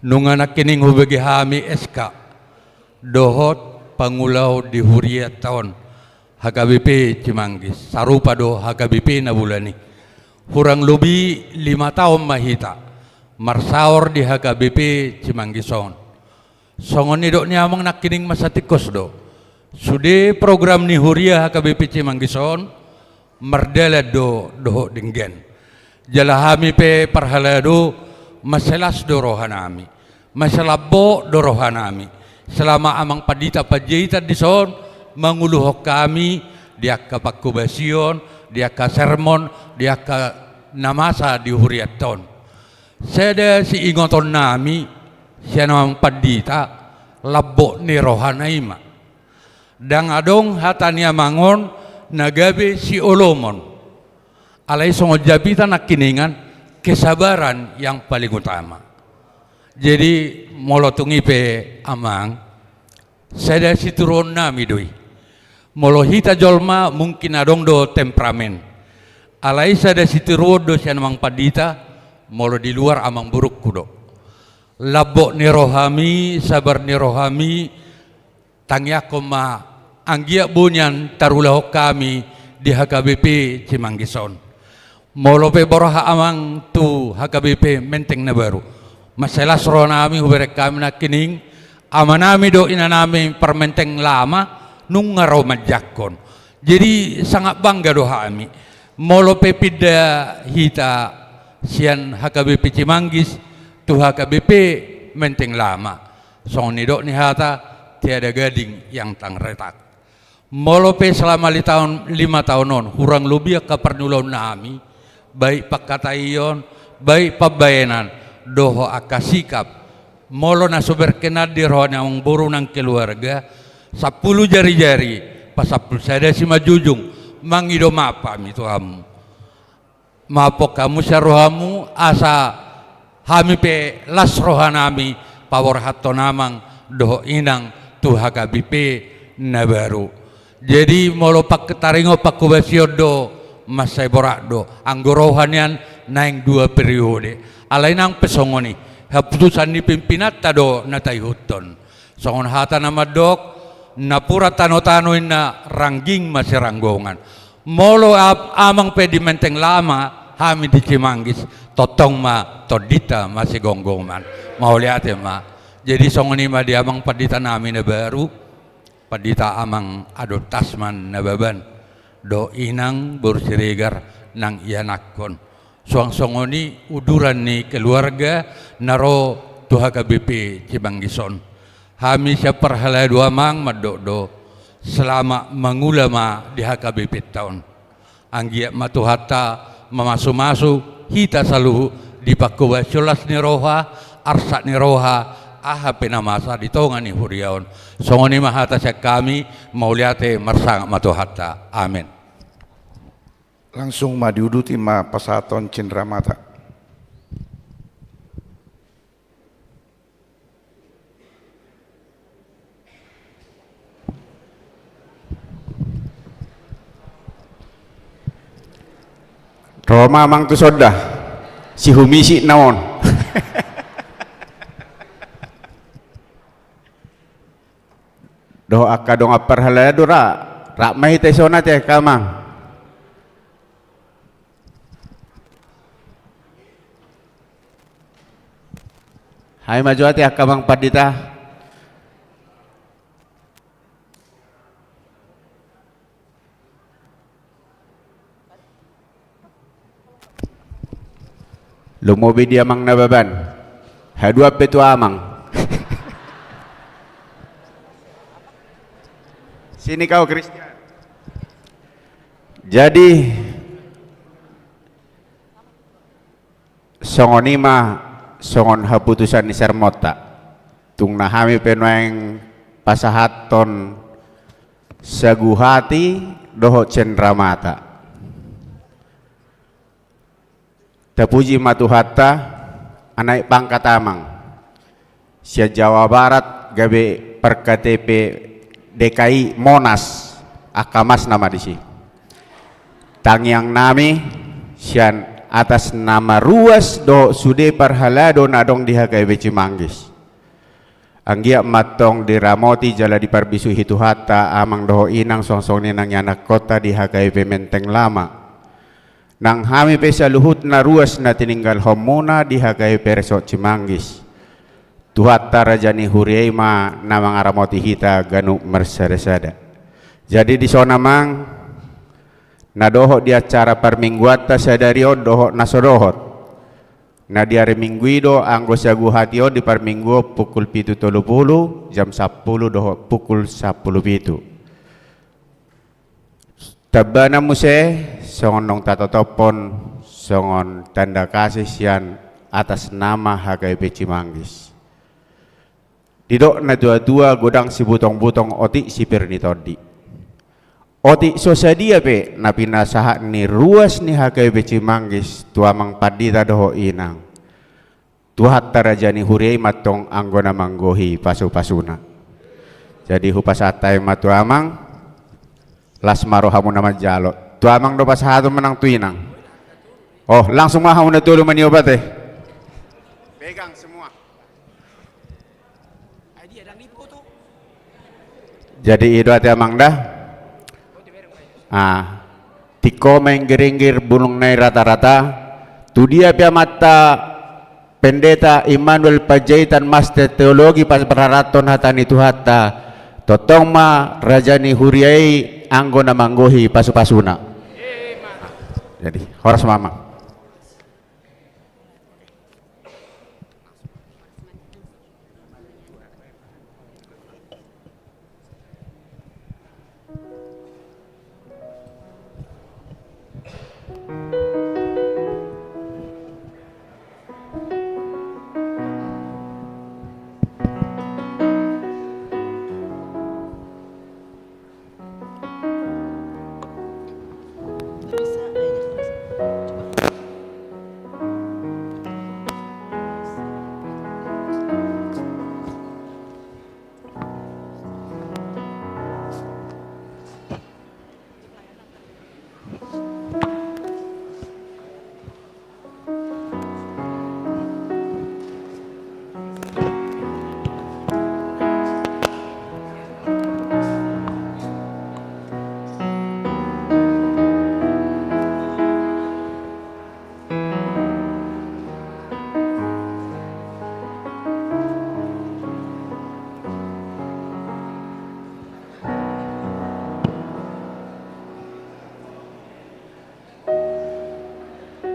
nunga nangkining hubege hami S K dohot pangulaon di hurianta on, H K B P Cimanggis, sarupa do H K B P na bulan i. Hurang lobi lima taon ma hita marsaor di H K B P Cimanggis on. Songon nidok ni amang nangkining mansai tingkos do. Sude program ni huria H K B P Cimanggis on, mardalan do dohot denggan. Jala hami pe parhalado, mansai las do roha nami, mansai lambok do roha nami, selama amang Pandita Panjaitan dison manguluhon hami di angka pangkobasion, di angka sermon, di angka na masa di hurianta on. Sada siingoton nami sian amang pandita, lambok ni rohana i ma. Ndang adong hata ni amang on na gabe siolomon. Alai songon jamita nangkiningan, Kesabaran yang paling utama. Jadi, molo tung i pe amang, sada sitiruon nami do i. Molo hita jolma mungkin adong do temperamen. Alai sada sitiruon do sian amang pandita, molo di luar amang borungku do. Lambok ni rohami, sabar ni rohami, tangiangkon ma anggiat boi nian tarulahon hami di H K B P Cimanggis on. Molo pe borhat amang tu H K B P Menteng na baru, mansai las rohanami hubereng hami nangkining, amanami dohot inanami parmenteng lama nunga ro manjangkon. Jadi sangat bangga do hami. Molo pe pinda hita sian H K B P Cimanggis tu H K B P Menteng lama. Songon nidok ni hata, tiada gading yang tak retak. Molo pe selama li taon, lima taon on, hurang lobi angka parniulaonnami, baik pangkataion, baik pambaenan, dohot angka sikap. Molo na so berkenan di roha ni amang boru nang keluarga, sampulu jari-jari, pasampulu sada simanjujung, mangido maaf hami tu hamu. Maafhon hamu sian rohamu, asa hami pe las rohanami paborhathon amang dohot inang tu H K B P na baru. Jadi molo pangkataringot pangkobasion do, mansai borat do. Anggo roha nian naeng dua periode. Alai nang pe songon i, haputusan ni pimpinanta do na taihuthon. Songon hata na mandok, napuran tano-tano inna, rangging masiranggongan. Molo ap-, amang pe di Menteng Lama, hami di Cimanggis, tongtong ma tondinta masigomgoman. Mauliate ma. Jadi songon i ma di amang pandita nami na baru, pandita amang Adop Tasman Nababan, dohot inang boru Siregar nang ianakhon. Suang songon i uduran ni keluarga na ro tu H K B P Cimanggis on. Hami sian parhalado amang mandok do, selamat mangula ma di H K B P-ta on. Anggiat ma Tuhanta mamasu-masu hita saluhut di pangkobasion las ni roha, arsak ni roha, aha pe na masa di tonga ni huria on. Songon i ma hata sian hami, mauliate, marsangap ma Tuhanta. Amen. Langsung ma diuduti ma pasahathon cenramata. Ro ma amang tu son da, si humisik na on. Dohot angka dongan parhalado ra, rap ma hita i son ate angka amang. Hami ma jo ate angka amang pandita. Lumobi di amang Nababan. Haduan pe tu amang. Sini kau, Christian. Jadi, songon i ma songon haputusan ni sermonta. Tung na hami pe nuaeng pasahathon sagu hati dohot cenramata. Tapuji ma Tuhanta, anak i pangkat amang. Sian Jawa Barat gabe par K T P D K I Monas, angka masna ma disi. Tangiang nami sian atas nama ruas dohot sude parhalado na adong di H K B P Cimanggis. Anggiat ma antong diramoti jala diparbisuhi Tuhanta amang dohot inang, suang songon i nang ianakhonta di H K B P Menteng Lama. Nang hami pe saluhutna ruas na tininggalhonmuna di H K B P Resort Cimanggis. Tuhanta raja ni huria i ma na mangaramoti hita ganup marsada-sada. Jadi dison amang, na dohot di acara parmingguanta sadari on dohot na so dohot. Na di ari Minggu i do anggo sagu hati on di parminggu on pukul pitu tolu pulu, jam sampulu dohot pukul sampulu pitu. Tambana muse, songon naung tatotophon, songon tanda kasih sian atas nama H K B P Cimanggis. Didok na tua-tua, godang sibutong-butong, otik sipir ni tondi. Otik so sadia pe na pinasahat ni ruas ni H K B P Cimanggis tu amang pandita dohot inang, Tuhanta raja ni huria i ma antong anggo na manggohi pasupasuna. Jadi hupasahat hami ma tu amang. Las ma rohamuna manjalo. Tu amang do pasahaton manang tu inang? Oh, langsung ma hamuna tolu maniobat, eh. Pegang semua. Jadi i do ate amang da. Ah, tingko ma inggiringgir bulung nai ratarata. Tu dia pe amanta Pendeta Immanuel Panjaitan, Master Teologi, pasahathon hata ni Tuhanta, tongtong ma raja ni huria i anggo na manggohi pasupasuna. Jadi horas ma amang.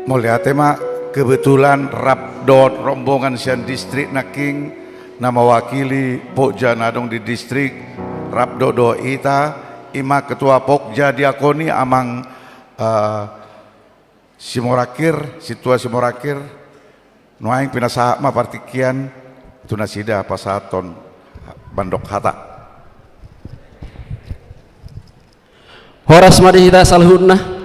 Mauliate ma, kebetulan rap dohot rombongan sian distrik nangkin na mewakili Pokja na adong di distrik, rap do dohot hita, i ma Ketua Pokja Diakoni amang, eh, Simorangkir, Sintua Simorangkir. Nuaeng pinasahat ma partingkian tu nasida pasahathon mandok hata. Horas ma di hita saluhutna.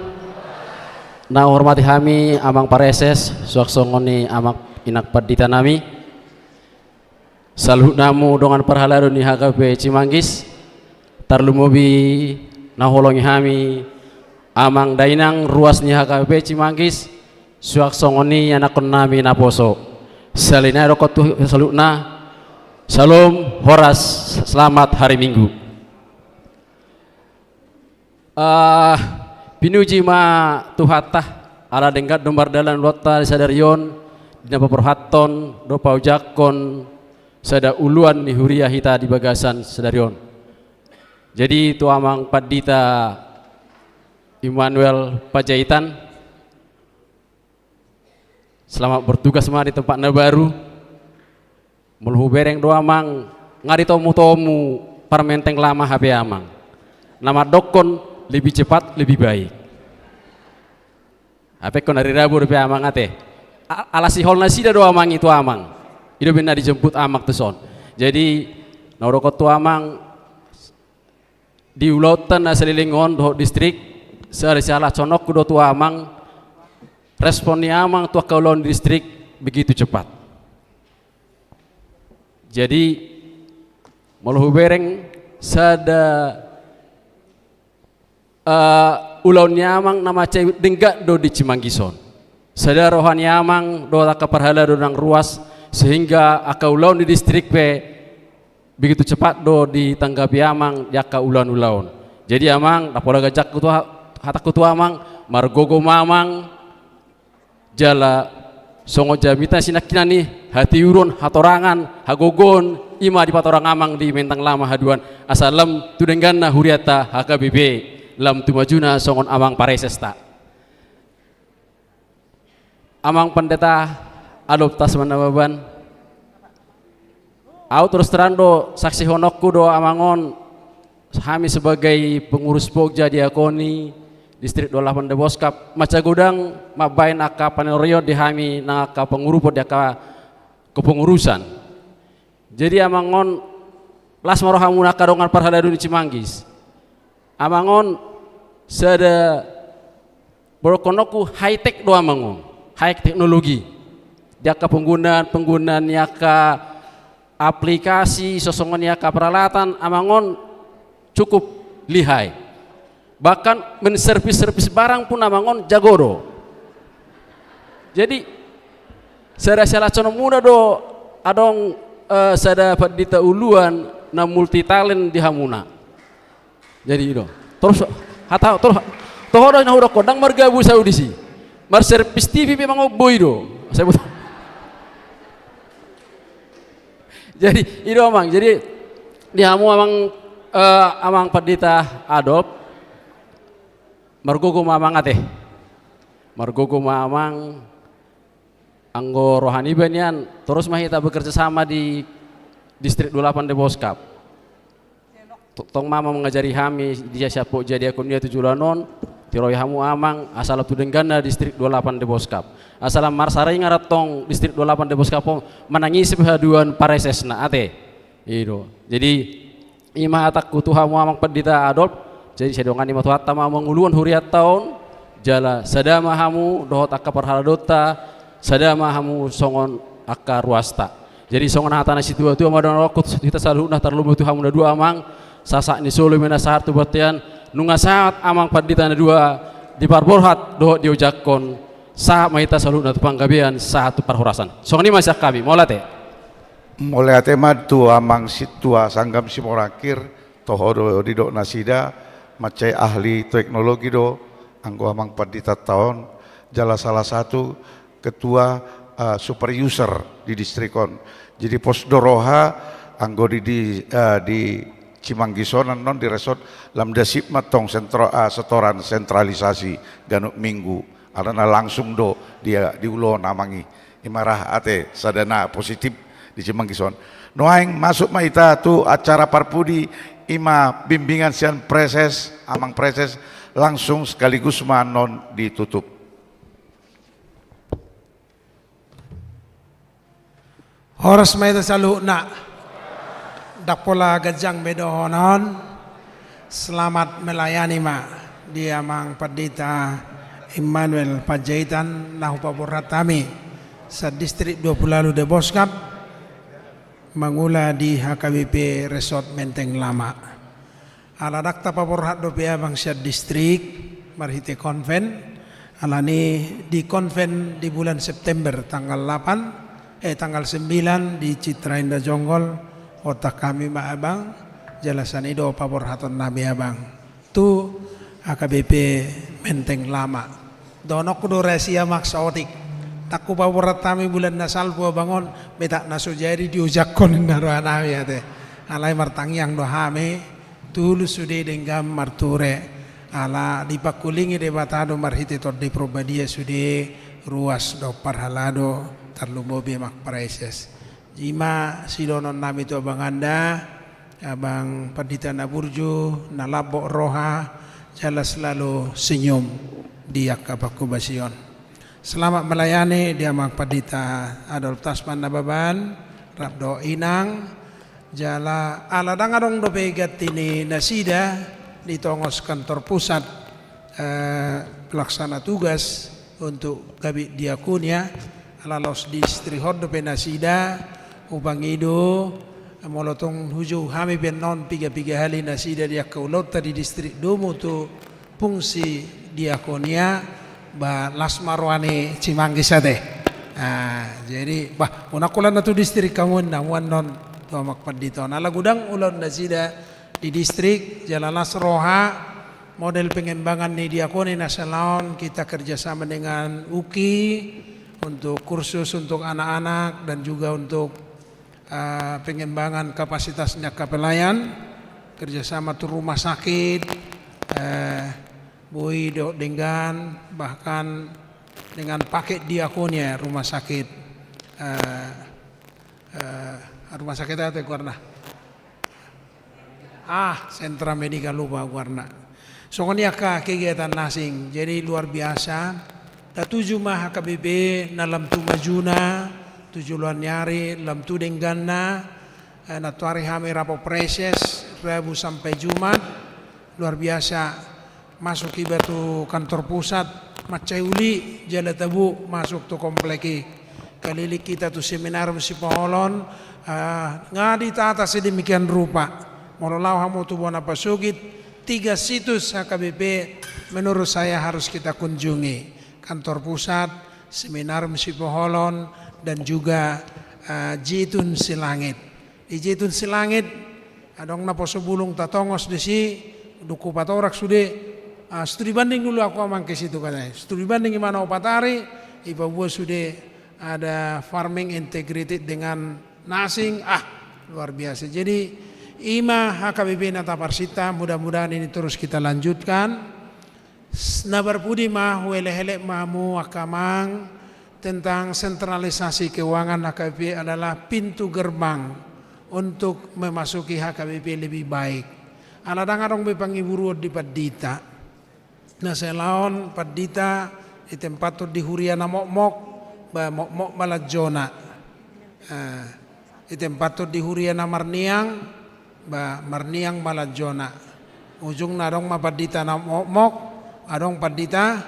Na hormati hami amang pareses, suang songon i amang inang pandita nami. Saluhut hamu dongan parhalado ni H K B P Cimanggis, tarlumobi na huholongi hami amang dainang ruas ni H K B P Cimanggis, suang songon i anakkon nami naposo. Sahali nai dokkon tu saluhutna, Syalom, horas, selamat hari Minggu. Ah, pinuji ma Tuhanta, ala denggan do mardalan ulaonta di sadari on, di na paborhathon dohot paojakhon sada uluan ni huria hita di bagasan sadari on. Jadi tu amang pandita Immanuel Panjaitan, selamat bertugas ma di tempat na baru. Molo hubereng do amang, nga ditomutomu parmenteng lama hape amang. Na mandokkon lebih cepat, lebih baik. Hape ingkon ari Rabu dope amang ate. A-, ala sihol nasida do amang i tu amang. I do umbahen na dijemput amang tuson. Jadi, na hudokkon tu amang, di ulaonta na saleleng on dohot distrik, sahali sihalashononku do tu amang, respon ni amang tu angka ulaon di distrik begitu cepat. Jadi, molo hubereng sada, eh, ulaon ni amang na mansai denggan do di Cimanggis on. Sada roha ni amang dohot angka parhalado nang ruas, sehingga angka ulaon di distrik pe begitu cepat do ditanggapi amang di angka ulaon-ulaon. Jadi amang, na pola ganjangku tu ha-, hatangku tu amang, margogo ma amang, jala songon jamita sinangkinan i, hatiuron, hatorangan, hagogoon, i ma dipatorang amang di Menteng Lama haduan, asa lam tu dengganna hurianta H K B P, lam tu majuna songon amang paresesta. Amang Pandita Adoptas Manamaban. Au terus terang do, saksihononku do amang on, hami sebagai pengurus Pokja Diakoni Distrik dua puluh delapan Deboskap, mansai godang mambahen angka panorion di hami nang angka pangurupon di angka kepengurusan. Jadi amang on, las ma rohamuna angka dongan parhalado ni Cimanggis. Amang on, sada, borokkononku high tech do amang on, high technology. Di angka penggunaan, penggunaan ni angka aplikasi, songon i angka peralatan, amang on cukup lihai. Bahkan menservis-servis barang pun amang on jago do. Jadi, sada sialaconmuna do adong, eh, sada pandita uluan na multi talent di hamuna. Jadi, i do. Torus, hata, torus, toho do na hudokkon, ndang margabus au disi. Marservis T V pe amang on boi do. Saya butuh. Jadi, i do amang. Jadi, di hamu amang, eh, amang Pandita Adolf, margogo ma amang ate. Margogo ma amang, anggo roha niba nian, torus ma hita bekerja sama di Distrik dua puluh delapan Deboskap. To-, tong ma amang mangajari hami, dia siap jadi akonia tu joloan on, tiroi hamu amang, asa lam tu dengganna Distrik dua puluh delapan Deboskap. Asa lam marsaringar antong Distrik dua puluh delapan Deboskap on, manang ise pe haduan paresesna, ate. I do. Jadi, i ma hatangku tu hamu amang Pandita Adolf, jadi sai dongan ni ma Tuhanta ma manguluhon hurianta on, jala sada ma hamu, dohot angka parhaladonta, sada ma hamu songon angka ruasta. Jadi songon hata ni situa-tua ma dohononku tu hita saluhutna, tarlumobi tu hamu na dua amang, sahat ni solu ma na sahat tu bontean, nunga sahat amang pandita na dua diparborhat dohot diojakhon, sahat ma hita saluhutna tu panggabean, sahat tu parhorasan. Songon i ma sian hami, mauliate. Mauliate ma tu amang sintua Sanggam Simorangkir, toho do didok nasida, mansai ahli teknologi do, anggo amang panditanta on, jala salah satu ketua, eh, super user di distrik on. Jadi pos do roha, anggo di, di, eh, di Cimanggis on annon di resort, lam dasip ma antong sentro-, eh, setoran sentralisasi ganup minggu. Alana langsung do dia diulahon amang i. I ma ra ate sada na positif di Cimanggis on. Nuaeng masuk ma hita tu acara parpudi, i ma bimbingan sian preses, amang preses, langsung sekaligus ma annon ditutup. Horas ma hita saluhutna. Ndang pola ganjang be dohonon. Selamat melayani ma di amang pandita Immanuel Panjaitan na hupaborhat hami sian Distrik dua puluh ualu Deboskap, mangula di H K B P Resort Menteng Lama. Ala ndang tapaborhat dope amang sian distrik marhite konven, alani di konven di bulan September tanggal lapan, eh, tanggal sembilan di Citra Indah Jonggol, otak hami ma abang, jala sian i do paborhaton nami abang tu H K B P Menteng Lama. Dohononku do rahasia maksa otik. Ndang hupaborhat hami bulan na salpu abang on, betak na so jadi diojakhon ninna roha nami ate. Alai martangiang do hami, tulus sude denggan marture. Ala dipangkulingi Debata do marhite Tondi Parbadia sude ruas dohot parhalado, tarlumobi amang praeses. I ma sidohonon nami tu abang anda, abang pandita na burju, na lambok roha, jala selalu senyum di angka panghobasion. Selamat melayani di amang pandita Adolf Tasman Nababan, rap dohot inang, jala ala ndang adong dope ganti ni nasida di tongos kantor pusat, eh, pelaksana tugas untuk gabe diakonia, ala laos diistrihon dope nasida, hupangido, molo tung hujou hami pe annon piga-piga hali nasida di angka ulaonta di distrik domu tu fungsi diakonia, ba las ma roha ni Cimanggis ate. Ah, jadi, bah, unang holan na tu distrik hamu, na muan non tu amang pandita on. Ala godang ulaon nasida di distrik, jala las roha, model pengembangan ni diakonia na salaon, kita kerjasama dengan UKI untuk kursus untuk anak-anak dan juga untuk, eh, pengembangan kapasitas ni angka pelayan, kerjasama tu rumah sakit, eh, boi dohot denggan, bahkan dengan paket diakonia rumah sakit, eh, eh, rumah sakit aha ate goarna? Ah, sentra medikal, lupa goarna. Songon i angka kegiatan na asing. Jadi luar biasa. Tatuju ma H K B P na lam tu majuna, tu joloan ni ari, lam tu dengganna, eh, nantoari hami rap praeses, Rabu sampai Jumat. Luar biasa. Masuk iba tu kantor pusat, mansai uli jala tabo masuk tu komplek i. Keliling hita tu seminarium Sipoholon, ah, nga ditata sedemikian rupa. Molo laho hamu tu bona pasogit, tiga situs H K B P menurut saya harus kita kunjungi. Kantor pusat, seminarium Sipoholon, dan juga, ah, Jetun Silangit. Di Jetun Silangit, adong naposo bulung tatongos disi, dung hupatorang sude, ah, studi banding dulu aku amang ke situ katanya. Studi banding i ma na opat ari, ipaboa sude ada farming integrated dengan nursing, ah, luar biasa. Jadi, i ma H K B P na taparsinta, mudah-mudahan ini terus kita lanjutkan. Na parpudi ma, huelek-elek ma hamu angka amang, tentang sentralisasi keuangan H K B P adalah pintu gerbang untuk memasuki H K B P lebih baik. Ala ndang adong be pangiburuon di pandita. Na sai laon pandita, ditempathon di huria na mokmok, ba mokmok ma lanjona. Ah, ditempathon di huria na marniang, ba marniang ma lanjona. Ujungna adong ma pandita na mokmok, adong pandita,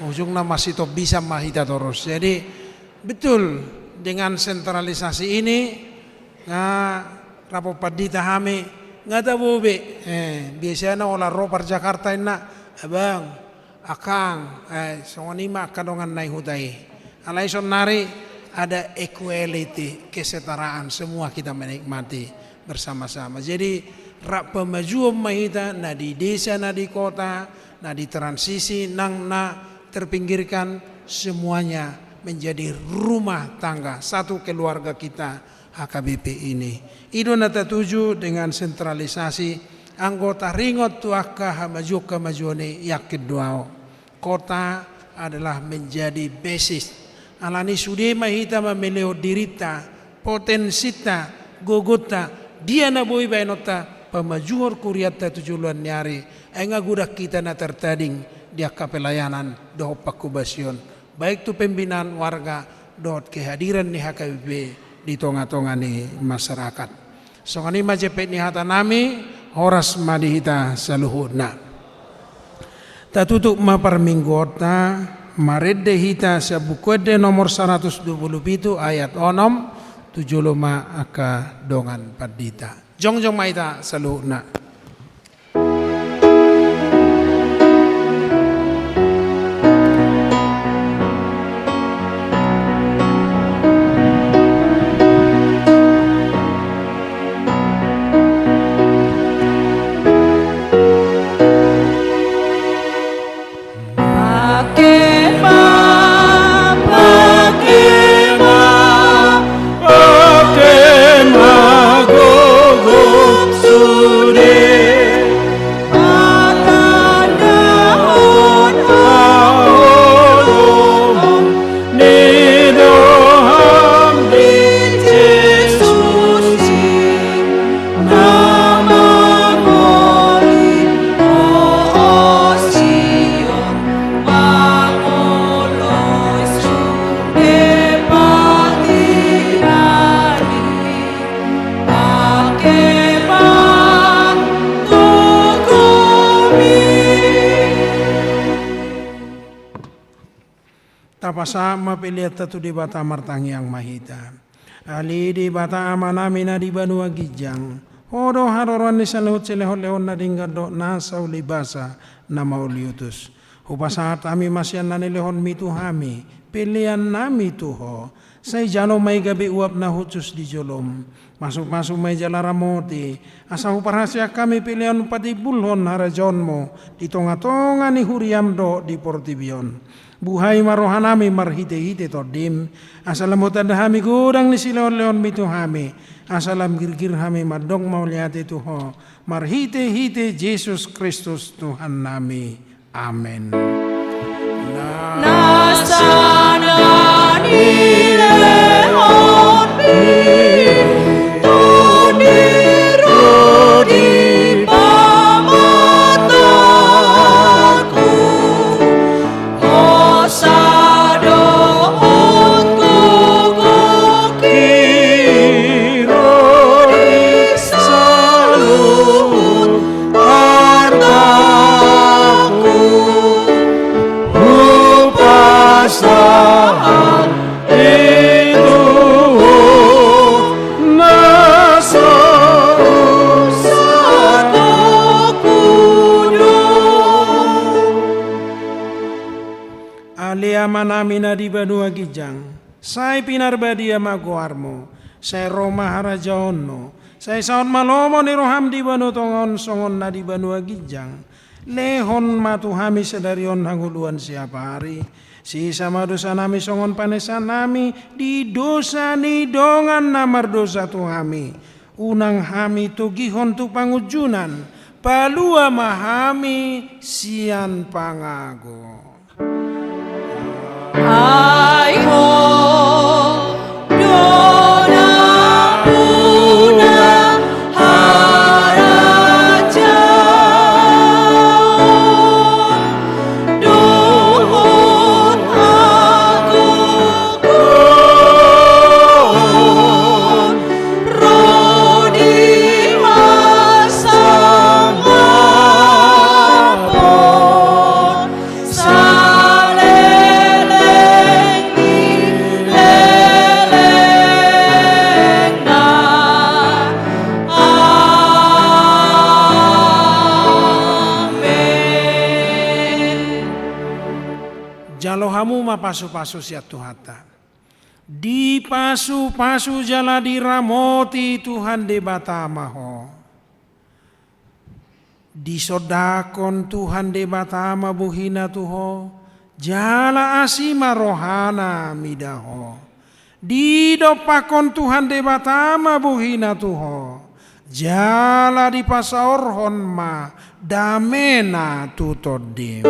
ujungna masitombison ma hita torus. Jadi, betul, dengan sentralisasi ini, nga rapot pandita hami, nga tabo be. Eh, biasana ola ro par Jakarta inna, abang, akang, eh, songon i ma angka dongan na di huta i. Alai saonari ada equality, kesetaraan, semua kita menikmati bersama-sama. Jadi, rap pamajuon ma hita, na di desa, na di kota, na di transisi, nang na terpinggirkan, semuanya menjadi rumah tangga, satu keluarga kita, H K B P ini. I do na tatuju dengan sentralisasi, anggo taringot tu angka hamajuon-hamajuon i, yakin do ahu. Kota adalah menjadi basis. Alani sude ma hita mamelehon dirinta, potensinta, gogonta, dia na boi baenonta, pamajuhon kurianta tu joloan ni ari, ai nga godang hita na tartading di angka pelayanan dohot pangkobasion, baik tu pembinaan warga dohot kehadiran ni H K B P di tonga-tonga ni masyarakat. Songon i ma jempek ni hatanami, horas ma di hita saluhutna. Tatutup ma parmingguonta, marende hita sian Buku Ende nomor saratus dua pulu pitu ayat onom, tu jolo ma angka dongan pandita. Jongjong ma hita saluhutna. Pake ma, pake ma, pake ma gogo sude. Patandahon haholomon ni roham di Jesus i, na mangoli ho, o Sion, mangoloi sude pati nari. Pake ma gogomi. Tapasahat ma peleanta tu Debata, martangiang ma hita. Ale Debata Amanami na di banua ginjang, Ho do haroroan ni saluhut silehon-lehon na denggan dohot nasa ulibasa na mauliutus. Hupasahat hami ma sian na nilehonmi tu hami peleannami tu Ho. Sai jalo ma i gabe uap na hushus di jolom. Masuk-masuk ma i jala ramoti, asa huparhaseang hami pelean patimbulhon harajaonmu di tonga-tonga ni huriam dohot di portibi on. Buhai ma rohanami marhite-hite Tondim, asa lam hutanda hami godang ni silehon-lehonmi tu hami, asa lam girgir hami mandok mauliate tu Ho, marhite-hite Jesus Kristus Tuhannami. Amen. Nasa na nilehonmi tu ni ro di pamatangku, hosa do hot gogoki ro di saluhut arta. Ale Amanami na di banua ginjang, sai pinarbadia ma goarMu, sai ro ma harajaonMu, sai saut ma lomo ni rohaM di banua tonga on songon na di banua ginjang. Lehon ma tu hami sadari on hangoluan siapari. Sesa ma dosanami songon panesanami di dosa ni dongan na mardosa tu hami. Unang hami togihon tu pangunjunan, palua ma hami sian pangago. Ai Ho do nampuna harajaon dohot hagogoon ro di hasangapon saleleng ni lelengna. Amen. Jalo hamu ma pasupasu sian Tuhanta. Dipasupasu jala diramoti Tuhan Debata ma ho. Disondangkon Tuhan Debata ma bohiNa tu ho, jala asi ma rohaNa mida ho. Didompakkon Tuhan Debata ma bohiNa tu ho, jala dipasaorhon ma dameNa tu tondim.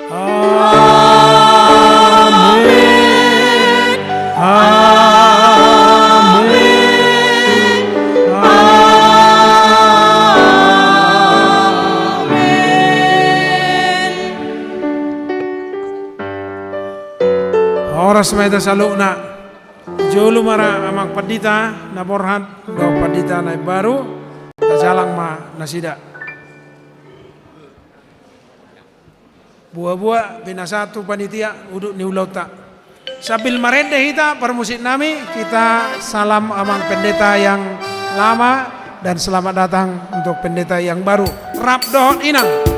Amen. Amen. Amen. Horas ma hita saluhutna. Jolo ma ra Amang Pandita na borhat dohot Pandita na imbaru, tajalang ma nasida. Buabua, pinasahat tu panitia udut ni ulaonta. Sambil marende hita, parmusiknami, kita salam Amang Pendeta yang lama dan selamat datang untuk Pendeta yang baru. Rap dohot inang.